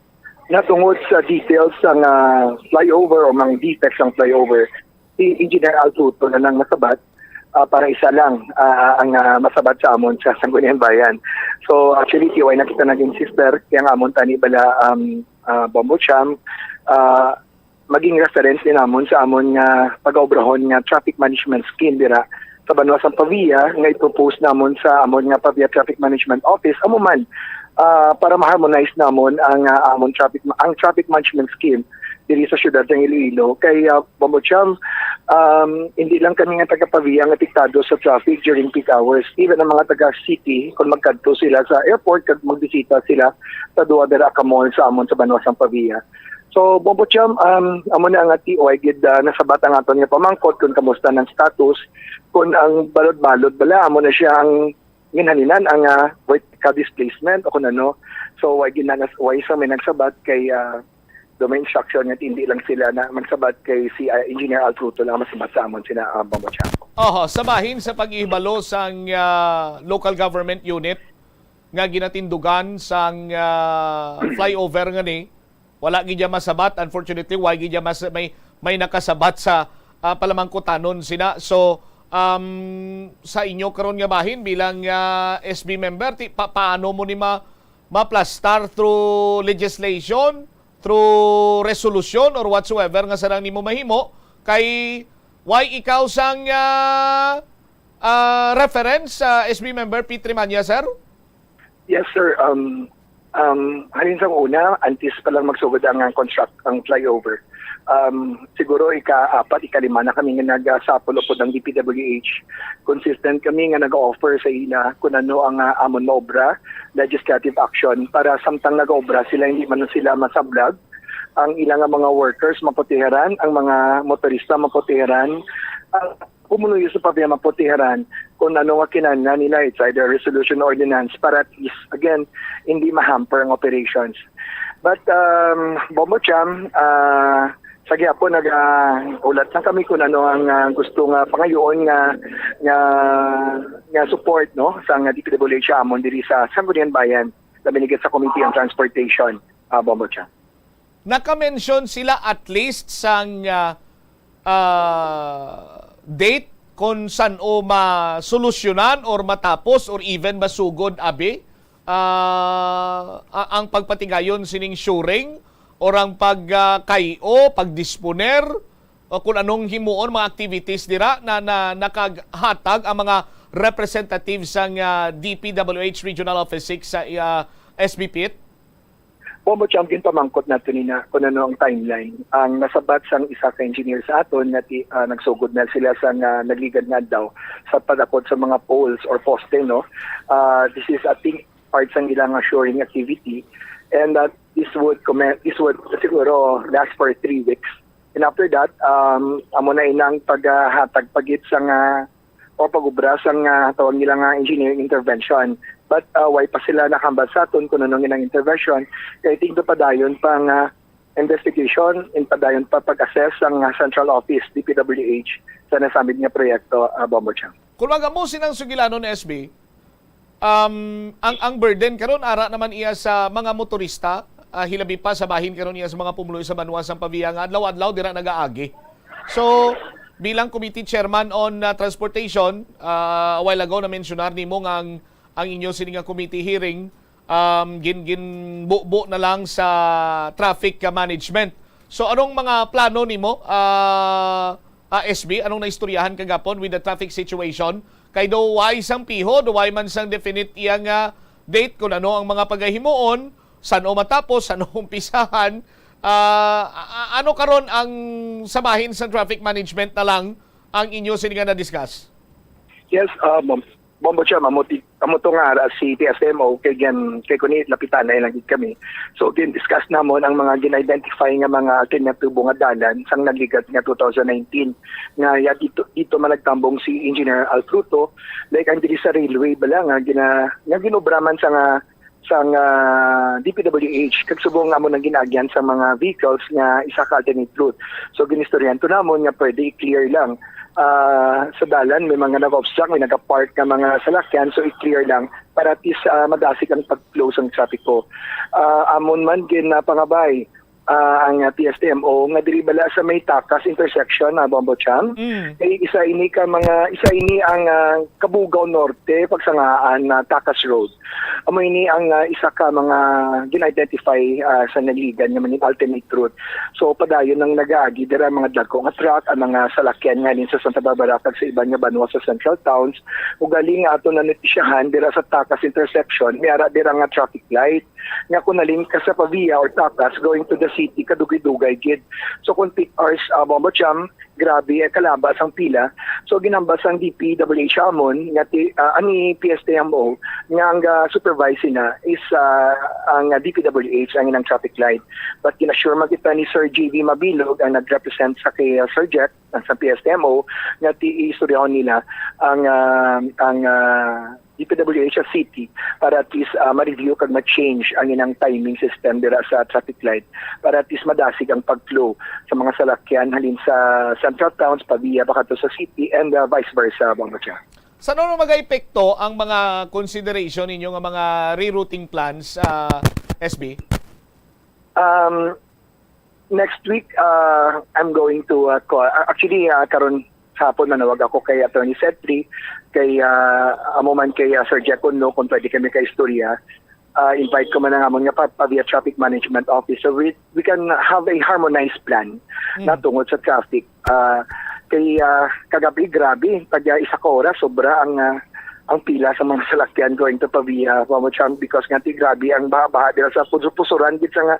Natungod sa details sang uh, flyover o mga defects sang flyover, si Engineer Al Fruto na lang masabat uh, para isa lang uh, ang uh, masabat sa amon sa Sangguniang Bayan. So actually, T Y na kita naging sister, kaya ang amon tani bala um, uh, Bombo Chang, uh, maging reference din namon sa amon nga pagaobrahon nga traffic management scheme dira sa Banwa sang Pavia nga i-propose namon sa amon nga Pavia Traffic Management Office amo man ah, para ma-harmonize namon ang ah, amon traffic ma- ang traffic management scheme diri sa siyudad sa Iloilo kay uh, Bombo Cham, um, hindi lang kami nga taga Pavia ang apektado sa traffic during peak hours, even ang mga taga city kung magkadto sila sa airport kag magbisita sila sa duha dira ka mall sa amon sa Banwa sang Pavia. So, Bombo Cham, um, amo na nga T O I gid uh, nasabat ang aton nga pamangkot kung kamusta ng status, kung ang balod-balod bala, amo na siya ang ginhalinan ang uh, vertical displacement o kung ano. So, why ginanas why sa may nagsabat kay uh, do may instruction nga hindi lang sila na magsabat kay si uh, Engineer Alfruto lang masabat sa amon sina uh, Bombo Cham. Oho, sa bahin sa pag-ihibalo sang uh, local government unit nga ginatindugan sang uh, flyover nga ni, wala gid ya masabat. Unfortunately, why gid ya mas may may nakasabat sa uh, palamangkutanon sina. So um, sa inyo karon nga bahin bilang uh, S B member, ti, pa, paano mo ni ma maplastar through legislation, through resolution or whatsoever nga sarang nimo mahimo kay why ikaw sang uh, uh, reference sa uh, S B member P three Manya, sir? Yes, sir. Um, um, halin sa una, antes pa lang magsugod ang uh, construct, ang flyover, um, siguro ika-apat, ikalima na kami nga nagasapol upod ang D P W H. Consistent kami nga nag-offer sa ila kung ano ang uh, amon maobra, legislative action, para samtang nag-obra sila, hindi man sila masablag. Ang ilang mga workers maputiharan, ang mga motorista maputiharan. Uh, pumunuyo sa pabya maputiharan kung ano nga kinahanglan nila, it's either resolution ordinance para at least, again, hindi ma-hamper ang operations. But, um, Bombo Cham, uh, sa gihapon nag-ulat lang kami kung ano ang uh, gusto nga pangayoon nga nga nga support no sa nga D P W H amon diri sa Sangguniang Bayan, labi na gid sa Committee on Transportation, uh, Bombo Cham. Naka-mention sila at least sang uh, uh, date kung san-o masolusyonan or matapos or even masugod abi uh, ang pagpatigayon sining shoring or ang pagkay-o, uh, pagdisponer o kung anong himuon mga activities dira na, na nakaghatag ang mga representatives sang uh, D P W H Regional Office six sa uh, S B P I T? Bombo Cham, ginpamangkot nato nina kung ano ang timeline. Ang nasabat sang isa ka engineer sa aton nga ti, ah, nagsugod na sila sa nga nagligad nga adlaw sa pag-akot sa mga poles or poste, no? Ah, this is, I think, part sang ilang assuring activity, and that this would commen- this would siguro last for three weeks. And after that, um, amo na inang paghatag pagit sa nga o pag-obra sang uh, tawag nila nga engineering intervention. But uh, why pa sila nakahambal sa aton kung ano nga intervention? Kay tingdo padayon pa nga investigation and padayon pa pag-assess sang uh, central office, D P W H, sa nasambit nga proyekto, uh, Bombo Chang. Kung magamo sinang sugilanon, S B, um, ang ang burden karon ara naman iya sa mga motorista, uh, hilabi pa sa bahin karon iya sa mga pumuluyo sa banwa sang Pavia nga adlaw-adlaw dira nagaagi. So, bilang committee chairman on uh, transportation, uh, a while ago na-mensionar nimo nga ang ang inyo sini nga committee hearing, um, gin ginbubo na lang sa traffic management. So anong mga plano nimo, ah, ah, S B? Anong naistoryahan kagapon with the traffic situation? Kay do way sang piho, do way man sang definite iya nga date kung ano ang mga pagahimuon, san-o matapos, san-o umpisahan. Ah, a- a- ano karon ang sa bahin sang traffic management na lang ang inyo sini nga na-discuss? Yes, uh, Bom- Bombo Cham, amo, ti- amo to nga ara si T S M O kay gan kay kuni lapitan na lang gid kami. So gin-discuss namon ang mga gin-identify nga mga alternatibo nga dalan sang nagligad nga two thousand nineteen nga ya dito dito man nagtambong si Engineer Alfruto, like ang diri sa railway bala nga gina nga ginobra man sa nga sang ah, D P W H kag subong nga amo nang ginaagyan sa mga vehicles nga isa ka alternate route. So ginistoryahan to namon nga pwede i-clear lang ah, sa dalan may mga nag-obstruct, may nag-park nga mga salakyan, so i-clear lang para at least ah, madasig ang pag-flow sang trapiko. Ah, amon man ginapangabay ah, ang ah, T S T M O nga diri bala sa may Takas intersection na Bombo Cham. Mm. Kay isa ini ka mga isa ini ang ah, Cabugao Norte pagsangaan na Takas Road. Amo ini ang ah, isa ka mga gin-identify ah, sa nagligad nga maning alternate route. So padayon ang nagaagi dira ang mga dagko nga truck, ang mga salakyan nga halin sa Santa Barbara kag sa iban nga banwa sa central towns. Ugaling nga ato na notisyahan dira sa Takas intersection, may ara dira nga traffic light nga kung halin ka sa Pavia or Takas going to the city, kadugay-dugay gid. So kung peak hours, uh, Bombo Cham, grabe ay kalaba sang pila. So ginambas ang D P W H amon nga ti, uh, ani P S T M O nga ang uh, supervise na is uh, ang uh, D P W H ang inang traffic light. But ginassure man kita ni Sir J V Mabilog ang nag-represent sa kay uh, Sir Jet, ang sa P S T M O, nga ti istoryahon nila ang uh, ang uh, D P W H sa city para at least uh, ma-review kag ma-change ang inang timing system dira sa traffic light para at least madasig ang pag-flow sa mga salakyan halin sa central towns pa via pa kadto sa city and uh, vice versa, Bang Rocha. Sa ano magaepekto ang mga consideration ninyo nga mga rerouting plans, ah, S B? Um, next week, uh, I'm going to uh, call. Uh, actually, uh, karon hapon nanawag ako kay Attorney Setri, kay uh, amo man kay uh, Sir Jack Uno kung pwede kami kaistorya. Uh, invite ko man ang amon nga pa, pa via traffic management office. So we, we can have a harmonized plan Mm. na tungod sa traffic. Uh, kay uh, kagabi, grabe, tag isa ka oras, sobra ang uh, ang pila sa mga salakyan going to Pavia, Mamo Chang, because nga ti grabe ang baha-baha dira sa puso-pusuran gid sa nga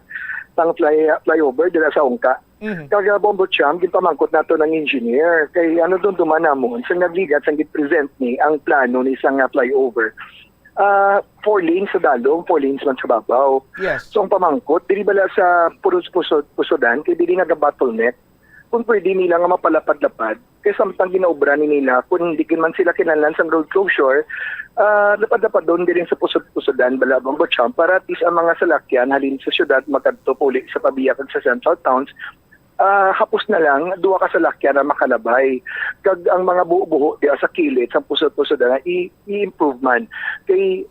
sang fly, flyover dira sa Ungka. Mhm. Kag uh, Bombo Cham, ginpamangkot nato ng engineer kay ano dumduman namon sa nagligat sang gid present ni ang plano ni sa nga flyover. Ah, four lanes sa dalom, four lanes man sa babaw. Yes. So ang pamangkot, dili bala sa puros pusod pusodan kay dili nagabottleneck. Kung pwede nila nga mapalapad-lapad, kay samtang ginaobra ni nila, kung hindi man sila kinahanglan sang road closure, ah, lapad-lapad doon diri sa pusod-pusodan, bala Bombo Cham, para at least ang mga salakyan halin sa syudad makadto puli sa Pavia kag sa central towns, ah, hapos na lang duha ka salakyan na makalabay. Kag ang mga buho-buho diya sa kilid sa pusod-pusodan i-, i-improve man. Kay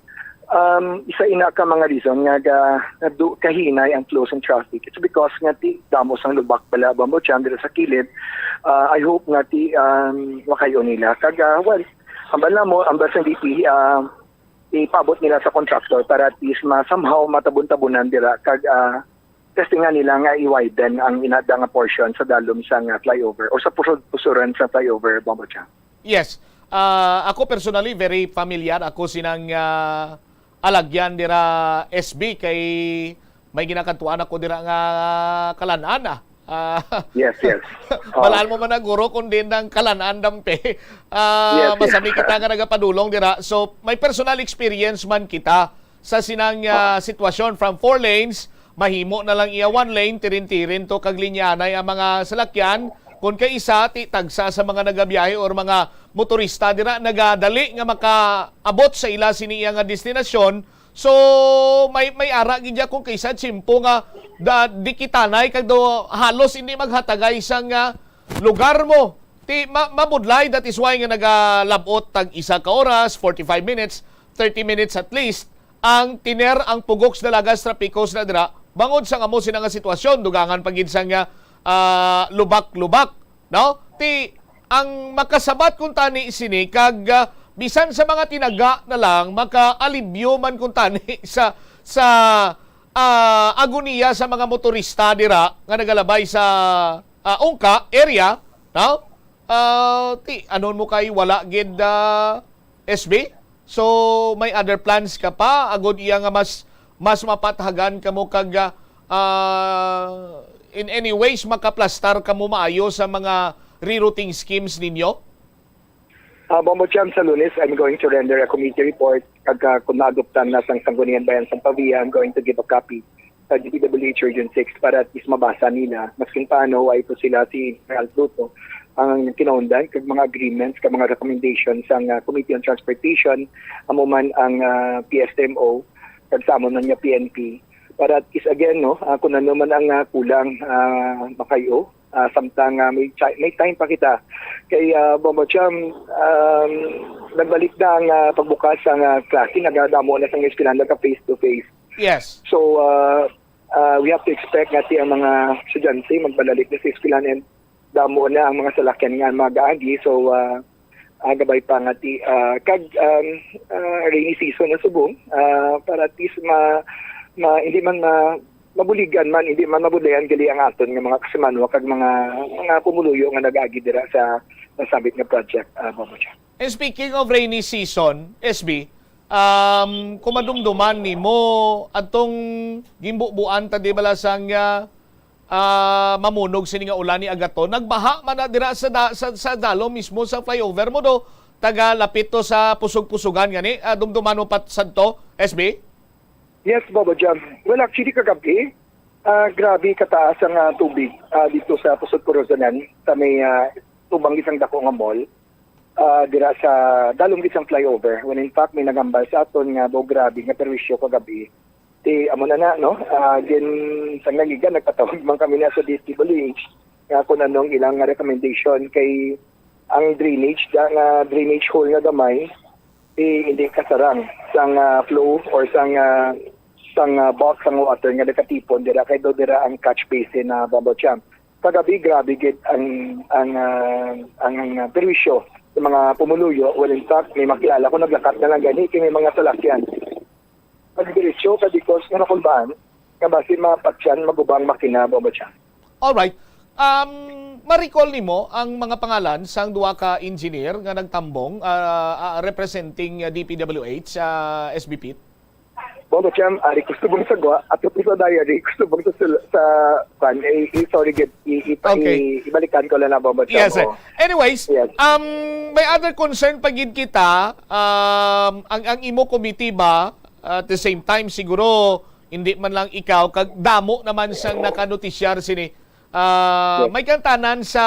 um, isa ina ka mga reason nga ga, nga du, kahinay ang flow sang traffic. It's because nga ti damo sang lubak bala Bombo Cham dira sa kilid. Ah, I hope nga ti um, makayo nila. Kag ah, well, ambal na mo, ambal sa D P, ah, ipabot nila sa contractor para at least ma somehow matabon-tabunan dira kag ah, testingan nila nga i-widen ang inada nga portion sa dalom sa nga flyover o sa pusod-pusuran sa flyover, Bombo Cham. Yes. Ah, ako personally, very familiar ako sinang ah, alagyan dira S B kay may ginakadtuan ako dira nga kalan-an ah. Ah, Yes, yes. Oh. Balaan mo man na guro kung din ang kalan-an dampe. Ah, Yes, yes. Masami kita nga nagapadulong dira. So, may personal experience man kita sa sinang ah, sitwasyon from four lanes, mahimo na lang iya one lane, tirin-tirin to kag linyanay ang mga salakyan. Kung kay isa, ti tagsa sa mga nagabiyahe or mga motorista dira nagadali nga makaabot sa ila sini iya nga destinasyon. So may may ara gid ya kung kaysa tsimpo nga da, dikitanay kag do halos hindi maghatagay sang ah, lugar mo. Ti ma, mabudlay, that is why nga nagalabot tag isa ka oras, forty-five minutes, thirty minutes at least ang tiner ang pugok sa dalagas trapiko sa dira bangod sa ngamo sina nga sitwasyon, dugangan pa gid sa nga ah, lubak-lubak, no? Ti ang makasabat kung tani sini kag ah, bisan sa mga tinaga na lang, makaalibyo man kuntani sa, sa, ah, agoniya sa mga motorista dira nga nagalabay sa, ah, Ungka area, no? Ah, ti, anon mo kay wala gid, ah, S B? So, may other plans ka pa agod iya nga mas, mas mapathagan kamo kag, ah, ah, in any ways makaplastar kamo maayo sa mga rerouting schemes ninyo? Ah, Bombo Jam, sa Lunes, I'm going to render a committee report. Kag, ah, kung maadoptan na sang Sangguniang Bayan sang Pavia, I'm going to give a copy sa D P W H Region six para at least mabasa nila. Maskin paano, wa ito sila si General Pluto. Ang kinaundan, kag mga agreements, kag mga recommendations sang, ah, Committee on Transportation, amo man ang, ah, P S M O, kag sa amon man nga P N P. Para at least again, no, ah, kung ano man ang, ah, kulang, ah, makayo, ah, samtang, ah, may chi-, may time pa kita. Kay, ah, Bombo Jam, um, nagbalik na ang, ah, pagbukas sang, ah, klase, nagadamo na sang eskwelahan, nagka face to face. Yes. So, ah, ah, we have to expect nga ti ang mga estudyante magbalik na sa eskwelahan and damo na ang mga salakyan nga mag-agi. So, ah, ah, gabay pa nga ti, ah, kag, um, ah, rainy season na subong, ah, para at least ma-, ma-, hindi man ma-, mabuligan man, hindi man mabudlayan gali ang aton nga mga kasimanwa kag mga, mga pumuluyo nga nag-agi dira sa nasabit nga project, ah, Bombo Jam. And speaking of rainy season, S B, um, kung madumduman nimo, atong gimbubuan ta di bala sang, ah, ah, mamunog sini nga ulan ni Agaton, nagbaha man na dira sa da-, sa, sa dalo mismo sa flyover mo do, taga lapit to sa Pusog-Pusugan gani, ah, dumduman mo pat sadto, S B? Yes, Bobo Jam. Well, actually, kagabi, ah, grabe kataas ang, ah, tubig, ah, dito sa Pusod Porosanan, sa may, ah, tubang isang dako nga mall, ah, dira sa dalong isang flyover. When in fact, may nagambal sa aton nga daw grabe nga perwisyo kagabi. Ti, amo na na, no? Ah, gin, sa naligan, nagpatawag man kami na sa D S W H nga kung anong ilang recommendation kay ang drainage, da, nga drainage hole nga gamay, eh, hindi kasarang sang, ah, flow or sang, ah, sang, ah, bulk sang water nga nakatipon dira kay daw dira ang catch basin na Bombo Jam. Kagabi, grabe gid ang, ang, ah, ang, ang, ah, perwisyo sa mga pumuluyo. Well, in fact, may makilala ko, naglakat na lang gani kay may mga salakyan. Pagdiretso ka because nga nakulbaan, nga basi mapatyan magubang makina, Bombo Jam. Alright. Um, ma-recall nimo ang mga pangalan sang duha ka engineer nga nagtambong, ah, ah, representing, ah, D P W H sa S B P? Bombo Jam, ari ko subong sa gwa, ato ko sa diary, ko subong sa sul-, sa, kwan, eh, eh, sorry, gid, i-, i-, Okay. i-, ibalikan ko lang na, Bombo Jam, Yes, sir. oo. Anyways, Yes. um, may other concern pa gid kita, um, ang, ang imo committee ba, at the same time, siguro, hindi man lang ikaw, kag damo naman sang nakanotisyar sini. Ah, Yes. may kantanan sa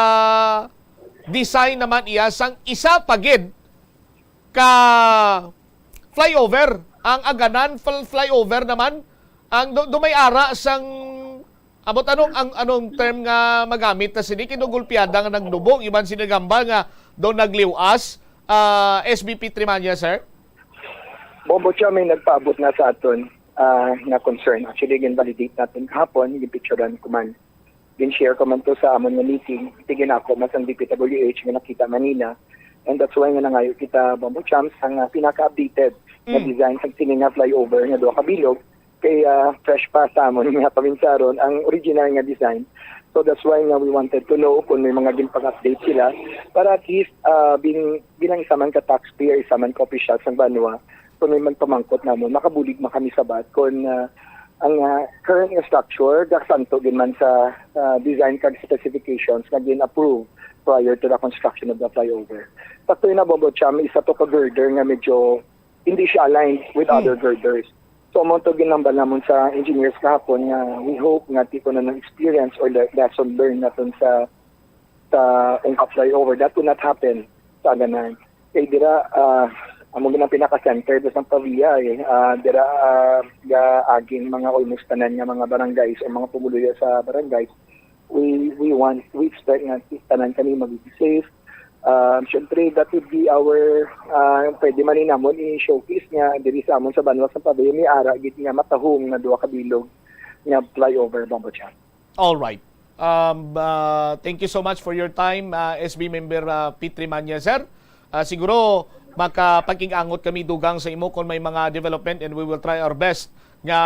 design naman iya sang isa pa gid ka flyover. Ang Aganan fl-, flyover naman, ang do, do may ara sang, abot ano ang, anong term nga magamit na sini? Kinugulpiada nga nagdubog, iban sinagambal nga do nagliwas, ah, S B P Trimanya, sir? Bombo siya may nagpaabot na sa aton, ah, nga concern. Actually, gin-validate natin kahapon, gin-picturean ko man. Gin-share ko man to sa amon nga meeting, tigin ako mas ang D P W H nga nakita Manila. And that's why nga nangayo kita, Bombo Champs, ang, ah, pinaka-updated nga Mm. design sa sini nga flyover nga duha ka bilog. Kay, ah, fresh pa sa amon nga paminsaron ang original nga design. So that's why nga we wanted to know kung may mga ginpang-update sila para at least, ah, bin-, bilang isa man ka taxpayer, isa man ka opisyal sa banwa, kung may magpamangkot namon, makabulig man kami sabat kung, ah, ang, ah, current nga structure gasanto gid man sa, ah, design kag specifications nga gin-approve prior to the construction of the flyover. Sakto na, Bombo Cham, isa to ka girder nga medyo hindi siya aligned with Hmm. other girders. So, amo to ginambal namon sa engineers kahapon nga we hope nga tipo na ng experience or le-, lesson learned naton sa, sa Ungka flyover, that will not happen sa Aganan. Kay dira, ah, amo gid ang pinaka-center sa Pavia, eh. Ah, dira, ah, gaaging mga almost tanan nga mga barangays o mga pumuluyo sa barangays. We, we want, we expect nga tanan kami magiging safe. Ah, syempre, that would be our, ah, pwede man ni namon i-showcase nga diri sa amon sa banwa sa Pavia, may ara gid nga matahom nga duha ka bilog nga flyover, Bombo Chan. All right. Um, ah, thank you so much for your time, ah, S B member, ah, Pete Remania, sir. Ah, siguro, Makapakig-angot kami dugang sa imo kung may mga development, and we will try our best nga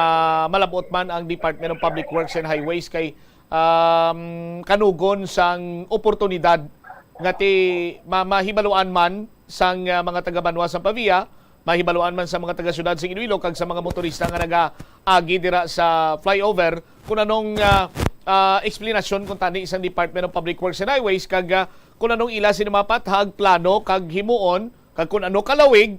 malabot man ang Department of Public Works and Highways kay, um, kanugon sang oportunidad nga ti ma-, mahibaluan man sang, ah, mga taga-banwa sa Pavia, mahibaluan man sa mga taga-syudad sa Iloilo kag sa mga motorista nga nagaagi dira sa flyover kung anong, ah, ah, eksplanasyon kung tani sang Department of Public Works and Highways kag, ah, kung anong ila sini mapathag plano kag himuon kag kung ano kalawig,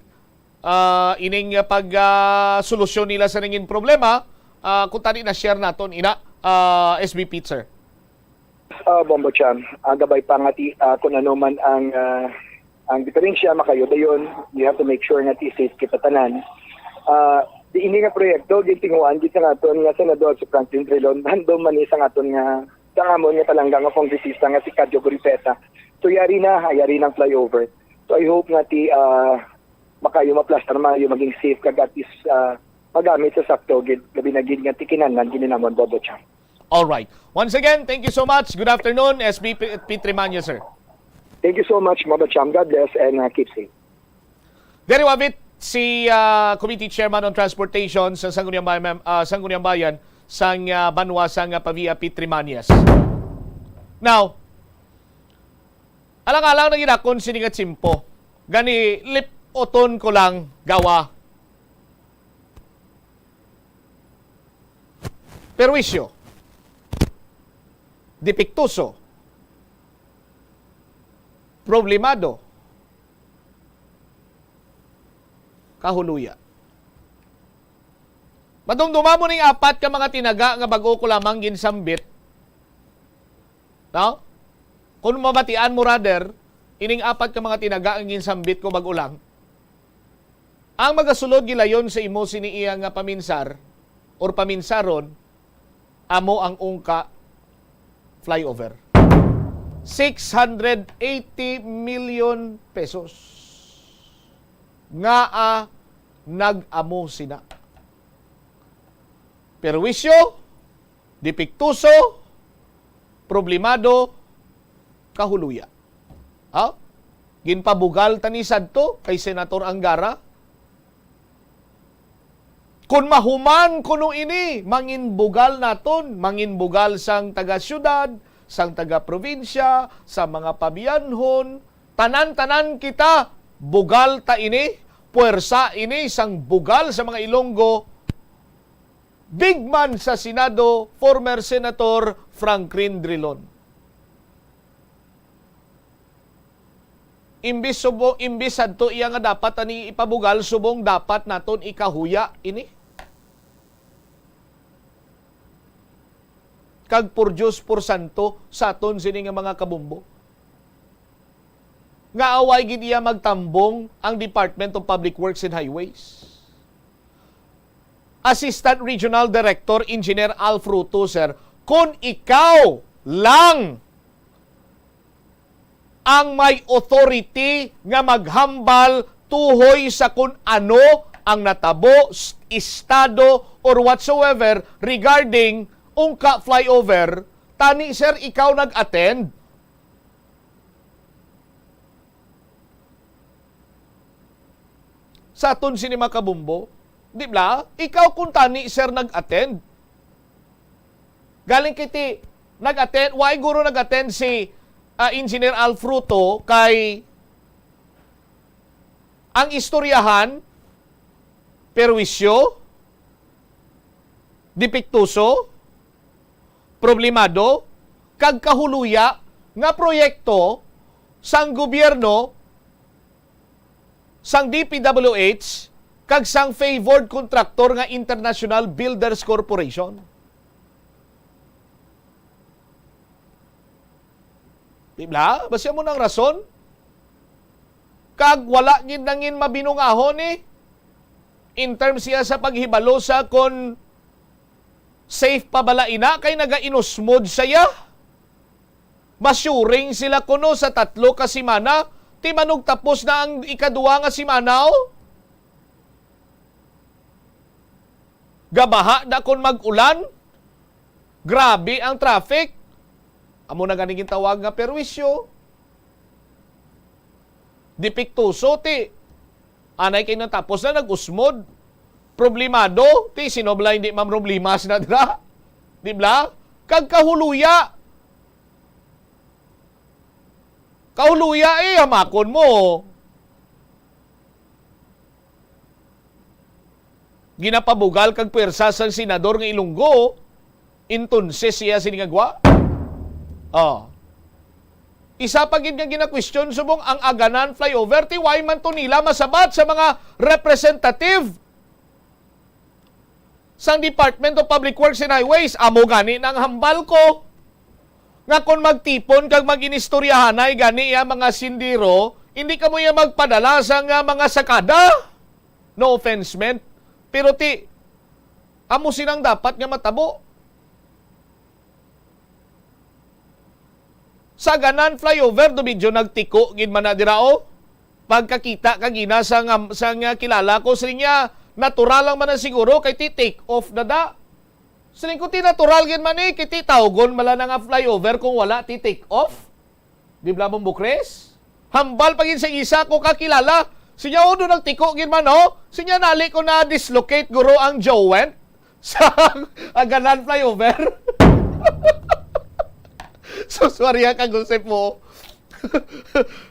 ah, ining, ah, pag, ah, solusyon nila sa nangin problema, ah, kung tani na-share naton ina, ah, S B Pete, sir. Ah, Bombo Cham, ah, gabay pa nga ti, ah, kung ano man ang, ah, ang diferensya, makayo dayon, you have to make sure nga ti safe kita tanan. Ah, di ini nga proyekto, gintinguhaan gid sa aton nga senador si Franklin Drilon, handom man ni sa aton nga, sa amon nga palangga nga kongresista nga si Cadio Guripeta. So, yari na, ha, yari ng flyover. So, I hope nga ti, ah, makayo maplastar, maayo maging safe, kag at least, ah, magamit sa sakto gid, labi na gid nga ti kinahanglan gid ni namon, Bombo Cham. All right. Once again, thank you so much. Good afternoon, S B P-, Pete Remania, sir. Thank you so much, Bombo Cham. God bless and, uh, keep safe. Diri wabit si, ah, Committee Chairman on Transportation sa Sangguniang Bayan, ah, Sangguniang Bayan sang, ah, banwa sang, ah, Pavia, Pete Remanias. Now, alang-alang na ginakon sini nga tiyempo. Gani, lip-uton ko lang, gawa. Perwisyo, depektoso, problemado, kahuluya. Madumduma mo ning apat ka mga tinaga nga bag-o ko lamang ginsambit. No? Kung mabatian mo, rather, ining apat ka mga tinaga nga ginsambit ko bag-o lang, ang magasulod gilayon sa imo sini iya nga paminsar or paminsaron, amo ang ungka flyover. Six hundred eighty million pesos. Ngaa nag-amo sina? Perwisyo, depektoso, problemado, kahuluya. Ha? Ginpabugal ta ni sadto kay Senator Angara. Kon mahuman kuno ini, manginbugal naton, manginbugal sang taga-siyudad, sang taga-probinsya, sa mga pabiyanhon, tanan-tanan kita, bugal ta ini, puwersa ini sang bugal sa mga Ilonggo. Big man sa Senado, former Senator Franklin Drilon. Imbis subo-, imbis sadto iya nga dapat ani ipabugal, subong dapat naton ikahuya ini. Kag por Dios, por santo, sa aton sini nga mga kabombo. Nga away gid iya magtambong ang Department of Public Works and Highways. Assistant Regional Director Engineer Al Fruto, sir, kung ikaw lang ang may authority nga maghambal tuhoy sa kun ano ang natabo, s-, estado, or whatsoever regarding ungka flyover, tani, sir, ikaw nag-attend sa aton sini mga kabombo, di ba? Ikaw kung tani, sir, nag-attend. Galing kiti, nag-attend, why guro nag-attend si, ah, Engineer Al Fruto kay ang istoryahan, perwisyo, depektoso, problemado, kag kahuluya nga proyekto sang gobyerno, sang D P W H, kag sang favored contractor nga International Builders Corporation. Di ba? Basi amo na ang rason. Kag wala gid nangin mabinungahon ni, in terms siya sa paghibalo sa kon safe pa bala ina kay nagainusmod siya. Masuring sila kuno sa tatlo ka semana, ti manugtapos na ang ikaduha nga semana, oh. Gabaha na kon mag-ulan, grabe ang traffic. Amo na gani gintawag nga perwisyo. Depektoso ti Anay kay natapos na, nag-usmod. Problemado, ti sino bala hindi mamroblema sina dira? Di bala? Kag kahuluya. Kahuluya, eh, hamakon mo. Ginapabugal kag puwersa sang senador nga Ilonggo, entonces iya sini nga gwa? Oh. Isa pa gid nga gina-question subong ang Aganan flyover, ti why man to nila masabat sa mga representative sang Department of Public Works and Highways? Amo gani nang hambal ko nga kon magtipon kag mag-inistoryahanay gani iya mga sindiro, hindi kamo iya magpadala sa nga mga sakada. No offense meant. Pero ti, amo sinang dapat nga matabo. Sa Aganan flyover, do medyo nagtiko gid man na dira, oh. Pagkakita ka gina sa nga, sa nga kilala ko, siling niya, natural lang man na siguro kay ti take off na da. Siling ko, ti natural gid man ni, kay ti tawgon man lang na nga flyover kung wala ti take off. Di bala, Bombo Chris? Hambal pa gid sa isa ko kakilala. Sinya, "Oh, do nagtiko gid man, oh." Sinya, "Nali ko na-dislocate, guro, ang joint sa Aganan flyover." So, sorry ha, kag-usip mo.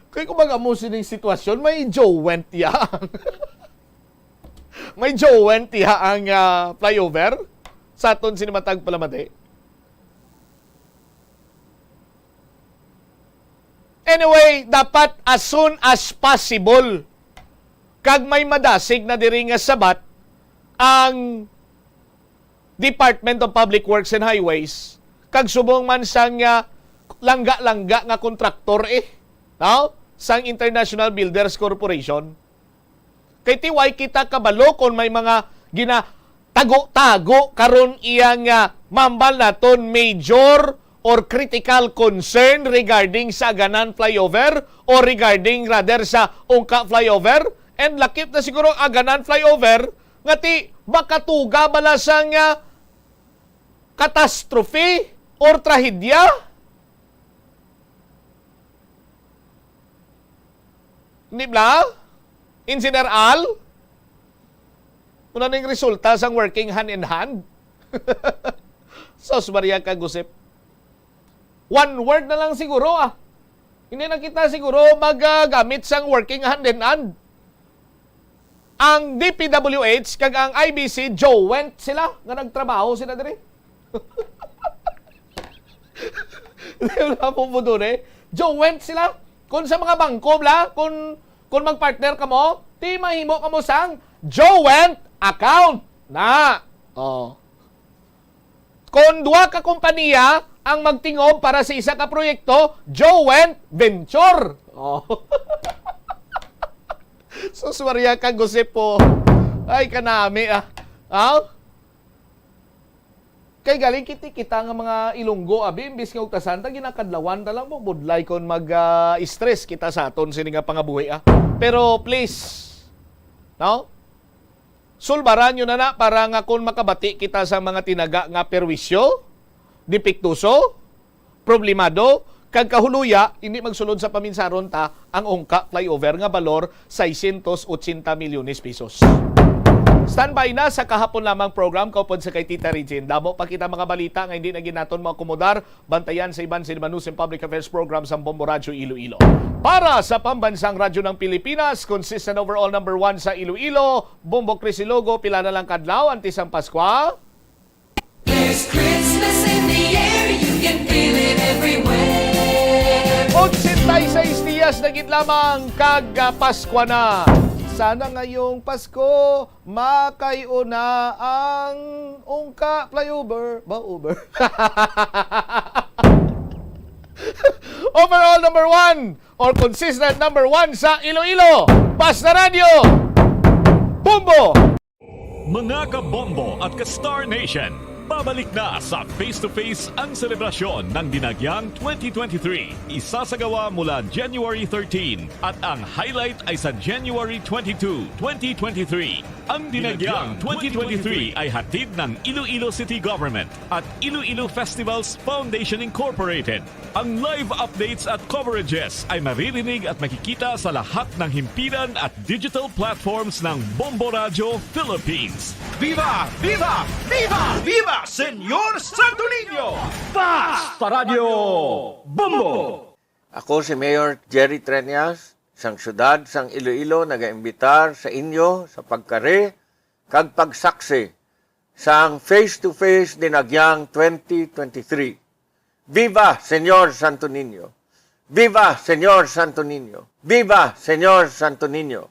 Kay kung baga mo sining sitwasyon, may joint ya. May joint ya ang, ah, flyover sa aton sini matag palamati. Anyway, dapat as soon as possible, kag may madasig na diri nga sabat ang Department of Public Works and Highways, kag subong man sang, ah, langga-langga nga kontraktor, eh, no? Sang International Builders Corporation. Kay ti way kita kabalo kon may mga ginatago-tago karon iya nga mambal naton major or critical concern regarding sa Aganan flyover or regarding rather sa Ungka flyover, and lakip na siguro ang Aganan flyover nga ti makatuga bala sa nga catastrophe or trahedya. Di ba? Engineer Al? Una ning resulta sang working hand in hand? Sos Maria kag Josep. One word na lang siguro, ah. Hindi na kita siguro magagamit sang working hand in hand. Ang D P W H kag ang I B C, joint sila nga nagtrabaho sila diri. Di wala po po dun eh. Joint sila. Kung sa mga bangko, bla, kung, kung mag-partner ka mo, ti mahimo ka mo sang joint account. Na. Oh. Kung duha ka kompanya ang magtingob para sa isa ka proyekto, joint venture. Oh. Sus Maria kag Josep po. Ay, kanami, ah. Aw? Kay galing kiti kita nga mga Ilonggo, abi, imbis nga ugtasan ta, ginakadlawan ta lang mo, budlay kon mag, ah, stress kita sa aton sini nga pangabuhi, ah. Pero please, no? Sulbaran nyo na na para nga kon makabati kita sa mga tinaga nga perwisyo, depektuso, problemado, kag kahuluya, hindi magsulod sa paminsaron ta ang Ungka flyover nga balor seiscientos ochenta milyones pesos. Standby na sa kahapon lamang program kaupod sa kay Tita Regine. Damo pa kita mga balita nga hindi na ginaton maakomodar. Bantayan sa iban sa Limanusin Public Affairs Program sa Bombo Radyo Iloilo. Para sa Pambansang Radyo ng Pilipinas, consistent overall number one sa Iloilo, Bombo Chris Ilogo, pila na lang kadlaw antes ang Paskwa? There's Christmas in the air, you can feel it everywhere. Ochenta y seis diyas na gid lamang kag, ah, Paskwa na. Sana ngayong Pasko, makay-o na ang Ungka flyover. Ba, over? Overall number one or consistent number one sa Iloilo. Basta Radyo. Bombo! Mga kabombo at ka-Star Nation, Babalik na sa Face to Face ang selebrasyon ng Dinagyang twenty twenty-three. Isasagawa mula January thirteen at ang highlight ay sa January twenty-two, twenty twenty-three. Ang Dinagyang twenty twenty-three ay hatid ng Iloilo City Government at Iloilo Festivals Foundation Incorporated. Ang live updates at coverages ay maririnig at makikita sa lahat ng himpilan at digital platforms ng Bombo Radyo Philippines. Viva! Viva! Viva! Viva Señor Santo Niño! Basta Radyo Bombo! Ako si Mayor Jerry Treñas, sang siyudad sang Iloilo, nagaimbitar sa inyo sa pagkari kag pagsaksi sang Face to Face Dinagyang twenty twenty-three. Viva Señor Santo Niño! Viva Señor Santo Niño! Viva Señor Santo Niño!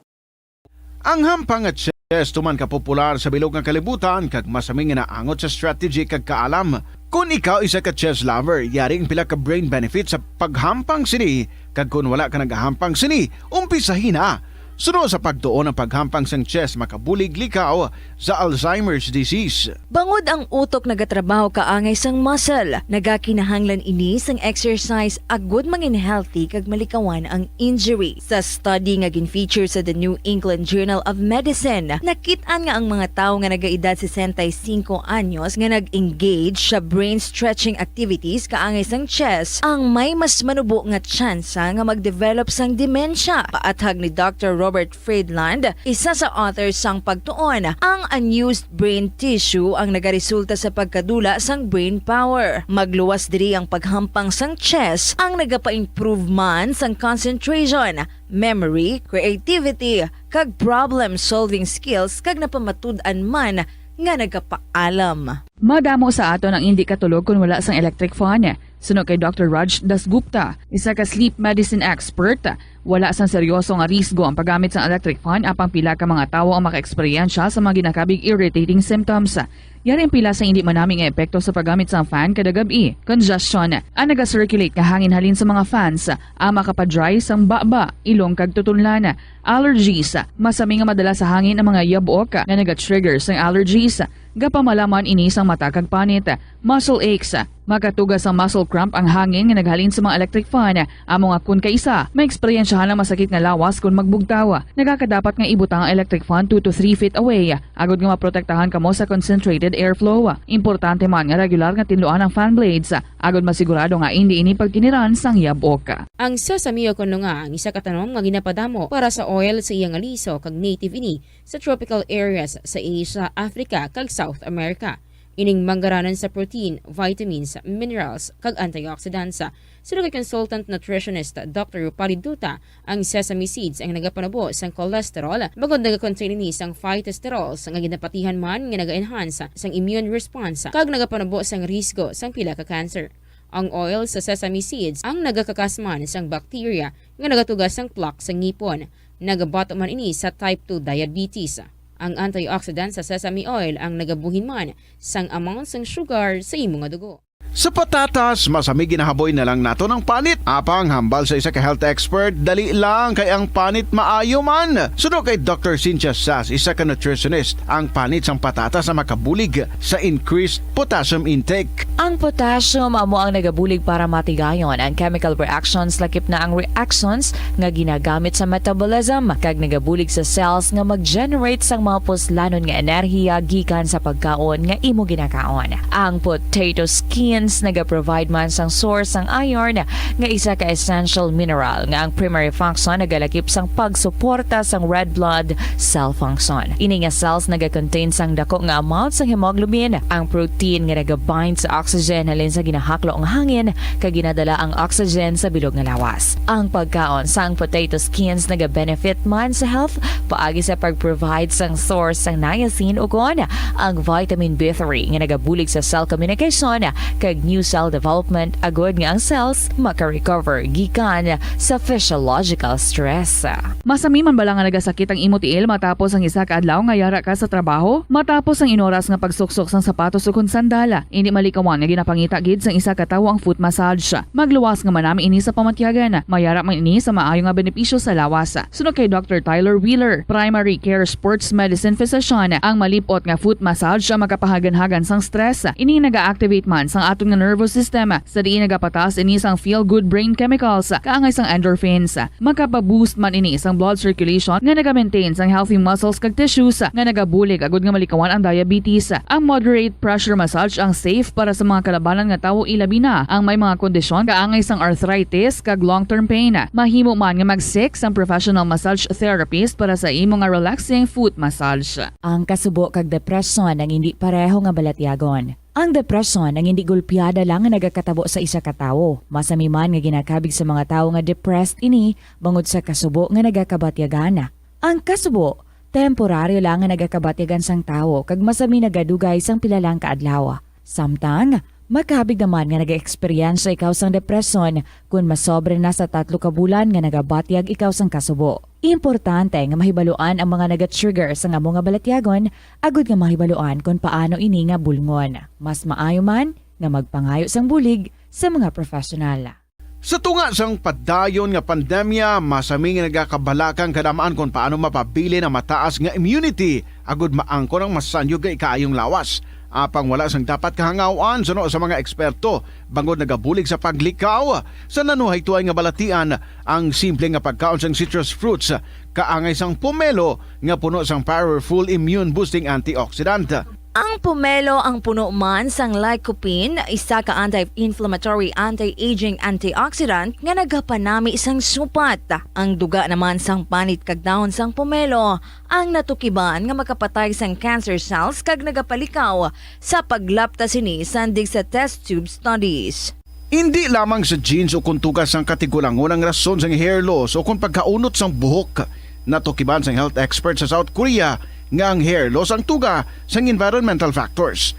Ang hampang nga chess tuman ka popular sa bilog nga kalibutan kag masami nga naangot sa strategy kag kaalam. Kon ikaw isa ka chess lover, yari ang pila ka brain benefits sa paghampang sini, kag kon wala ka nagahampang sini, umpisahi na. Suno sa pagtuon, ang paghampang sang chess makabulig likaw sa Alzheimer's disease. Bangod ang utok nagatrabaho kaangay sang muscle, nagakinahanglan ini sang exercise agud mangin healthy kag malikawan ang injury. Sa study nga gin-feature sa The New England Journal of Medicine, nakit-an nga ang mga tawo nga nagaedad sesenta y cinco anyos nga nag-engage sa brain stretching activities kaangay sang chess ang may mas manubo nga tsansa nga mag-develop sang demensya. Paathag ni Doctor Robert Friedland, isa sa author sang pagtuon, ang unused brain tissue ang nagaresulta sa pagkadula sang brain power. Magluwas diri ang paghampang sang chess ang nagapa-improve man sang concentration, memory, creativity, kag problem-solving skills, kag napamatud-an man nga nagapaalam. Madamo sa aton ang indi katulog kon wala sang electric fan. Suno kay Doctor Raj Dasgupta, isa ka sleep medicine expert, wala sang seryoso nga risgo ang paggamit sang electric fan, apang pila ka mga tawo ang makaeksperyensya sa mga ginakabig irritating symptoms. Yari ang pila sa indi manami nga epekto sa paggamit sang fan kada gab-i. Congestion, ang naga-circulate nga hangin halin sa mga fans, ang makapadry sang baba, ilong kag tutunlan. Allergies, masami nga madala sa hangin ang mga yabok nga naga-trigger sang allergies. Gapamalaman ini sang mata kag panit. Muscle aches, makatuga sang muscle cramp ang hangin nga naghalin sa mga electric fan. Amo nga kon kaisa, maeksperiensyahan ang masakit nga lawas kon magbugtaw. Nagakadapat nga ibutang ang electric fan two to three feet away, agod nga maprotektahan kamo sa concentrated airflow. Importante man nga regular nga tinluan ang fan blades, agod masigurado nga indi ini pagkiniran sang yabok. Ang sesame o kon lunga ang isa ka tanom nga ginapadamo para sa oil sa iya nga liso, kag native ini sa tropical areas sa Asia, Africa, kag South America. Ining manggaranan sa protein, vitamins, minerals, kag antioxidants. Suno kay consultant nutritionist Doctor Rupali Duta, ang sesame seeds ang nagapanubo sang cholesterol, bangod nagakontain ini sang phytosterols nga ginapatihan man nga naga-enhance sang immune response kag nagapanubo sang risgo sang pila ka cancer. Ang oil sa sesame seeds ang nagakakas man sang bacteria nga nagatuga sang plaque sa ngipon. Nagabato man ini sa type two diabetes. Ang antioxidant sa sesame oil ang nagabuhin man sang amount sang sugar sa imo nga dugo. Sa patatas, masami ginahaboy na lang naton ang panit. Apang hambal sa isa ka health expert, dali lang kay ang panit maayo man. Suno kay Doctor Cynthia Sass, isa ka nutritionist, ang panit sang patatas ang makabulig sa increased potassium intake. Ang potassium amo ang nagabulig para matigayon ang chemical reactions, lakip na ang reactions nga ginagamit sa metabolism, kag nagabulig sa cells nga mag-generate sang mga puslanon nga enerhiya gikan sa pagkaon nga imo ginakaon. Ang potato skins nagaprovide man sang source sang iron, nga isa ka essential mineral nga ang primary function nagalakip sang pagsuporta sang red blood cell function. Ini nga cells nagakontain sang dako nga amount sang hemoglobin, ang protein nga nagabind sa oxygen halin sa ginahaklo nga hangin kag ginadala ang oxygen sa bilog nga lawas. Ang pagkaon sang potato skins nagabenefit man sa health paagi sa pag-provide sang source sang niacin ukon ang vitamin B three nga nagabulig sa cell communication kag new cell development agud nga ang cells maka-recover gikan sa physiological stress. Masami man bala nga nagasakit ang imo tiil matapos ang isa ka adlaw nga yara ka sa trabaho? Matapos ang inoras nga pagsuksok sang sapatos ukon sandal, indi malikawan nga ginapangita gid sang isa ka tawo ang foot massage. Magluwas nga manami ini sa pamatyagan. Mayara man ini sa maayo nga benepisyo sa lawas. Suno kay Doctor Tyler Wheeler, primary care sports medicine physician, ang malip-ot nga foot massage ang makapahaganhagan sang stress. Ini naga-activate man sang aton nga nervous system, sa diin nagapataas ini sang feel-good brain chemicals, kaangay sang endorphins. Makapa-boost man ini sang blood circulation nga naga-maintain sang healthy muscles kag tissues nga nagabulig agud nga malikawan ang diabetes. Ang moderate pressure massage ang safe para sa mga kalabanan nga tawo, ilabi na ang may mga kondisyon kaangay sang arthritis kag long-term pain. Mahimo man nga mag-seek sang professional massage therapist para sa imo nga relaxing foot massage. Ang kasubo kag depresyon ang indi pareho nga balatyagon. Ang depresyon ang indi gulpiada lang nga nagakatabo sa isa ka tawo. Masami man nga ginakabig sa mga tawo nga depressed ini bangod sa kasubo nga nagakabatyagan. Ang kasubo, temporaryo lang nga nagakabatyagan sang tawo kag masami nagadugay sang pila lang ka adlaw. Samtang, makabig naman nga nag-eksperyensya ikaw sang depresyon kon masobra na sa tatlo ka bulan nga nagabatyag ikaw sang kasubo. Importante nga mahibaluan ang mga naga-trigger sang amo nga balatyagon agud nga mahibaluan kon paano ini nga bulngon. Mas maayo man nga magpangayo sang bulig sa mga professional. Sa tunga sang padayon nga pandemya, masami nga nagakabalaka ang kadam-an kon paano mapabilin ang mataas nga immunity agud maangkon ang masanyog nga ikaayong lawas. Apang wala sang dapat kahangaw-an suno sa mga eksperto, bangod nagabulig sa paglikaw sa nanuhaytoay nga balatian ang simple nga pagkaon sang citrus fruits, kaangay sang pomelo nga puno sang powerful immune-boosting antioxidant. Ang pomelo ang puno man sang lycopene, isa ka anti-inflammatory, anti-aging antioxidant nga nagapanami sang supat. Ang duga naman sang panit kag dahon sang pomelo ang natukiban nga makapatay sang cancer cells kag nagapalikaw sa paglapta sini sandig sa test tube studies. Indi lamang sa genes o kon tuga sang katigulangon ang rason sang hair loss o kon pagkaunot sang buhok. Natukiban sang health expert sa South Korea nga ang hair loss ang tuga sang environmental factors.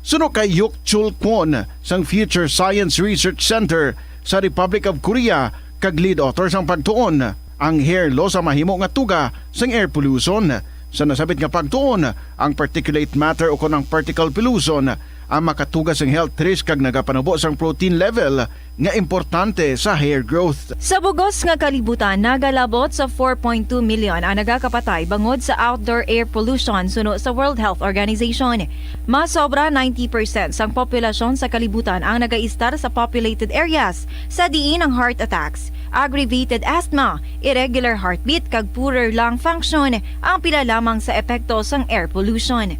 Suno kay Hyuk Chul Kwon sang Future Science Research Center sa Republic of Korea kag lead author sang pagtuon, ang hair loss ang mahimo nga tuga sang air pollution. Sa nasabit nga pagtuon, ang particulate matter o kon ang particle pollution ang makatuga sang health risk kag nagapanubo sang protein level nga importante sa hair growth. Sa bugos nga kalibutan, nagalabot sa four point two million ang nagakapatay bangod sa outdoor air pollution suno sa World Health Organization. Mas sobra ninety percent sang populasyon sa kalibutan ang nagaistar sa populated areas, sa diin ang heart attacks, aggravated asthma, irregular heartbeat kag poorer lung function ang pila lamang sa epekto sang air pollution.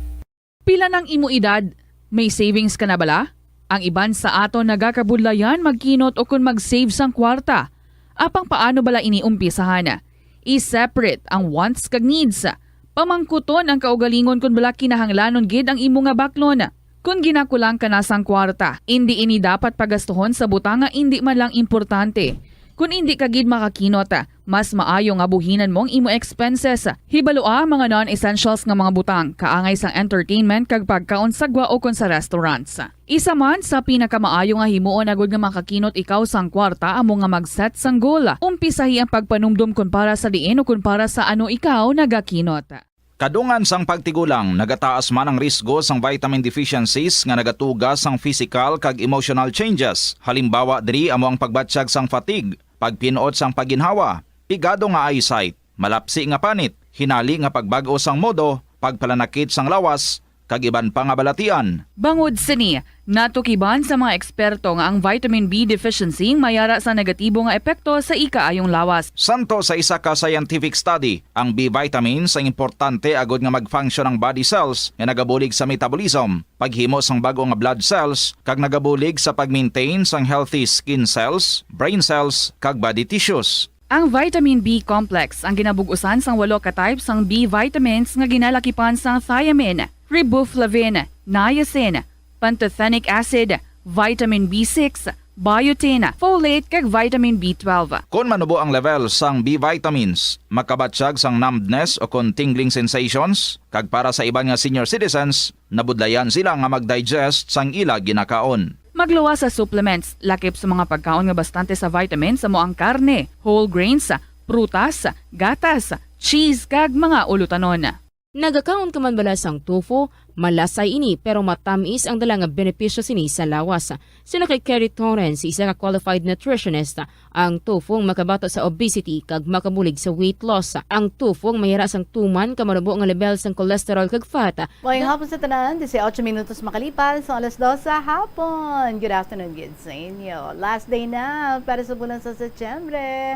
Pila nang imo edad? May savings ka na bala? Ang iban sa aton nagakabudlayan magkinot ukon mag-save sang kwarta. Apang paano bala ini umpisahan? I-separate ang wants kag needs. Pamangkuton ang kaugalingon kon bala kinahanglanon gid ang imo nga baklon. Kon ginakulang ka na sang kwarta, indi ini dapat pagastuhon sa butang nga indi man lang importante. Kon indi ka gid makakinot, mas maayo nga buhinan mo ang imo expenses. Hibalua ang mga non-essentials nga mga butang, kaangay sang entertainment kag pagkaon sa gwa ukon sa restaurants. Isa man sa pinakamaayo nga himuon agud nga makakinot ikaw sang kwarta amo nga mag-set sang goal. Umpisahi ang pagpanumdom kon para sa diin ukon para sa ano ikaw nagakinot. Kadungan sang pagtigulang, nagataas man ang risgo sang vitamin deficiencies nga nagatuga sang physical kag emotional changes. Halimbawa diri amo ang pagbatyag sang fatigue, pagpin-ot sang pagginhawa, pigado nga eyesight, malapsi nga panit, hinali nga pagbag-o sang modo, pagpalanakit sang lawas, kag iban pa nga balatian. Bangod sini, natukiban sa mga eksperto nga ang vitamin B deficiency mayara sa negatibo nga epekto sa ikaayong lawas. Santo sa isa ka scientific study, ang B vitamins ang importante agud nga mag-function ang body cells nga nagabulig sa metabolism, paghimo sang bag-o nga blood cells, kag nagabulig sa pag-maintain sang healthy skin cells, brain cells, kag body tissues. Ang vitamin B complex ang ginabug-usan sang walo ka type sang B vitamins nga ginalakipan sang thiamine, riboflavin, niacin, pantothenic acid, vitamin B six, biotin, folate, kag vitamin B twelve. Kon manubo ang level sang B vitamins, makabatyag sang numbness o kon tingling sensations, kag para sa iban nga senior citizens, nabudlayan sila nga mag-digest sang ila ginakaon. Magluwas sa supplements, lakip sa mga pagkaon nga bastante sa vitamins, amo ang karne, whole grains, prutas, gatas, cheese, kag mga ulutanon. Nagakaon ka man bala sang tofu? Malasay ini, pero matamis ang dala nga benepisyo sini sa lawas. Siling kay Kerry Torrens, isa ka qualified nutritionist, ang tofu ang makabaton sa obesity kag makabulig sa weight loss. Ang tofu ang mayara sang tuman ka manubo nga level sang cholesterol kag fat. Maayong hapon sa tanan, disiotso minutos makalipas sa alas dos sa hapon. Good afternoon gid sa inyo. Last day na para sa bulan sa Setyembre.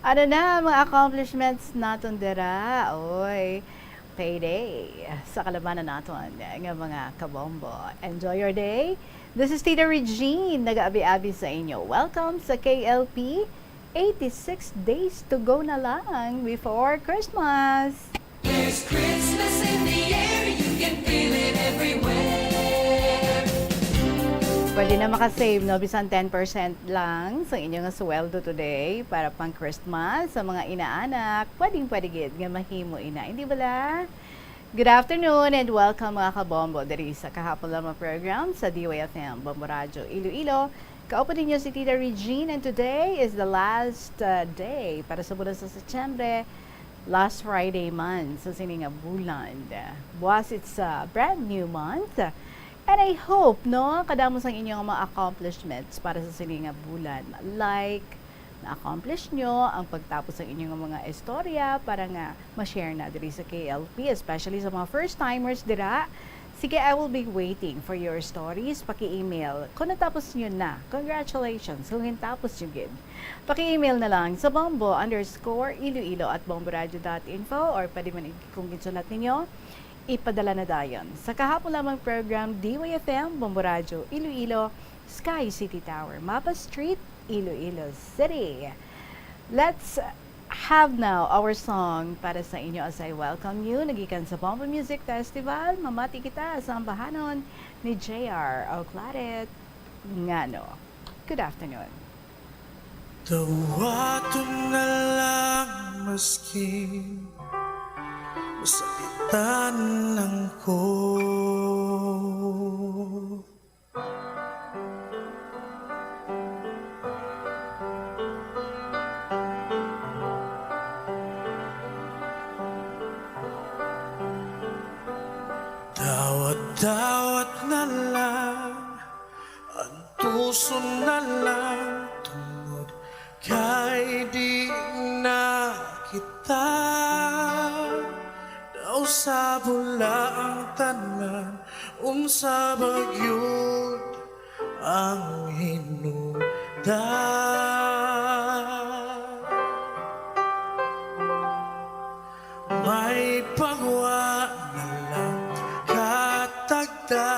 Ano na mga accomplishments naton dira? Oy, payday sa kalabanan naton nga mga kabombo. Enjoy your day. This is Tita Regine, nag-aabi-abi sa inyo. Welcome sa K L P, eighty-six days to go na lang before Christmas. There's Christmas in the air, you can feel it everywhere. Pwede na makasave, no? Bisan ten percent lang sa inyo nga sweldo today para pang Christmas sa mga inaanak. Pwedeng pwede gid nga mahimo ina, hindi bala? Good afternoon and welcome, mga kabombo, diri sa Kahapon Lamang program sa D Y F M Bombo Radyo Iloilo. Kaupo ninyo si Tita Regine, and today is the last, uh, day para sa bulan sa Setyembre, last Friday man sa sini nga bulan. Buwas, it's a brand new month, and I hope, no, kadamo sang inyo nga mga accomplishments para sa sini nga bulan, like na-accomplish nyo ang pagtapos sang inyo nga mga istorya para nga ma-share na diri sa K L P, especially sa mga first-timers dira. Sige, I will be waiting for your stories. Paki-email kung natapos nyo na. Congratulations kung gintapos nyo gid. Paki-email na lang sa bombo underscore iloilo at bomboradio dot info, or pwede man i-, kung ginsulat ninyo, ipadala na dayon sa Kahapon Lamang program, D Y F M, Bombo Radyo Iloilo, Sky City Tower, Mapa Street, Iloilo City. Let's have now our song para sa inyo as I welcome you. Nagikan sa Bombo Music Festival, mamati kita sa ambahanon ni J R Oclaret. Ngano? Good afternoon. Dawaton na lang maskin masakitan lang ko. Dawat-dawat na lang, antuson na lang, tungod kay di na kita. Daw sa bula ang tanan, unsa ba gyud ang hinungdan? May pagwa na lang katagda,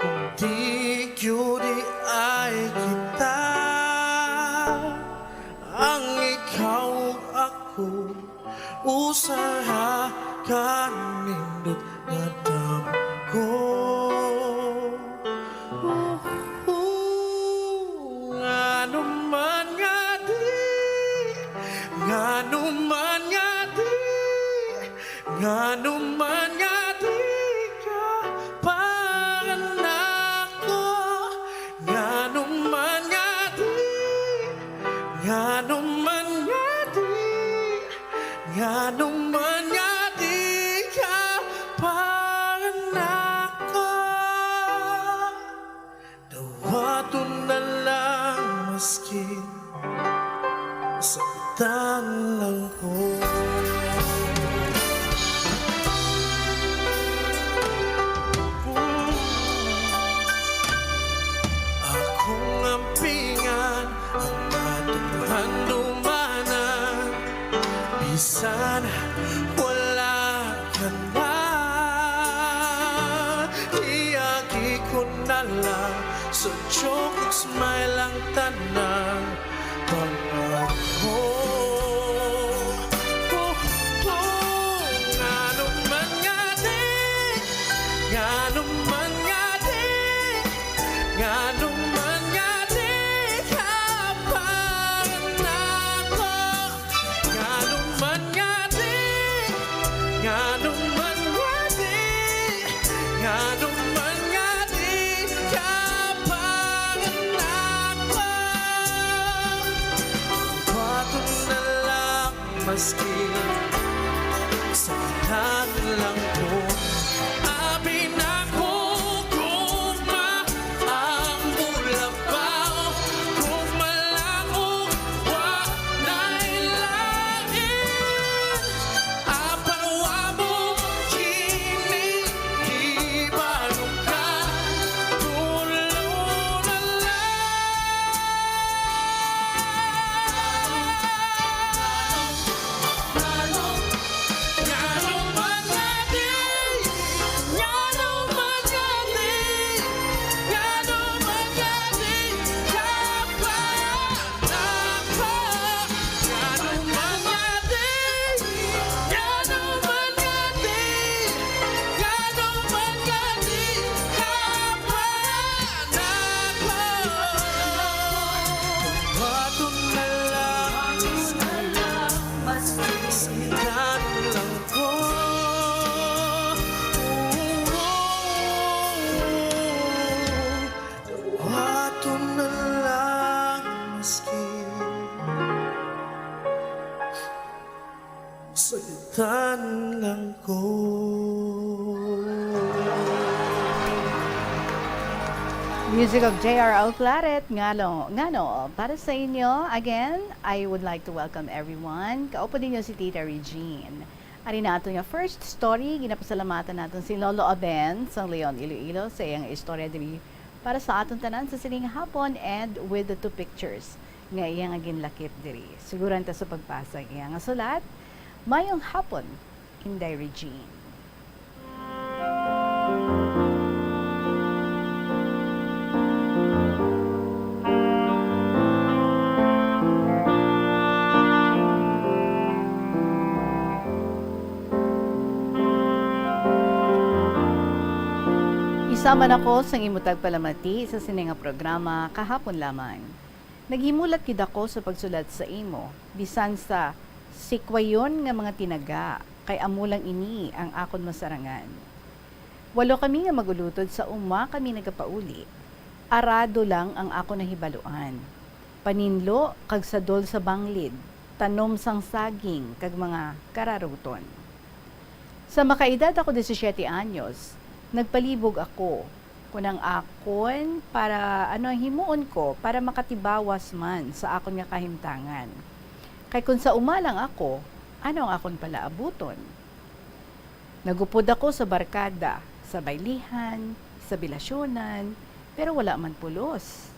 kung di gyud ay kita ang ikaw ug ako. Usaha ka nindot nga damgo. Uh, uh, ngano man nga di, ngano man nga di, ngano man nga di ka panganako, ngano man nga di, ngano man nga di. Ngano man nga di ka panganako? Dawaton na lang maskin saktan lang ko. Akong ampingan ang atong handumanan. Bisan wala ka na, iagi ko na lang sa joke ug smile ang tanan. Pangako, oh, oh, ngano man nga di, ngano man nga di, ngano man nga di ka panganako. Ngano man nga di, ngano man nga di, ngano man nga di ka Maski sa lang ko, abi na ko gugma ang mulabaw, gugma lang og wa na'y lain. Apan wa mo kini gibalukan, tulo na lang. Ato na lang maski sakitan lang ko. Music of J R Auclaret, Ngano, Ngano, para sa inyo. Again, I would like to welcome everyone. Kaupo ninyo si Tita Regine. Ari na ato nga first story, ginapasalamatan naton si Lolo Aben sang Leon, Iloilo, sa iyang istorya diri para sa aton tanan sa sining hapon and with the two pictures nga iya nga ginlakip diri. Sugoran ta sa pagbasa ang iya nga sulat. Mayong hapon, Inday Regine. Isa man ako sang imo tagpalamati sa sini nga programa kahapon lamang. Naghimulat gid ako sa pagsulat sa imo, bisan sa sikwayon nga mga tinaga, kay amo lang ini ang akon masarangan. Walo kami nga mag-ulutod sa uma kami nagapauli. Arado lang ang akon nahibaluan. Paninlo kag sadol sa banglid, tanom sang saging kag mga kararuton. Sa makaedad ako disisiete anyos, nagpalibog ako kon ang akon para, ano ang himuon ko para makatibawas man sa akon nga kahimtangan. Kay kon sa uma lang ako, ano ang akon palaabuton? Nagupod ako sa barkada, sa baylihan, sa bilasyonan, pero wala man pulos.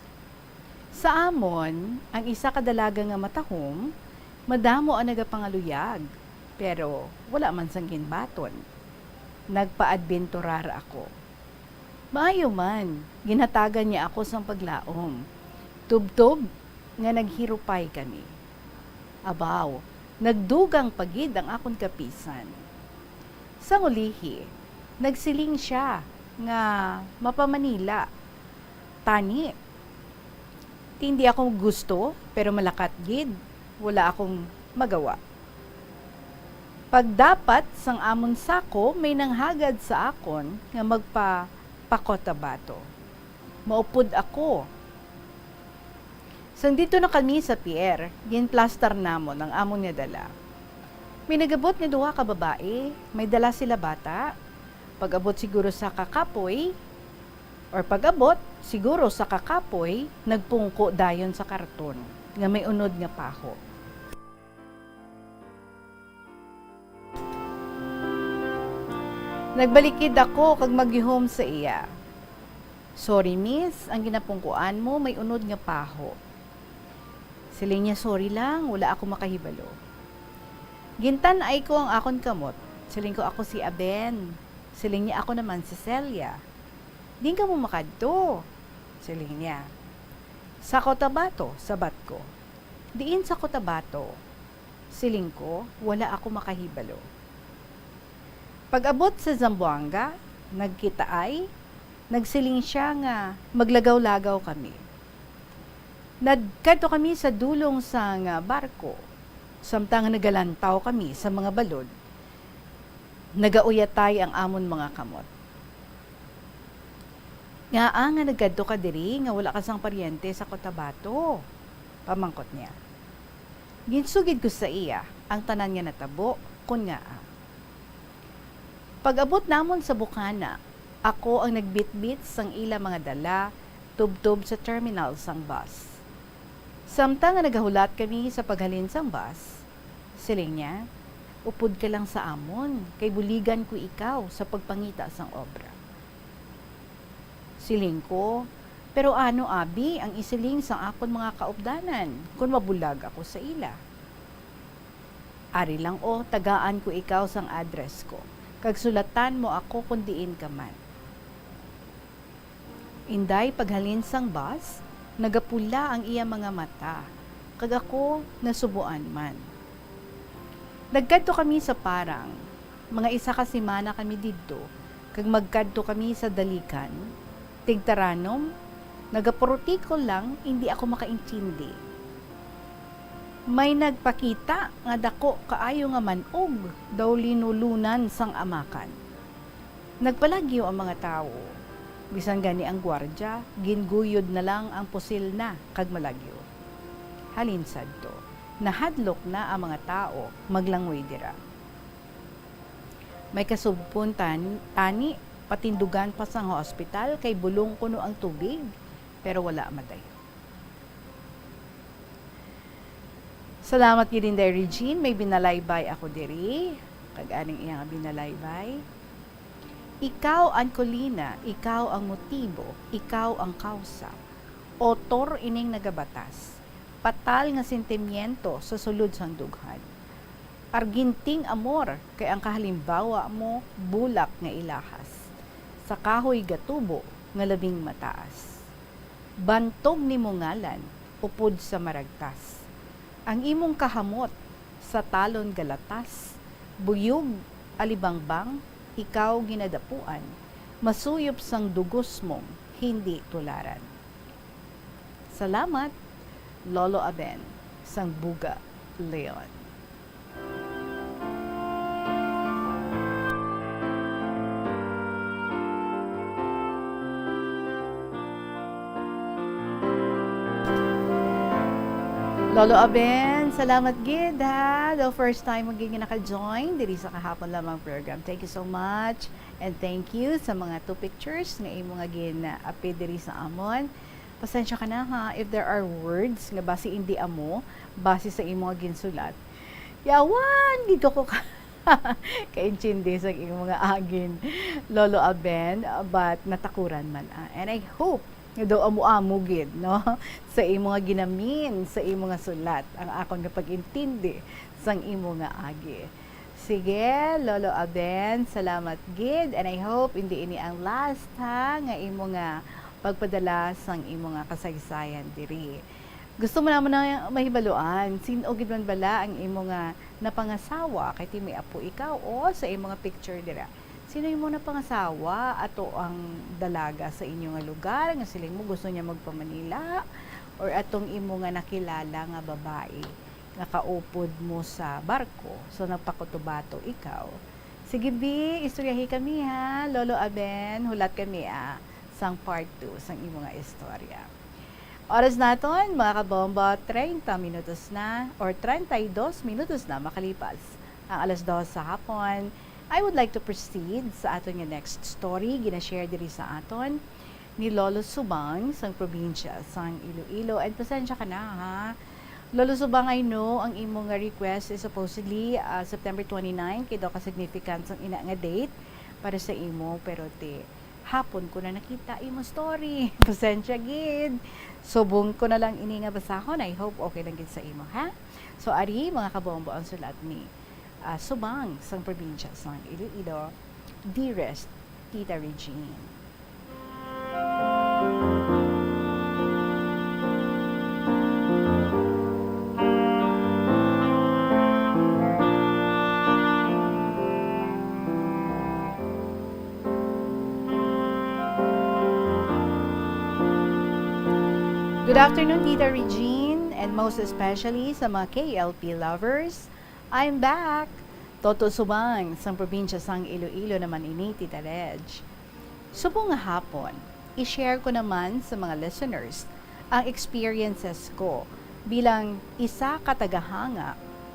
Sa amon, ang isa ka dalaga nga matahom, madamo ang nagapangaluyag, pero wala man sang ginbaton. Nagpaadbenturar ako. Maayo man, ginhatagan niya ako sang paglaom, tubtob nga naghirupay kami. Abaw, nagdugang pa gid ang akon kapisan. Sang ulihi, nagsiling sia nga mapa-Manila. Tani, ti hindi ako gusto, pero malakat gid, wala akong magawa. Pagdapat sang amon sako, may nanghagad sa akon nga magpa-Cotabato. Maupod ako. Sang didto na kami sa pier, ginplastar namon ang amon nga dala. May nag-abot nga duha ka babayi, may dala sila bata. Pag-abot siguro sa kakapoy, or pag-abot siguro sa kakapoy, nagpungko dayon sa karton nga may unod nga paho. Nagbalikid ako kag magihom sa iya. "Sorry, miss, ang ginapungkuan mo may unod nga paho." Siling niya, "Sorry lang, wala ako makahibalo." Gintan-ay ko ang akon kamot. Siling ko, "Ako si Aben." Siling niya, "Ako naman si Celia." "Diin kamo makadto?" siling niya. "Sa Cotabato," sabat ko. "Diin sa Cotabato?" siling ko, wala ako makahibalo. Pag-abot sa Zamboanga, nagkitaay, nagsiling sia nga maglagaw-lagaw kami. Nagkadto kami sa dulong sang barko, samtang nagalantaw kami sa mga balod, nagauyatay ang amon mga kamot. "Ngaa nga nagkadto ka diri nga wala ka sang paryente sa Cotabato?" pamangkot niya. Ginsugid ko sa iya, ang tanan nga natabo, kon ngaa. Pag-abot namon sa bukana, ako ang nagbitbit sang ila mga dala tubtob sa terminal sang bus. Samtang nga nagahulat kami sa paghalin sang bus, siling niya, "Upod ka lang sa amon, kay buligan ko ikaw sa pagpangita sang obra." Siling ko, "Pero ano, abi, ang isiling sang akon mga kaupdanan kon mabulag ako sa ila?" "Ari lang, o, tagaan ko ikaw sang address ko, kag sulatan mo ako kon diin ka man." Inday paghalin sang bus, nagapula ang iya mga mata, kag ako nasubuan man. Nagkadto kami sa parang, mga isa ka semana kami didto, kag magkadto kami sa dalikan, tigtaranom, nagapurutikol lang, indi ako makaintindi. May nagpakita nga dako kaayo nga man-og daw linulunan sang amakan. Nagpalagyo ang mga tawo. Bisan gani ang gwardya, ginguyod na lang ang pusil na kag malagyo. Halin sadto, nahadlok na ang mga tawo maglangoy dira. May kasubpon tan-, tani, patindugan pa sang hospital kay bulong kuno ang tubig, pero wala madayon. Salamat gid, Inday Regine. May binalaybay ako diri. Kag aning iya nga binalaybay. Ikaw ang kulina, ikaw ang motibo, ikaw ang kausa. Otor ining nagabatas. Patal nga sentimiento sa sulod sang dughan. Arginting amor kay ang kahalimbawa mo bulak nga ilahas. Sa kahoy gatubo nga labing mataas. Bantog nimo ngalan, upod sa maragtas. Ang imong kahamot sa talon galatas, buyog, alibangbang, ikaw ginadapuan, masuyop sang dugos mong hindi tularan. Salamat, Lolo Aben, sang Buga, Leon. Lolo Aben, salamat gid, ha. The first time mo gid nga naka-join diri sa Kahapon Lamang program. Thank you so much. And thank you sa mga two pictures nga imo nga gin-appear diri sa amon. Pasensya ka na, ha, if there are words nga basi indi amo, basi sa imo nga ginsulat. Yawan gid ko ka kaintindi sa imo nga agin, Lolo Aben, but natakuran man, ah. And I hope nga daw amo-amo gid, no, sa imo nga ginamin, sa imo nga sulat, ang akon nga pag-intindi sang imo nga agi. Sige, Lolo Aben, salamat gid. And I hope hindi ini ang last, ha, nga imo nga pagpadala sang imo nga kasaysayan diri. Gusto mo naman na mahibaluan, sin-o gid man bala ang imo nga napangasawa, kay ti may apo ikaw, o sa imo nga picture dira. Sino imo napangasawa ato ang dalaga sa inyo nga lugar, nga siling mo gusto niya magpa-Manila, or atong imo nga nakilala nga babae nga kaupod mo sa barko, so nagpakutubato ikaw? Sige, bi, istoryahi kami, ha. Lolo Aben, hulat kami, ah, sang part two sang imo nga istorya. Oras naton, mga kabombo, treinta minutos na, or treinta y dos minutos na makalipas ang alas dos sa hapon. I would like to proceed sa aton nga next story, ginashare diri sa aton ni Lolo Subang sang probinsya sang Iloilo. And pasensya ka na, ha. Lolo Subang, I know ang imo nga request is supposedly, ah, September twenty-nine, kay daw ka significant sang ina nga date para sa imo, pero ti hapon ko na nakita imo story. Pasensya gid. Subong ko na lang ini nga basahon. I hope okay lang gid sa imo, ha? So, ari, mga kabombo, ang sulat ni, ah, Subang sang probinsya sang Iloilo. Dearest Tita Regine. Good afternoon, Tita Regine, and most especially sa mga K L P lovers. I'm back! Toto Subang, sang probinsya sang Iloilo naman ini, Tita Reg. Subong nga hapon, i-share ko naman sa mga listeners ang experiences ko bilang isa ka tagahanga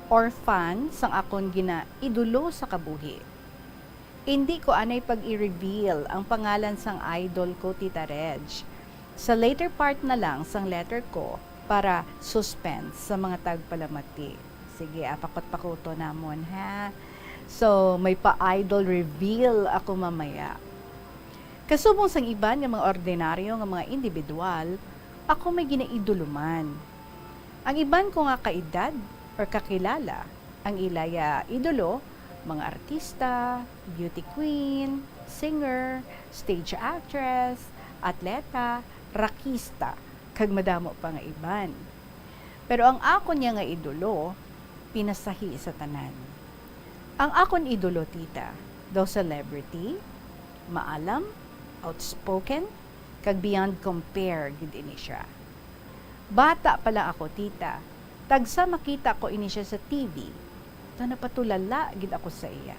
or fan sang akon ginaidolo sa kabuhi. Indi ko anay pag-i-reveal ang pangalan sang idol ko, Tita Reg. Sa later part na lang sang letter ko para suspense sa mga tagpalamati. Sige, ah, pakot-pakuto namon, ha? So, may pa-idol reveal ako mamaya. Kasubong sang iban nga mga ordinaryo nga mga individual, ako may ginaidolo man. Ang iban ko nga kaedad or kakilala, ang ila ya idolo, mga artista, beauty queen, singer, stage actress, atleta, rakista, kag madamo pa nga iban. Pero ang akon niya nga idolo, pinasahi sa tanan. Ang akon idolo, tita, daw celebrity, maalam, outspoken, kag beyond compare gid ini siya. Bata pa lang ako, tita, tagsa makita ko ini siya sa T V, daw napatulala gid ako sa iya.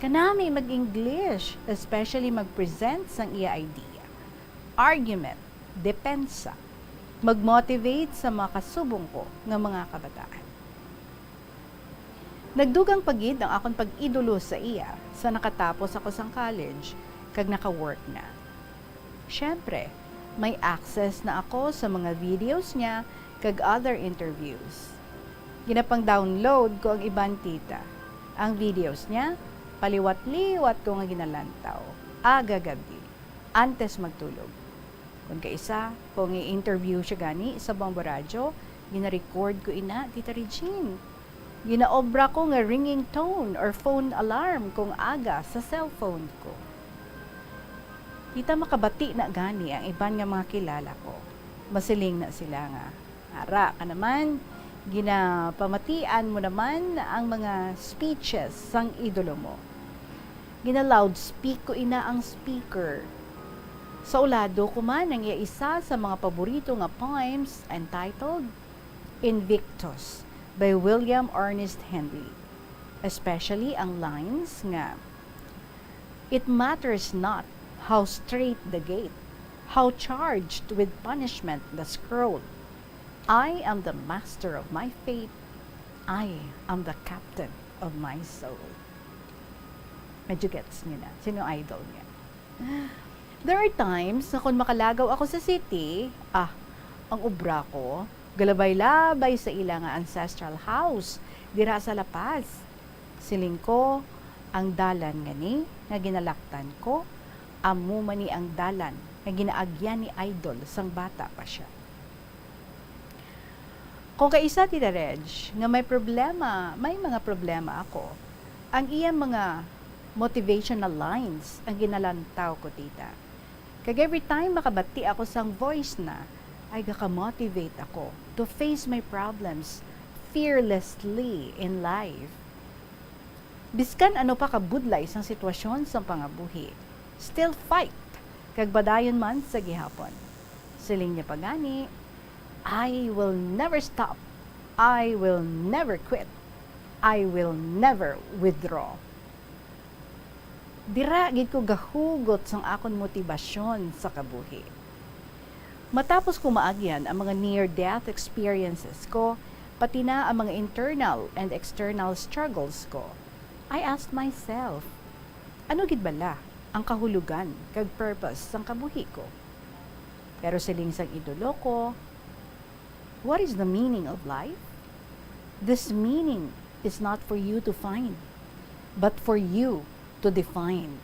Kanami mag-English, especially mag-present sang iya idea, argument, depensa, mag-motivate sa mga kasubong ko nga mga kabataan. Nagdugang pa gid ang akon pag-idolo sa iya sa nakatapos ako sang college kag naka-work na. Siyempre, may access na ako sa mga videos niya kag other interviews. Ginapang-download ko ang iban, tita. Ang videos niya, paliwat-liwat ko nga ginalantaw, aga gab-i, antes magtulog. Kon kaisa, kung i-interview siya gani sa Bombo Radyo, gina-record ko ina, Tita Regine. Ginaobra ko nga ringing tone or phone alarm kung aga sa cellphone ko. Kita makabati na gani ang iban nga mga kilala ko. Masiling na sila nga, "Ara ka naman, ginapamatian mo naman ang mga speeches sang idolo mo." Gina-loudspeak ko ina ang speaker. Sa ulado ko man ang iya isa sa mga paborito nga poems entitled Invictus by William Ernest Henley, especially ang lines nga, "It matters not how strait the gate, how charged with punishment the scroll. I am the master of my fate. I am the captain of my soul." Medyo gets niyo na sino idol niya. There are times na kung makalagaw ako sa city, ah, ang obra ko, galabay-labay sa ila nga ancestral house dira sa La Paz. Siling ko, ang dalan nga ni nga ginalaktan ko, amo man ni ang dalan nga ginaagyan ni Idol sang bata pa siya. Kung kaisa, Tita Reg, nga may problema, may mga problema ako, ang iya mga motivational lines ang ginalantaw ko, tita. Kag every time makabati ako sang voice na, ay gaka-motivate ako to face my problems fearlessly in life. Biskan ano pa kabudlay sang sitwasyon sang pangabuhi, still fight, kag padayon man sa gihapon. Siling niya pa gani, "I will never stop. I will never quit. I will never withdraw." Dira gid ko gahugot sang akon motibasyon sa kabuhi. Matapos ko maagyan ang mga near-death experiences ko, pati na ang mga internal and external struggles ko, I asked myself, "Ano gid bala ang kahulogan kag purpose sang kabuhi ko?" Pero siling sang idolo ko, "What is the meaning of life? This meaning is not for you to find, but for you to define.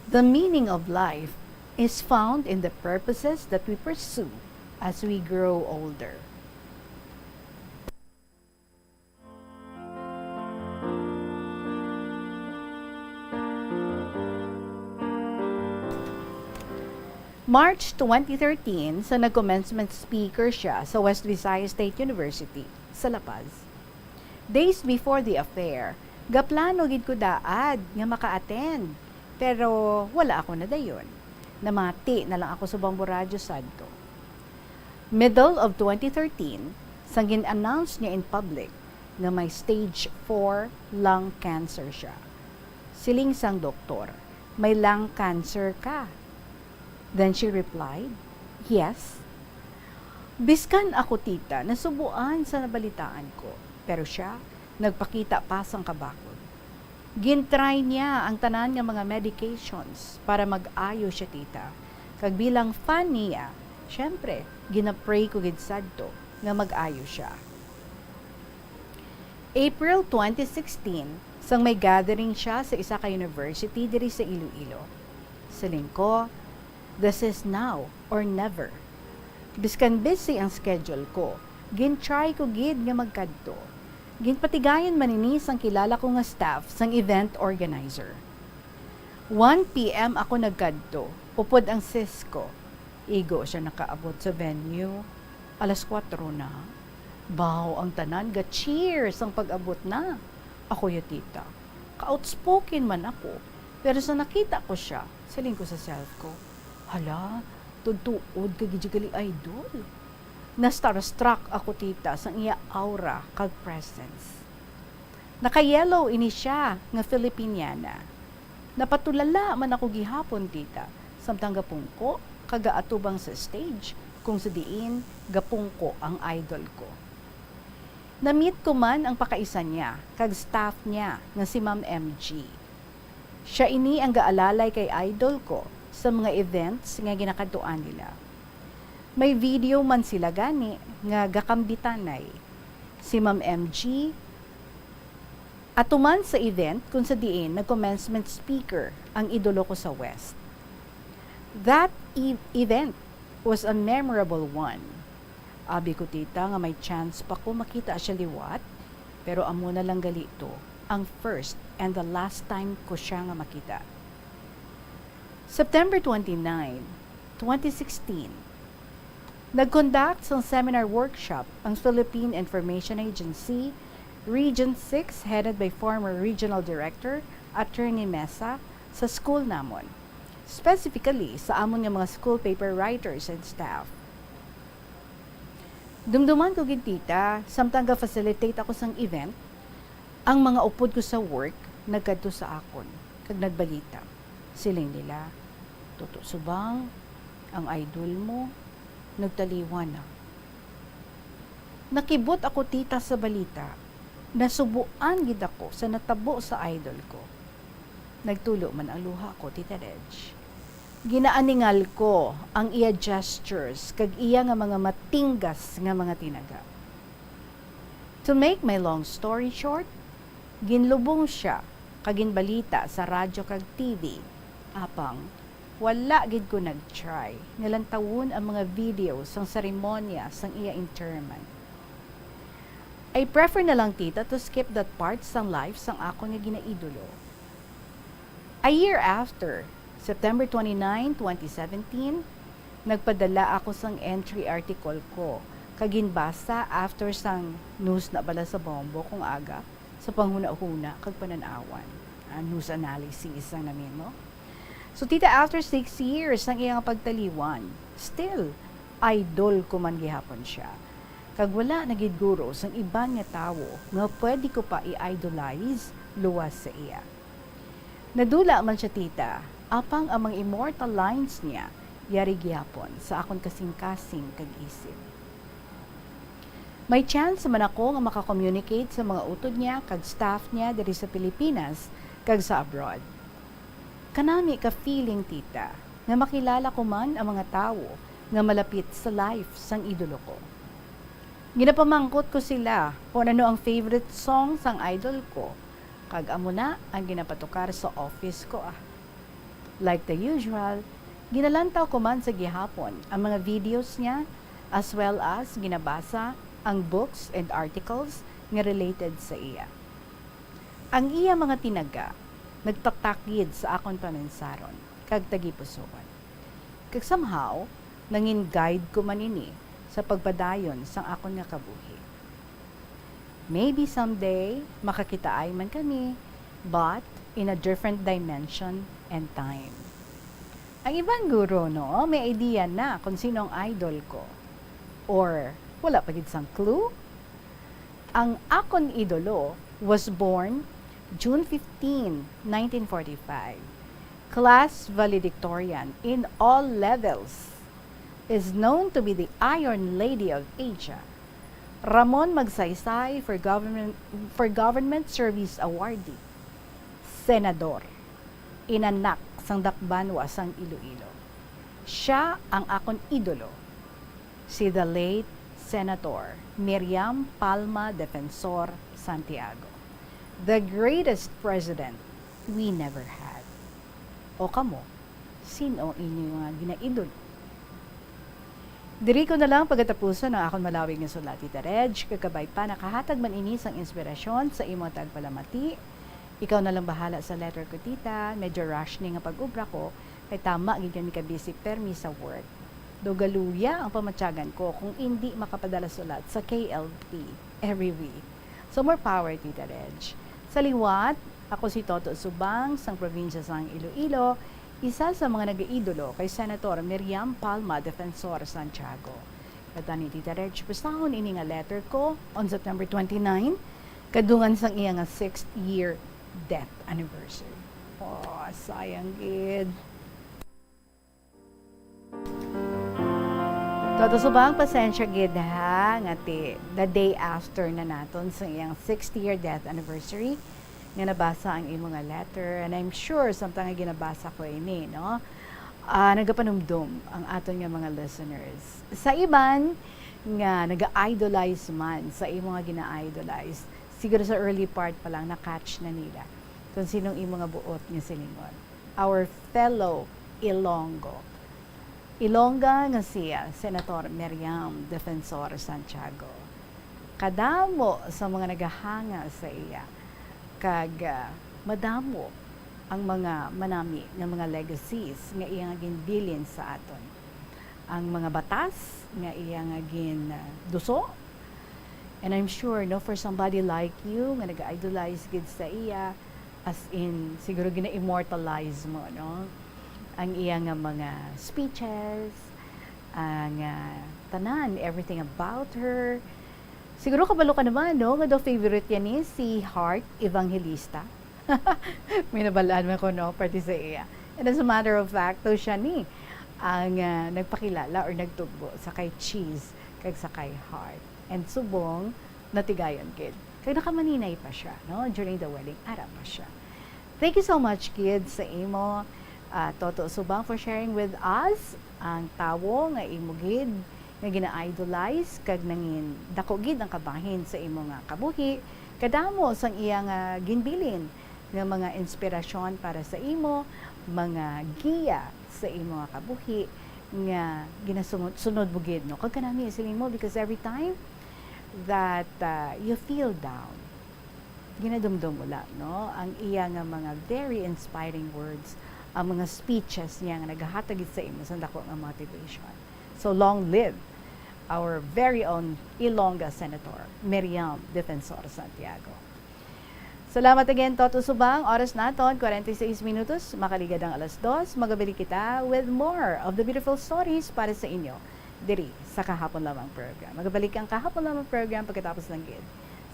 The meaning of life is found in the purposes that we pursue as we grow older." March twenty thirteen, sa nag-commencement speaker siya sa West Visayas State University sa La Paz. Days before the affair, gaplano gid ko daad nga maka-attend, pero wala ako nadayon. Namati na lang ako sa Bombo Radyo sadto. Middle of twenty thirteen, sang gin-announce niya in public nga may stage four lung cancer siya. Siling sang doktor, "May lung cancer ka." Then she replied, "Yes." Biskan ako, tita, nasubuan sa nabalitaan ko. Pero sia nagpakita pa sang kabakod. Gin-try niya ang tanan nga mga medications para mag-ayo sia, tita. Kag bilang fan niya, syempre, gina-pray ko gid sadto nga mag-ayo sia. April twenty sixteen, sang may gathering sia sa isa ka university diri sa Iloilo. Siling ko, "This is now or never." Biskan busy ang schedule ko, gin-try ko gid nga magkadto. Ginpatigayon man ini sang kilala ko nga staff sang event organizer. One P M ako nagkadto, upod ang sis ko. Igo sia nakaabot sa venue. Alas kuwatro na. Baw, ang tanan ga-cheer sang pag-abot na. Ako ya, tita. Ka-outspoken man ako, pero sa nakita ko sia, siling ko sa self ko, "Hala, tuod-tuod ka gid gali idol." Na-starstruck ako, tita, sang iya aura kag presence. Naka-yellow ini sia nga Filipiniana. Napatulala man ako gihapon, tita, samtang gapungko kag gaatubang sa stage kung sa diin gapungko ang idol ko. Na-meet ko man ang pakaisa niya kag staff niya nga si Ma'am M G. Sia ini ang gaalalay kay idol ko sa mga events nga ginakadtuan nila. May video man sila gani nga gakambitanay. Si Ma'am M G, ato man sa event kung sa diin nag-commencement speaker ang idolo ko sa West. That e- event was a memorable one. Abi ko, tita, nga may chance pa ko makita sia liwat, pero amo na lang gali to ang first and the last time ko sia nga makita. September twenty-nine, twenty sixteen, nag-conduct sang seminar workshop ang Philippine Information Agency, Region six, headed by former Regional Director Attorney Mesa, sa school namon, specifically sa amon nga mga school paper writers and staff. Dumduman ko gid, tita, samtang ga-facilitate ako sang event, ang mga upod ko sa work nagkadto sa akon kag nagbalita. Siling nila, "Toto Subang, ang idol mo, nagtaliwan na." Nakibot ako, tita, sa balita. Nasubuan gid ako sa natabo sa idol ko. Nagtulo man ang luha ko, Tita Reg. Ginaaningal ko ang iya gestures kag iya nga mga matinggas nga mga tinaga. To make my long story short, ginlubong sia kag ginbalita sa radyo kag T V. Apang wala gid ko nag-try nga lantawon ang mga video sang seremonya sang iya interment. I prefer na lang, tita, to skip that part sang life sang akon nga ginaidolo. A year after, September twenty-nine, twenty seventeen, nagpadala ako sang entry article ko kag ginbasa after sang news na bala sa Bombo kung aga, sa panghunahuna kag panan-awan. Ah, news analysis ang namin, no? So, tita, after six years sang iyang pagtaliwan, still, idol ko man gihapon sia. Kag wala na gid guro sang iban nga tawo nga pwede ko pa i-idolize luwas sa iya. Nadula man sia, tita, apang ang mga immortal lines niya yari gihapon sa akon kasing-kasing kag isip. May chance man ako nga maka-communicate sa mga utod niya kag staff niya diri sa Pilipinas kag sa abroad. Kanami ka feeling, tita, nga makilala ko man ang mga tawo nga malapit sa life sang idolo ko. Ginapamangkot ko sila kung ano ang favorite song sang idol ko, kag amo na ang ginapatukar sa office ko, ah. Like the usual, ginalantaw ko man sa gihapon ang mga videos niya, as well as ginabasa ang books and articles nga related sa iya. Ang iya mga tinaga nagtatak gid sa akon paminsaron kag tagipusoon. Kag somehow, nangin guide ko man ini sa pagpadayon sang akon nga kabuhi. Maybe someday, makakitaay man kami, but in a different dimension and time. Ang iban guro, no, may idea na kung sino ang idol ko. Or, wala pa gid sang clue? Ang akon idolo was born June fifteen, nineteen forty-five. Class valedictorian in all levels. Is known to be the Iron Lady of Asia. Ramon Magsaysay for Government, for Government Service Awardee, Senador, inanak sang dakbanwa sang Iloilo. Siya ang akon idolo, si the late Senator Miriam Palma Defensor Santiago, the greatest president we never had. O kamo, sino inyo nga ginaidolo? Diri ko na lang pagatapuson ang akon malawig nga sulat, Tita Reg, kag kabay pa nakahatag man ini sang inspirasyon sa imong tagpalamati. Ikaw na lang bahala sa letter ko, tita. Medyo rush ni nga pag-ubra ko, kay tama gid kami ka busy permi sa work. Do galuya ang pamatyagan ko kung indi makapadala sulat sa K L T every week. So, more power, Tita Reg. Sa liwat, ako si Toto Subang, sang probinsya sang Iloilo, isa sa mga nagaidolo kay Senator Miriam Palma Defensor Santiago. Katani, Tita Reg, basahon ini nga letter ko on September twenty-nine, kadungan sang iya nga sixth year death anniversary. Oh, sayang gid. Toto Subang, pasensya gid ha, nga ti, the day after na naton sa iyang sixty year death anniversary, nga nabasa ang imo nga letter. And I'm sure, samtang nga ginabasa ko ini, no, ah, nagapanumdom ang aton nga mga listeners. Sa iban nga naga-idolize man sa imo nga gina-idolize, siguro sa early part pa lang, na-catch na nila kung sinong imo nga buot nga silingon. Our fellow Ilonggo. Ilongga nga siya, Senator Miriam Defensor Santiago. Kadamo sa mga nagahanga sa iya, kag, ah, madamo ang mga manami nga mga legacies nga iya nga ginbilin sa aton. Ang mga batas nga iya nga gin, ah, duso, and I'm sure, no, for somebody like you nga nag-idolize gid sa iya, as in, siguro gina-immortalize mo, no, ang iya nga mga speeches, ang, ah, tanan, everything about her. Siguro kabalo ka naman, no, nga daw favorite niya ni si Heart Evangelista. May nabalaan man ko, no, parte sa iya. And as a matter of fact, daw siya ni ang, ah, nagpakilala or nagtugbo sa kay Cheese kag sa kay Heart. And subong, natigayon gid. Kag nakamaninay pa siya, no, during the wedding, ara pa siya. Thank you so much, kids, sa imo, ah, Toto Subang, for sharing with us ang tawo nga imo gid nga gina-idolize kag nangin dako gid ang kabahin sa imo nga kabuhi. Kadamo sang iya nga ginbilin nga mga inspirasyon para sa imo, mga giya sa imo nga kabuhi nga ginasunod-sunod mo gid, no? Kag kanami, siling mo, because every time that, uh, you feel down, ginadumdom mo lang, no, ang iya nga mga very inspiring words, ang mga speeches niya nga nagahatag gid sa imo sa dako nga motivation. So, long live our very own Ilongga Senator Miriam Defensor Santiago. Salamat again, Toto Subang. Oras naton, kwarenta y seis minutos, makaligad ang alas dos. Magabalik kita with more of the beautiful stories para sa inyo diri sa Kahapon Lamang Program. Magabalik ang Kahapon Lamang Program pagkatapos lang gid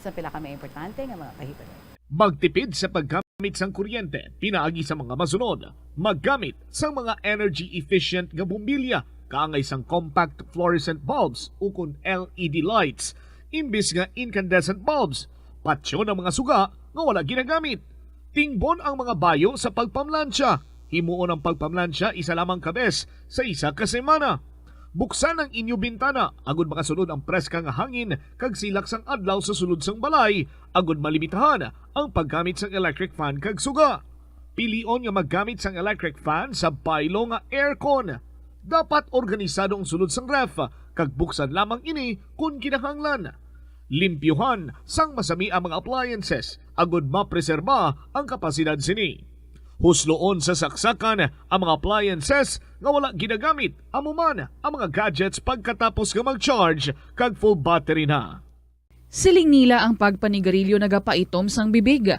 sa pila ka mga importante nga mga pahibalo. Magtipid sa paggamit sang kuryente pinaagi sa mga masunod. Maggamit sang mga energy efficient nga bombilya kaangay sang compact fluorescent bulbs ukon L E D lights imbis nga incandescent bulbs. Patyon ang mga suga nga wala ginagamit. Tingbon ang mga bayo sa pagpamlansya. Himuon ang pagpamlansya isa lamang ka bes sa isa ka semana. Buksan ang inyo bintana agud makasulod ang preska nga hangin kag silak sang adlaw sa sulod sang balay, agud malimitahan ang paggamit sang electric fan kag suga. Pilion nga maggamit sang electric fan sa baylo nga aircon. Dapat organisado ang sulod sang ref, kag buksan lamang ini kon kinahanglan. Limpyuhan sang masami ang mga appliances agud mapreserba ang kapasidad sini. Husloon sa saksakan ang mga appliances nga wala ginagamit, amo man ang mga gadgets pagkatapos nga mag-charge kag full battery na. Siling nila ang pagpanigarilyo nagapaitom sang bibig.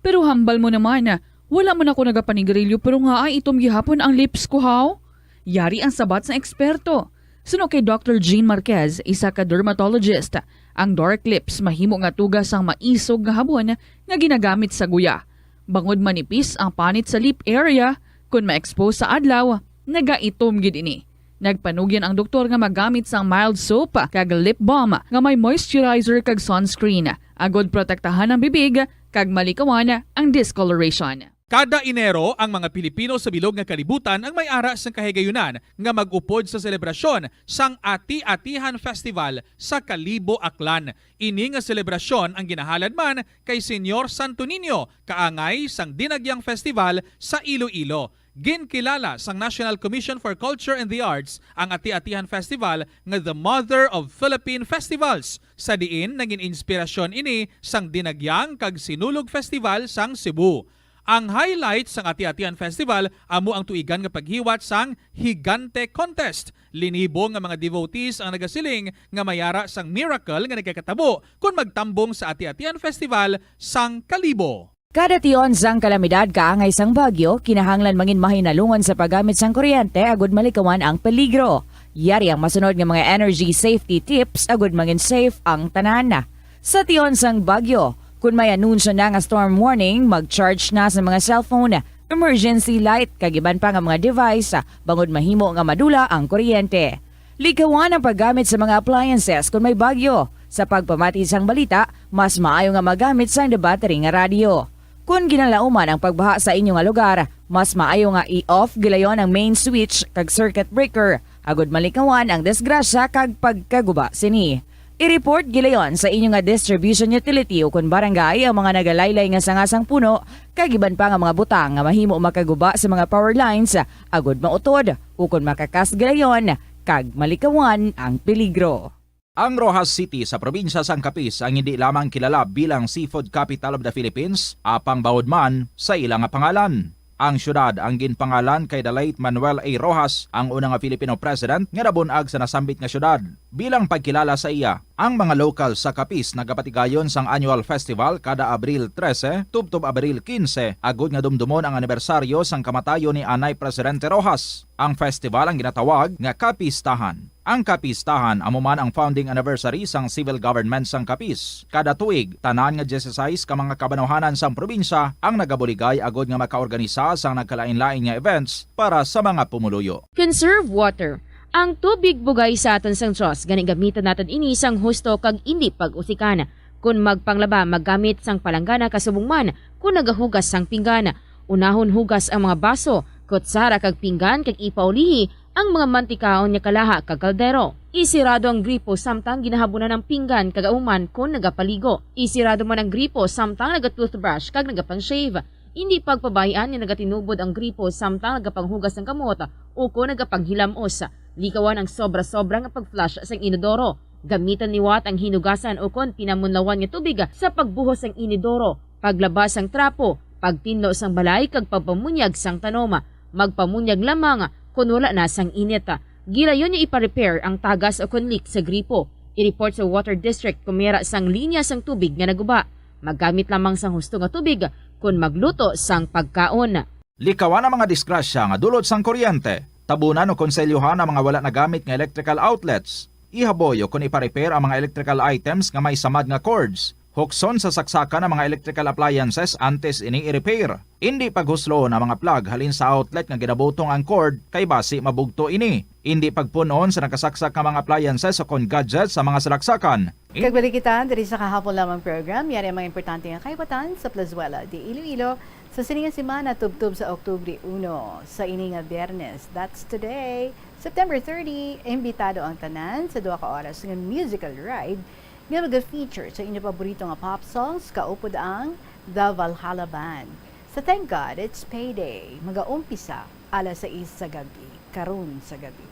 Pero hambal mo naman, wala man ako nagapanigarilyo pero ngaa itom gihapon ang lips ko, haw? Yari ang sabat sang eksperto. Suno kay Doctor Jean Marquez, isa ka dermatologist, ang dark lips mahimo nga tuga sang maisog nga habon nga ginagamit sa guya, bangod manipis ang panit sa lip area. Kon ma-expose sa adlaw, nagaitom gid ini. Nagpanugyan ang doktor nga magamit sang mild soap kag lip balm nga may moisturizer kag sunscreen, agud protektahan ang bibig kag malikawan ang discoloration. Kada Enero, ang mga Pilipino sa bilog nga kalibutan ang may ara sang kahigayunan nga mag-upod sa selebrasyon sang Ati-Atihan Festival sa Kalibo, Aklan. Ini nga selebrasyon ang ginahalad man kay Señor Santo Niño, kaangay sang Dinagyang Festival sa Iloilo. Ginkilala sang National Commission for Culture and the Arts ang Ati-Atihan Festival nga the mother of Philippine festivals, sa diin nagin inspirasyon ini sang Dinagyang kag Sinulog Festival sang Cebu. Ang highlight sang Ati-Atihan Festival amo ang tuigan nga paghiwat sang Higante Contest. Linibo nga mga devotees ang nagasiling nga may ara sang miracle nga nagakatabo kon magtambong sa Ati-Atihan Festival sang Kalibo. Kada tion sang kalamidad kaangay sang bagyo, kinahanglan mangin mahinalungan sa paggamit sang kuryente agud malikawan ang peligro. Yari ang masunod nga mga energy safety tips agud mangin safe ang tanan. Sa tion sang bagyo, kun may anunsyo na nga storm warning, mag-charge na sa mga cellphone, emergency light, kag iban pa nga mga device, bangod mahimo nga madula ang kuryente. Likawan ang paggamit sa mga appliances kon may bagyo. Sa pagpamati sang balita, mas maayo nga magamit sang battery nga radyo. Kon ginalauman ang pagbaha sa inyo nga lugar, mas maayo nga i-off gilayon ang main switch kag circuit breaker, agud malikawan ang disgrasya kag pagkaguba sini. I-report gilayon sa inyo nga distribution utility o kon barangay ang mga nagalaylay nga sanga sang puno kag iban pa nga mga butang nga mahimo makaguba sa mga power lines, agud mautod o kon makakas gilayon kag malikawan ang peligro. Ang Roxas City sa probinsya sang Capiz ang hindi lamang kilala bilang Seafood Capital of the Philippines, apang bawod man sa ila nga pangalan. Ang siyudad ang ginpangalan kay the late Manuel A. Roxas, ang una nga Filipino president nga nabun-ag sa nasambit nga siyudad. Bilang pagkilala sa iya, ang mga lokal sa Capiz nagapatigayon sang annual festival kada Abril trese tubtob Abril kinse, agud nga dumdumon ang anibersaryo sang kamatayon ni anay Presidente Roxas. Ang festival ang ginatawag nga Kapistahan. Ang Kapistahan amo man ang founding anniversary sang civil government sang Capiz. Kada tuig, tanan nga dieciséis ka mga kabanwahanan sang probinsya ang nagabuligay agud nga makaorganisa sang nagkalain-lain nga events para sa mga pumuluyo. Conserve water. Ang tubig bugay sa aton sang Dios, gani gamiton naton ini sang husto kag indi pag-usikan. Kon magpanglaba, maggamit sang palanggana kasubong man kon nagahugas sang pinggan. Unahon hugas ang mga baso, kutsara kag pinggan kag ipaulihi ang mga mantikaon nga kalaha kag kaldero. Isirado ang gripo samtang ginahabunan ang pinggan kag amo man kon nagapaligo. Isirado man ang gripo samtang naga-toothbrush kag nagapang-shave. Indi pagpabay-an nga nagatinubod ang gripo samtang nagapanghugas sang kamot o kon nagapanghilam-os. Likawan ang sobra-sobra nga pag-flush sang inodoro. Gamitan liwat ang hinugasan o kon pinamunlawan nga tubig sa pagbuhos sang inodoro, paglaba sang trapo, pagtinlo sang balay kag pagpamunyag sang tanom. Magpamunyag lamang kon wala na sang init. Gilayon nga ipa-repair ang tagas o kon leak sa gripo. I-report sa Water District kon may ara sang linya sang tubig nga naguba. Maggamit lamang sang husto nga tubig kon magluto sang pagkaon. Likawan ang mga disgrasya nga dulot sang kuryente. Tabunan o konselyuhan ang mga wala nagamit nga electrical outlets. Ihaboy o kon ipa-repair ang mga electrical items nga may samad nga cords. Hukson sa saksakan ang mga electrical appliances antes ini i-repair. Indi paghusloon ang mga plug halin sa outlet nga ginabutong ang cord, kay basi mabugto ini. Indi pagpun-on sa nakasaksak nga mga appliances o kon gadgets sa mga salaksakan. Kagbalik kita diri sa Kahapon Lamang program. Yari ang mga importante nga kayawatan sa Plazuela de Iloilo sa sini nga semana, tubtob sa Oktubre uno. Sa ini nga Biyernes, that's today, September thirty, imbitado ang tanan sa duha ka oras nga musical ride nga maga-feature sa inyo paborito nga pop songs, kaupod ang The Valhalla Band. Sa Thank God It's Payday, magaumpisa alas sais sa gabi, karon sa gabi.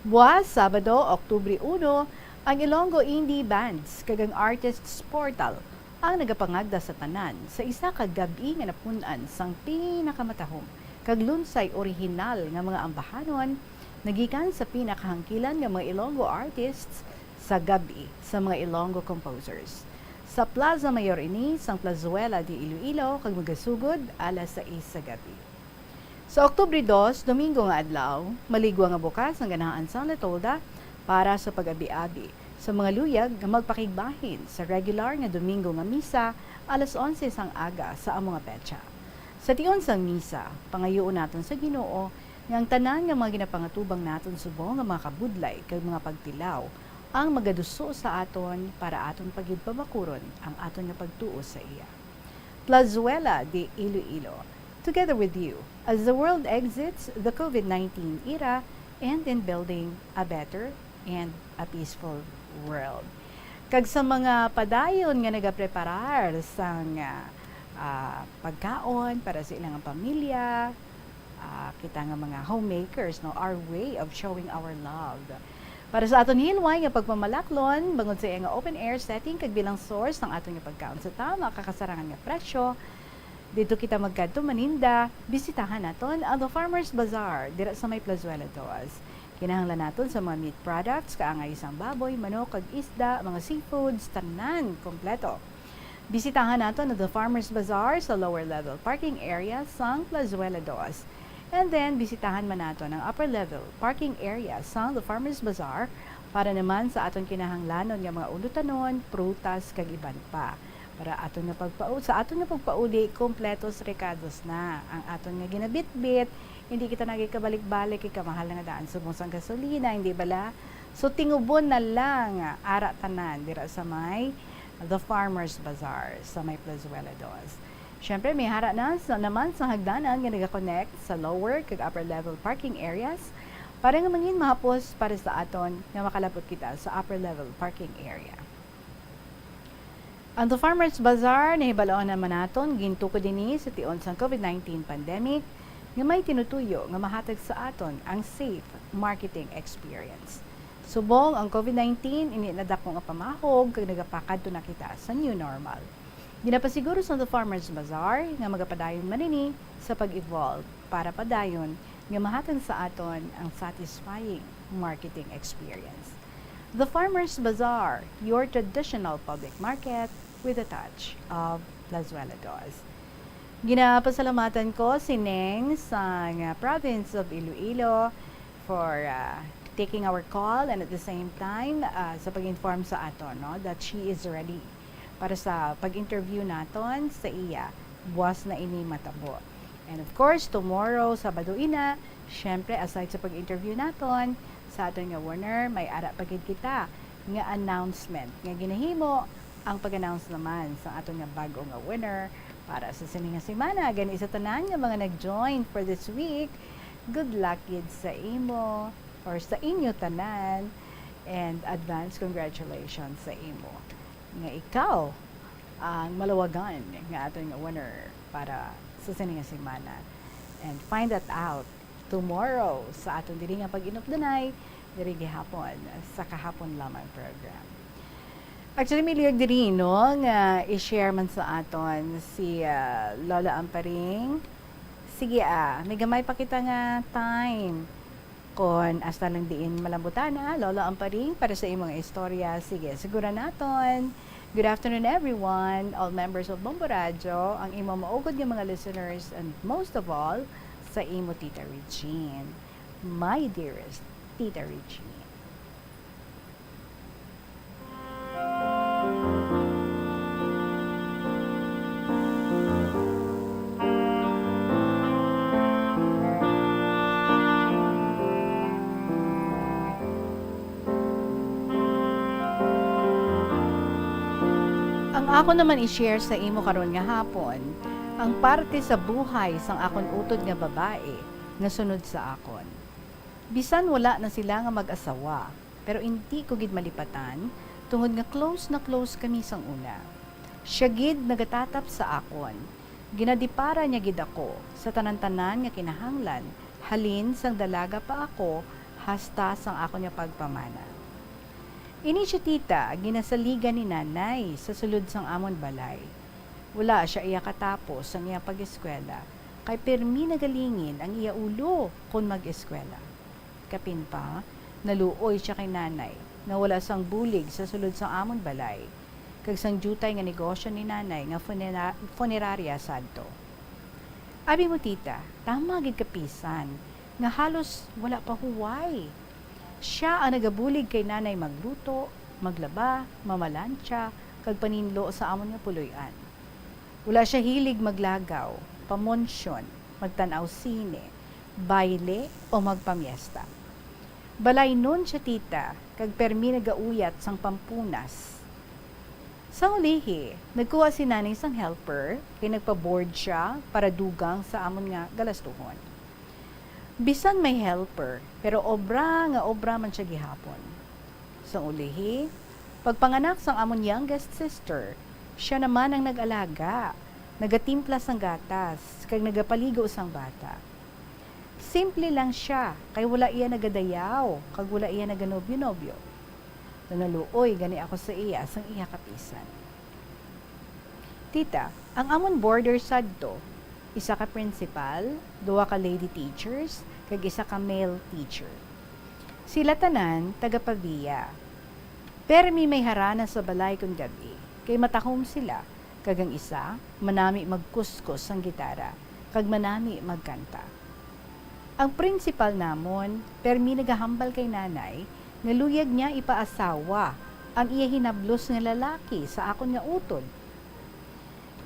Buwas, Sabado, Oktubre uno, ang Ilonggo Indie Bands kag ang Artists Portal ang nagapangagda sa tanan sa isa ka gab-i nga napun-an sang pinakamatahom kag lunsay orihinal nga mga ambahanon nagikan sa pinakahangkilan nga mga Ilonggo artists sa gab-i sa mga Ilonggo composers. Sa Plaza Mayor ini sang Plazuela de Iloilo kag magasugod alas sais sa gabi. Sa Oktubre dos, Domingo nga adlaw, maligwa nga bukas ang Ganahan Sunlit Tolda para sa pag-abi-abi sa mga luyag nga magpakigbahin sa regular nga Domingo nga misa alas onse sang aga sa amo nga petsa. Sa tion sang misa, pangayuon naton sa Ginoo nga ang tanan nga mga ginapangatubang naton subong nga mga kabudlay kag mga pagtilaw ang magaduso sa aton para aton pa gid pabakuron ang aton nga pagtuo sa iya. Plazuela de Iloilo, together with you, as the world exits the COVID nineteen era and in building a better and a peaceful world. Kag sa mga padayon nga nagapreparar sang, ah, ah, pagkaon para sa ilang pamilya, ah, kita nga mga homemakers, no, our way of showing our love. Para sa aton hilway nga pagpamalaklon, bangod sa iya nga open air setting kag bilang source sang aton nga pagkaon sa tama ka kasarangan nga presyo, didto kita magkadto maninda, bisitahan naton ang The Farmers Bazaar dira sa may Plazuela Dos. Kinahanglan naton sa mga meat products, kaangay sang baboy, manok, kag isda, mga seafoods, tanan kompleto. Bisitahan naton ang The Farmers Bazaar sa lower level parking area sang Plazuela Dos. And then, bisitahan man naton ang upper level parking area sang The Farmers Bazaar para naman sa aton kinahanglanon nga mga ulutanon, prutas, kag iban pa. Para aton nga pagpau-, sa aton nga pagpauli, kompletos rekados na ang aton nga ginabitbit. Hindi kita nagikabalik-balik kay kamahal na nga daan subong sang gasolina, hindi bala? So, tingubon na lang, ah, ara tanan dira sa may The Farmers Bazaar sa may Plazuela Dos. Siyempre, may hara na sa, naman sa hagdanan nga nagakonect sa lower kag upper level parking areas para nga mangin mahapos para sa aton nga makalabot kita sa upper level parking area. Ang The Farmers Bazaar, nahibaloan naman naton, gintukod ini sa tion sang COVID nineteen pandemic nga may tinutuyo nga mahatag sa aton ang safe marketing experience. Subong ang COVID nineteen, ini na dako nga pamahog kag nagapakadto na kita sa new normal. Ginapasiguro sang The Farmers Bazaar nga magapadayon man ini sa pag-evolve para padayon nga mahatag sa aton ang satisfying marketing experience. The Farmers Bazaar, your traditional public market with a touch of Plazuela Dos. Ginapasalamatan ko si Neng sang, ah, province of Iloilo for, ah, taking our call and at the same time, ah, sa pag-inform sa aton, no, that she is ready para sa pag-interview naton sa iya. Buwas na ini matabo. And of course, tomorrow, Sabado ina, syempre, aside sa pag-interview naton sa aton nga winner, may ara pa gid kita nga announcement nga ginahimo, ang pag-announce naman sa aton nga bag-o nga winner para sa sini nga semana. Gani, sa tanan nga mga nag-join for this week, good luck gid sa imo or sa inyo tanan, and advance congratulations sa imo nga ikaw ang malawagan nga aton nga winner para sa sini nga semana. And find that out tomorrow sa aton diri nga pag-inupdanay diri gihapon sa Kahapon Lamang program. Actually, may lihog diri, no, nga i-share man sa aton si, ah, Lola Amparing. Sige, ah, may gamay pa kita nga time. Kon hasta lang diin malambutan na, Lola Amparing, para sa imong istorya. Sige, sugara naton. Good afternoon, everyone, all members of Bombo Radyo, ang imo maugod nga mga listeners, and most of all, sa imo Tita Regine. My dearest Tita Regine. Ang akon naman i-share sa imo karon nga hapon, ang parte sa buhay sang akon utod nga babae nga sunod sa akon. Bisan wala na sila nga mag-asawa, pero indi ko gid malipatan, tungod nga close na close kami sang una. Sia gid nagatatap sa akon. Ginadipara niya gid ako sa tanan-tanan nga kinahanglan, halin sang dalaga pa ako hasta sang akon nga pagpamana. Ini si Tita ginasaligan ni Nanay sa sulod sang amon balay. Wala sia iya katapos sang iya pag-eskwela, kay pirmi nagalingin ang iya ulo kon mag-eskwela. Kapin pa, naluoy sia kay Nanay nga wala sang bulig sa sulod sang amon balay, kag sang diutay nga negosyo ni Nanay nga funera-, funeraria sadto. Abi mo, Tita, tama gid kapisan nga halos wala pa huway. Sia ang nagabulig kay Nanay magluto, maglaba, mamalantsa, kag paninlo sa amon nga puloy-an. Wala sia hilig maglagaw, pamonsyon, magtan-aw sine, bayle, o magpamiesta. Balaynon sia, tita, kag permi nagauyat sang pampunas. Sang ulihi, nagkuha si nanay sang helper, kay nagpa-board sia para dugang sa amon nga galastuhon. Bisan may helper, pero obra nga obra man sia gihapon. Sang ulihi, pagpanganak sang amon youngest sister, sia naman ang nag-alaga, nagatimpla sang gatas, kag nagapaligo sang bata. Simple lang sia, kay wala iya nagadayaw, kag wala iya naganobyo-nobyo. Nangaluoy gani ako sa iya sang iya kapisan. Tita, ang amon boarder sadto, isa ka principal, duha ka lady teachers, kag isa ka male teacher. Sila tanan taga Pavia. Permi may harana sa balay kon gab-i, kay matahom sila, kag ang isa manami magkuskos sang gitara, kag manami magkanta. Ang principal namon permi nagahambal kay nanay nga luyag niya ipaasawa ang iya hinablos nga lalaki sa akon nga utod.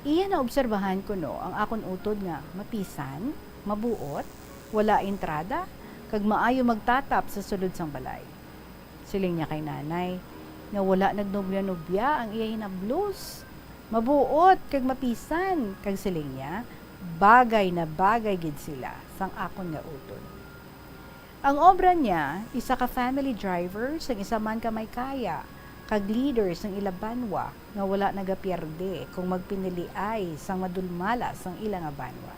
Iya naobserbahan kuno ang akon utod nga mapisan, mabuot, wala entrada, kag maayo magtatap sa sulod sang balay. Siling niya kay nanay nga wala nagnubya-nubya ang iya hinablos, mabuot kag mapisan, kag siling niya, bagay na bagay gid sila sang akon nga utod. Ang obra niya, isa ka family driver sang isa man ka may kaya, kag leader sang ila banwa nga wala nagapierde kung magpiniliay sang madulmala sang ila nga banwa.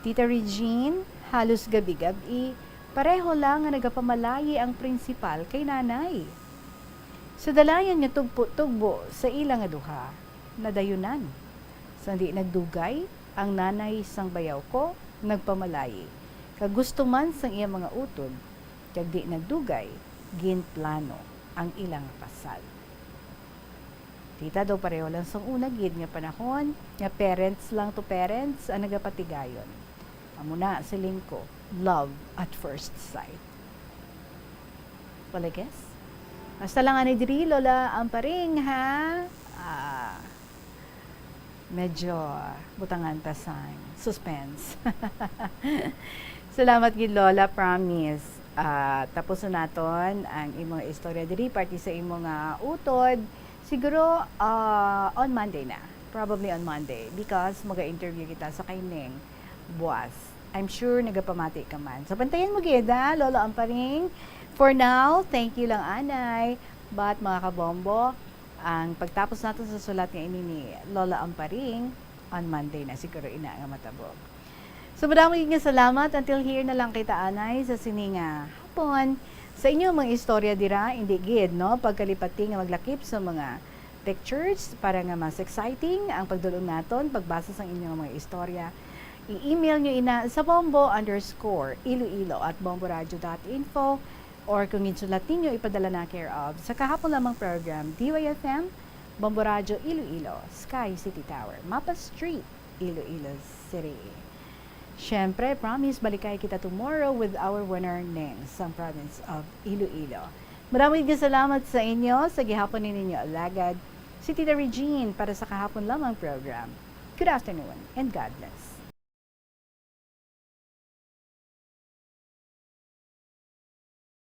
Tita Regine, halos gabi-gabi, pareho lang nga nagapamalayi ang prinsipal kay nanay. Sa dalayan nga tugpo-tugbo sa ila nga duha, nadayunan. Sang di nagdugay, ang nanay sang bayaw ko nagpamalayi, kag gusto man sang iya mga utod, kag di nagdugay, ginplano ang ila nga kasal. Tita, daw pareho lang sang una gid nga panahon, nga parents lang to parents ang nagapatigayon. Amo na, siling ko, love at first sight. Well, I guess, hasta lang ani diri, Lola Amparing, ha? Ah, medyo butangan ta sang suspense. Salamat gid, Lola, promise. Ah, tapuson naton ang imong istorya diri, parte sa imo nga utod. Siguro, ah, on Monday na. Probably on Monday, because maga-interview kita sa kay Neng buas. I'm sure nagapamati ka man. So, bantayan mo gid, ha, Lolo Amparing. For now, thank you lang anay. But, mga kabombo, ang pagtapos naton sa sulat nga ini ni Lola Amparing, on Monday na siguro ina nga matabog. So, madamo gid nga salamat. Until here na lang kita anay sa sini nga hapon. Sa inyo mga istorya dira, indi gid, no, pagkalipati nga maglakip sa mga pictures para nga mas exciting ang pagdul-ong naton, pagbasa sang inyo nga mga istorya. I-email nyo ina sa bombo underscore iloilo at bomboradio dot info, or kung ginsulat ninyo, ipadala na care of sa kahapon lamang program, D Y F M, Bombo Radio Iloilo, Sky City Tower, Mapa Street, Iloilo City. Siyempre, promise, balikay kita tomorrow with our winner, Neng, sang province of Iloilo. Maraming salamat sa inyo, sa gihapon ni ninyo alagad, si Tita Regine, para sa kahapon lamang program. Good afternoon and God bless.